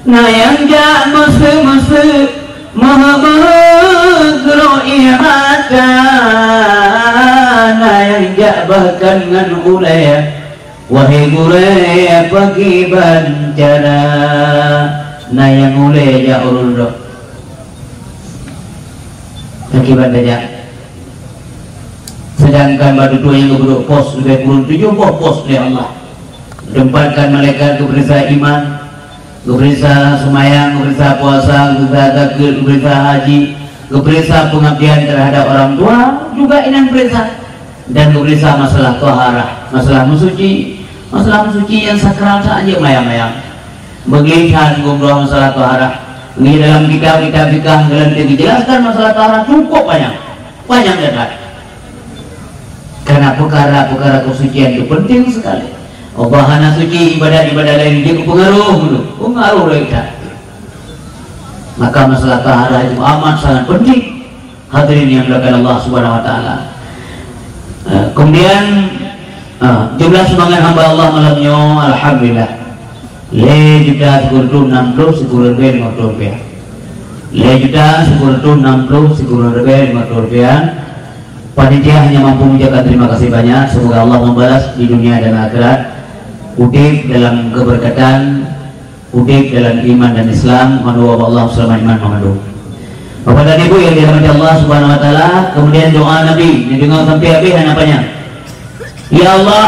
Na nyang jak meuseu-meuseu, meuheueh-meuheueh geuroe ié mata. Na nyang jak bahkan ngon ulée, wahé gurée, pakriban cara. Na nyang ulée jak ureuëng droe. Pakriban tajak. Sedangkan bak dudoe nyang geubeudôh pos leubeh kureueng tujoh boh pos lé Allah. Geuteumpatkan malaikat geupeuriksa iman, geupeuriksa seumayang, geupeuriksa puasa, geupeuriksa zakeuet, geupeuriksa haji, geupeuriksa peungabdian terhadap orang tua, juga inan peuriksa. Dan geupeuriksa masalah taharah, masalah meusuci, masalah meusuci nyang sakral saat jeuet mayang-mayang. Beugléh that geupeudua masalah taharah. Di dalam kitab-kitab fikah geulanteue geujelaskan masalah taharah cukup panyang. Panyang that. Karena peukara-peukara keusucian itu penting sekali. Ubak hana suci, ibadat-ibadat laén jeuet keu peungaruh dulu. Peungaruh lagée that. Maka masalah taharah itu amat sangat penting. Hadirin yang dimuliakan Allah Subhanahu wa Taala. Eh, kemudian, eh, jumlah sumbangan hamba Allah malam nyoe, alhamdulillah, lhée juta sikureueng nam ploh sikureueng ribée limong ploh rupiah. Lhée juta sikureueng nam ploh sikureueng ribée limong ploh rupiah. Panitia hanya mampu mengucapkan terima kasih banyak. Semoga Allah membalas di dunia dan akhirat. Udeb dalam keberkatan, udeb dalam iman dan Islam, mandua bak Allah seulama iman mandum. Bapak dan Ibu yang dirahmati Allah Subhanahu wa Taala, kemudian doa Nabi, neudeungoe sampai habéh hana panyang. Ya Allah,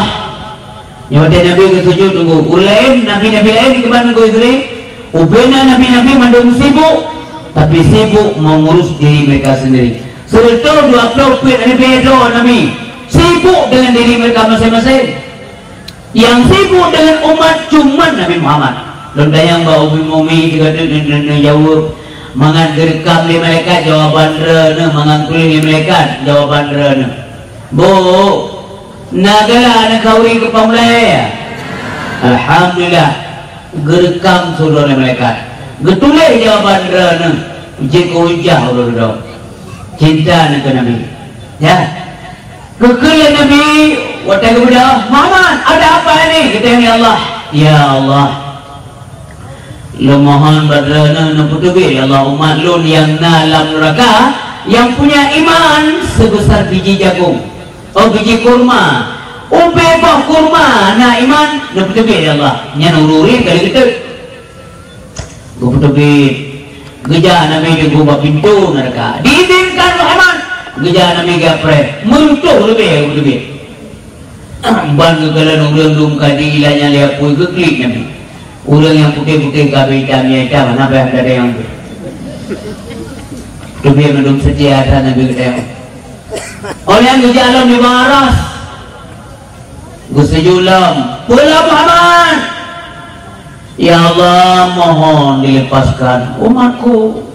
nyoe watée Nabi geusujut teungku, ulée nabi-nabi laén dikeubah teungku istri, ubena nabi-nabi mandum sibuk, tapi sibuk mengurus diri mereka sendiri. Seureutôh dua ploh peuet ribée droe nabi sibuk dengan diri mereka masing-masing. Nyang sibuk deungon umat cuman Nabi Muhammad. Lôn tanyong bak umi-umi sigoe teuk neujaweueb, mangat geureukam lé malaikat jawaban droeneuh, mangat kuléh lé malaikat jawaban droeneuh. Bu, na gala aneuk khauri keu pamulai? Alhamdulillah, geureukam sidroe lé malaikat. Geutuléh jawaban droeneuh, jeuet keu hujah ulôn droe. Cinta neuh keu Nabi. Ya. Geukheun lé Nabi, watée geubeudôh, "Muhammad, ada apa ini?" Geutanyong lé Allah, "Ya Allah, lôn mohon bak Droeneuh neupeuteubiet, ya Allah, umat lôn nyang na lam nuraka, nyang punya iman seubeusa biji jagong, oh, biji kurma, ubé boh kurma na iman, neupeuteubiet, ya Allah." Nyan ureuëng ka lheueh geuteubiet. Geupeuteubiet. Geujak Nabi teungku bak pintoe nuraka. Diizinkan Muhammad. Geujak Nabi geupreh. Meureutoh leubeh geupeuteubiet. Ban geukalon ureuëng dum ka di iéleumé lé apui geuklik Nabi. Ureuëng nyang putéh-putéh ka beuitam, nyang itam hana payah teudeungoe. Teubiet mandum seutia that Nabi geutanyong. Óh lheueh nyan geujak lom di bak aras. Geusujut lom, "Peue lom Muhammad?" "Ya Allah, mohon dilepaskan umatku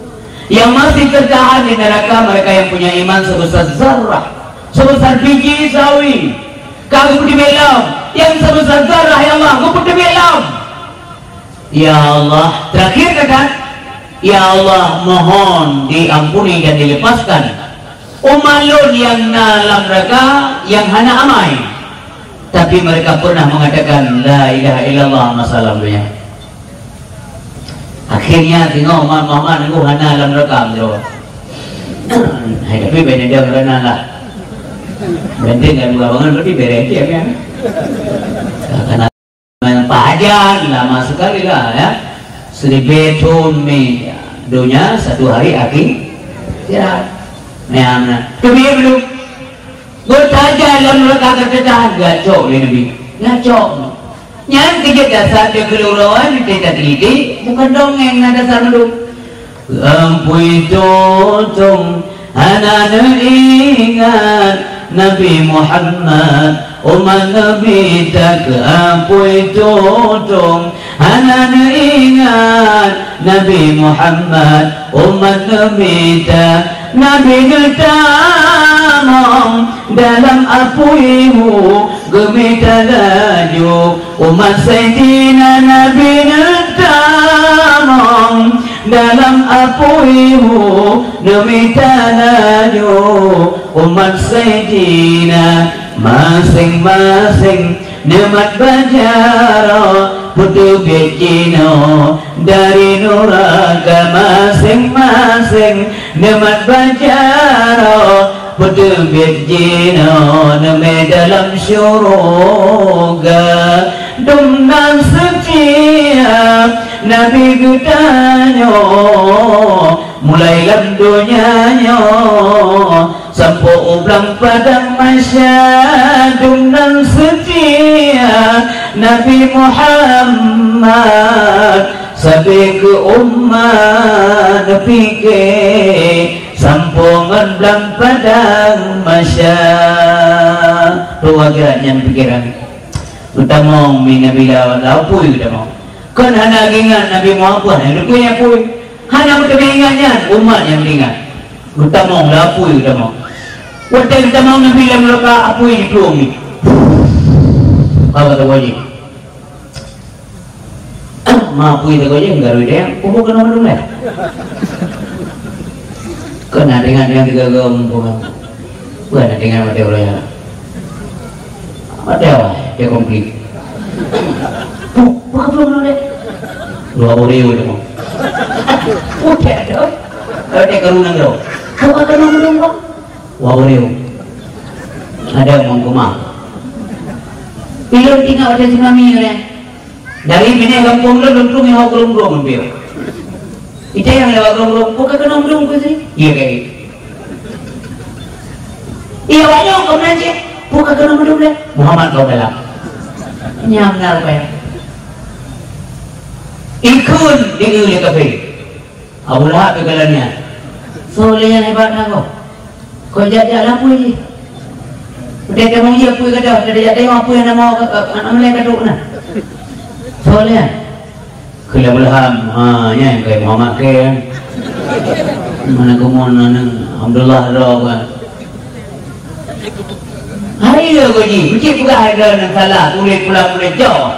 yang masih tertahan di neraka, mereka yang punya iman sebesar zarrah, sebesar biji sawi." Ka geupeuteubiet lom, "Yang sebesar zarrah, ya Allah, geupeuteubiet lom." "Ya Allah," terakhir kata, "Ya Allah, mohon diampuni dan dilepaskan umat lôn nyang na lam nuraka nyang hana amai, tapi mereka pernah mengatakan la ilaha illallah masa lam dunia." Akhirnya tengok umat Muhammad nunggu hana lam nuraka menjawab. Hai, tapi beda dia kerana lah. Benteng kan bukan bangun berarti beres dia kan. Karena Pajan lama sekali lah ya. Seribu tahun ni dunia, satu hari akhirat. Ya. Nah, nah. Tu dia belum. Bertaja dalam neraka kekekalan, gacok dia Nabi. Gacok. Nyan kejut dasar dia keluruan, dia teliti, bukan dongeng, ada dasar dulu. Keuapui tutong hana neuingat Nabi Muhammad, umat Nabi ta keuapui tutong hana neuingat Nabi Muhammad, umat Nabi ta. Nabi neutamong dalam apui hu geumita laju. Umat Saidina Nabi neutamong dalam apui hu neumita laju. Umat Saidina maséng-maséng neumat bajaroe, peuteubiet jinoe dari nuraka. Maséng-maséng neumat bajaroe, peuteubiet jinoe neumé dalam syuruga. Dum nan seutia Nabi geutanyoe, mulai lam donya nyoe sampoe u blang padang mahsyar. Dum nan seutia Nabi Muhammad, sabe keu umat neupike sampoe ngon blang padang mahsyar. Peue gerak nyan pikeran? Geutamong mi Nabi lam apui geutamong. Kon hana geuingat Nabi Muhammad, hana geupeue apui. Hana meuteumé ingat nyan, umat nyang teuingat. Geutamong lam apui geutamong. Watèe geutamong Nabi lam nuraka, apui jiplueng jih. Ka gata wajéb. Ma apui teuka jih, garu idéng, pupu keunoe mandum lé. Keunoe dengan-dengan tiga gom, pupu. Bukan dengan mati orang. Mati awak, dia komplit. Pupu, pupu keunoe mandum lé. Dua puluh ribu tu. Udah tu. Kalau dia karu nang tu. Pupu keunoe mandum, Bang. Wah, boleh. Ada orang rumah. Ilôn teuingat watèe tsunami nyan. Dari binéh gampông lôn, lôn trueng nyoe Grong-Grong, Ampeu. Ita nyang lewat Grong-Grong, "Buka keunoe meudueng keu si?" Iya, kayak gitu. Iya, awak nyoe, kau nanya, "Buka keunoe meudueng deh." Muhammad kau dalam. Nyam na rupanya. Ikheun di lé kafé. Abu Lahab pih kalon nyan. Soe lé nyang hebat na kah? Kok jak-jak lam apui jih. Udeh tamong jih apui gadoh, udeh jak tengok apui nyang na, aneuk meulai ka trok na. Soe lé nyan? Kheun lé Abu Lahab, ha, nyan kai Muhammad kheun. Mana keumuen aneuk Abdullah droe kan. Hai ya ko jih, meucit peugah hai droe nyang salah, tuléh pulang tuléh jauh.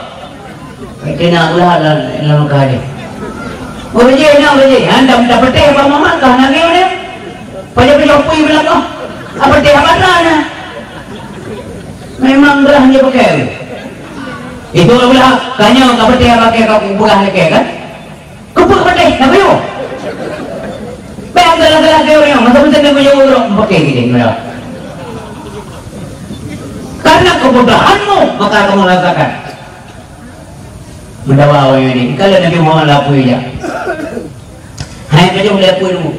Kena ulah lam, lam Mekah ni. Ureueng jih, na ureueng jih. Hana mita patéh bak Muhammad, ka nangis dia. Pajoh-pajoh pui beulangöh. Apa patéh apa na? Memang beurah dia pakai. Itu ulah, tanya ka patéh apa pakai, ka peugah lagèe kan? Keupeue patéh, na kuyuh. Bèk galak-galak keu ureueng, masa meuteun na kuyuh ureueng, pakai gini, udah. Karena kebodohanmu, maka kamu rasakan. Meudawa awak nyan, ka lheueh Nabi Muhammad lam apui jak. Hai, pajoh lé apui nunggu.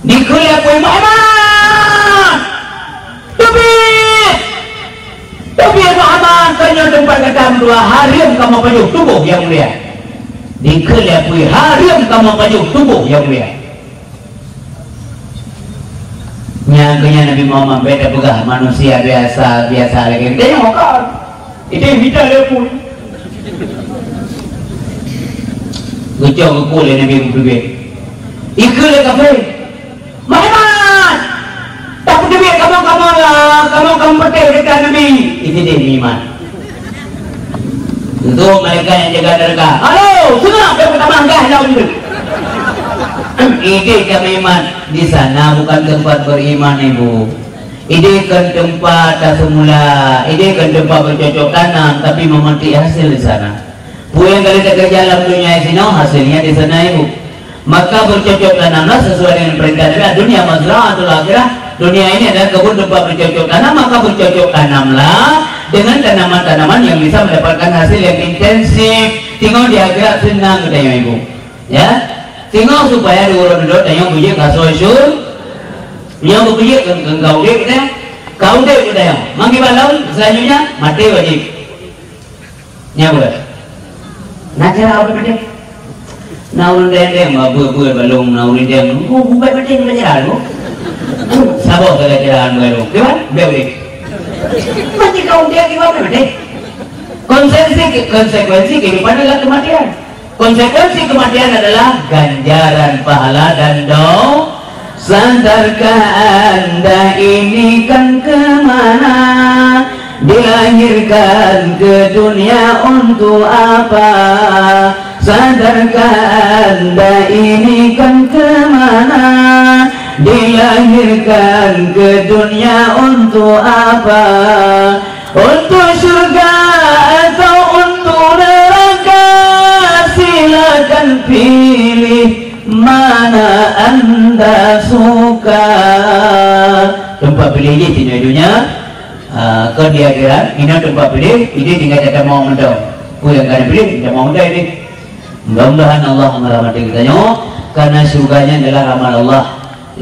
Dikheun lé apui, "Muhammad! Teubiet! Teubiet Muhammad, ka nyoe teumpat gata meutuah, hareuem kamoe pajoh tuboh nyang mulia." Dikheun lé apui, "Hareuem kamoe pajoh tuboh nyang mulia." Nyan keuh nyan Nabi Muhammad bèk tapeugah manusia biasa, biasa lagèe geutanyoe kon. Itu mita lé pun. Geucok geupeu lé Nabi Muhammad. Ikheun lé kafé. Muhammad! Tapeuteubiet kamoe-kamoe lah, kamoe-kamoe patéh dekat Nabi. Itu dia iman. Itu malaikat yang jaga neraka. Halo, seungab dah pertama gas dalam itu. Idéh kami iman. Di sana bukan tempat beriman, Ibu. Idéh kon tempat taseumula, idéh kon tempat bercocok tanam, tapi memetik hasil di sana. Peue nyang ka lheueh takeureuja lam donya sinoe, hasilnya di sana, Ibu. Maka bercocok tanamlah sesuai dengan perintah Nabi. Dunia mazra'atul akhirah, dunia ini adalah kebun tempat bercocok tanam, maka bercocok tanamlah dengan tanaman-tanaman yang bisa mendapatkan hasil yang intensif. Teungoh di akhirat seunang geutanyoe, Ibu. Ya. Teungoh supaya di uroe dudoe tanyoe beujeuet ka asoe syur-, nyoe beujeuet keu, keu, keu udép geutanyoe. Ka udép geutanyoe. Mangkibak lom, selanjutnya, maté wajéb. Nyan bukan. Na cara awak maté. Na ureuëng dendeng mah beuet-beuet balong, na ureuëng dendeng, oh, bubai maté ni belajar tu. Saboh sagai cerahan balong. Kiban? Beu deh. Mati kau dia kiban maté. Konsekuensi, konsekuensi kehidupan adalah kematian. Konsekuensi kematian adalah ganjaran pahala dan do-, sadarkah anda ini kan kemana? Dilahirkan ke dunia untuk apa? Sadarkah anda ini kan kemana? Dilahirkan ke dunia untuk apa? Untuk syurga atau untuk neraka? Silakan pilih mana anda suka. Tempat pilih je di dunia. Ah, kon di akhirat, inoe tempat piléh, ini tinggai tatamong mantong. Peue nyang ka piléh, tatamong mantong ini. Mudah-mudahan Allah merahmati geutanyoe, karena syurga nyan adalah rahmat Allah.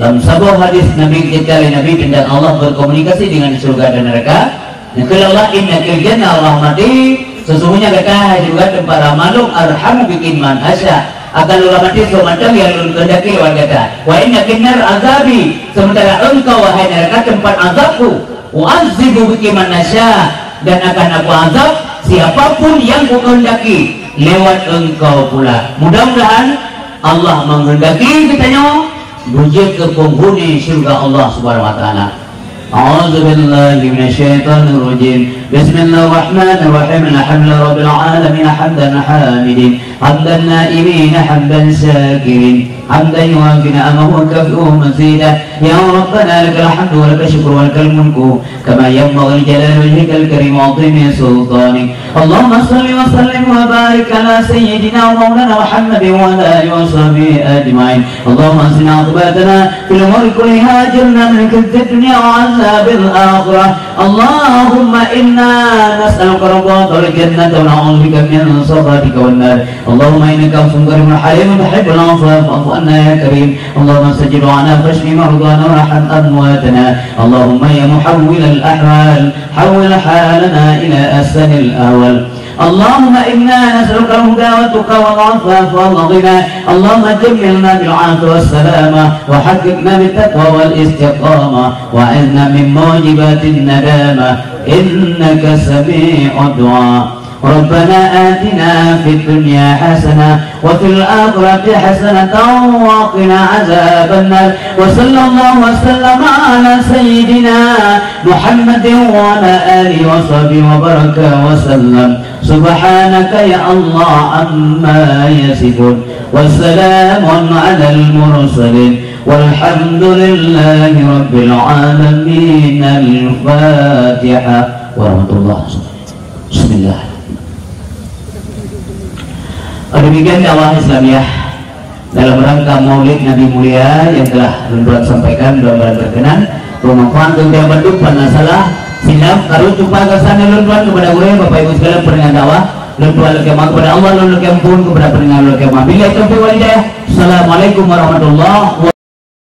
Lam saboh hadis Nabi geucebta lé Nabi teuntang Allah berkomunikasi dengan syurga dan neraka. Neukheun Allah, "Inna fil jannah rahmati," sesungguhnya gata hai syurga teumpat rahmat Lôn, "arhamu bikum man asya," akan Lôn rahmati soe mantong nyang Lôn kehendaki lewat gata. "Wa inna fin nar azabi," sementara engkau, wahai neraka, tempat azab-Ku. "U'adzibu bikum man asya," dan akan Aku azab siapa pun yang Kukehendaki lewat engkau pula. Mudah-mudahan Allah menghendaki geutanyoe beujeuet keu penghuni syurga Allah Subhanahu wa Taala. A'udzubillahi minasyaitonirrajim. Bismillahirrahmanirrahim. Alhamdulillahirabbil alamin, hamdan hamidin, hamdan na'imin, hamdan syakirin, hamdan yuwafi ni'amahu wa yukafi'u mazidah. Ya Rabbana, lakal hamdu wa lakasy syukru wa lakal mulku, kama yanbaghi li jalali wajhikal karim wa 'azimi sultanik. Allahumma shalli wa sallim wa barik ala sayyidina wa maulana Muhammadin wa ala alihi wa sahbihi ajma'in. Allahumma ahsin aqibatana fil umuri kulliha, ajirna min khizyid dunya wa 'adzabil akhirah. Allahumma inna nas'aluka ridhaka wal jannata wa na'udzu bika min sakhatika wan nar. Allahumma innaka 'afuwwun karimun halimun tuhibbul 'afwa fa'fu 'anna ya karim. Allahumma sajjid du'ana washfi mardana warham amwatana. Allahumma ya muhawwilal ahwal, hawwil halana ila ahsanil ahwal. Allahumma inna nas'aluka al-huda wat tuqa wal 'afafa wal ghina. Allahumma jammilna bil 'afiyati was salamah wa haqqiqna bit taqwa wal istiqamah wa a'idhna min mujibatin nadamah innaka sami'ud du'a. Rabbana atina fid dunya hasanah wa fil akhirati hasanatan wa qina adzabannar. Wa sallallahu wa sallama ala sayyidina Muhammadin wa ala alihi wa sahbihi wa baraka wa sallam. Subhanaka ya Allah amma yasifun. Wa salamun alal mursalin. Walhamdulillahi rabbil alamin. Al-Fatihah. Warahmatullahi wabarakatuh. Bismillah. Demikian dakwah Islamiah dalam rangka Maulid Nabi Mulia yang telah Lôn Tuan sampaikan, mudah-mudahan berkenan, bermanfaat untuk kita bantu. Pan na salah, silap, karu cupa gasan Lôn Tuan kepada gurée, Bapak Ibu sekalian pendengar dakwah, Lôn Tuan lakée meu'ah kepada Allah, Lôn lakée ampun kepada pendengar, Lôn lakée meu'ah. Billahi taufiq wal hidayah. Assalamualaikum warahmatullahi wabarakatuh.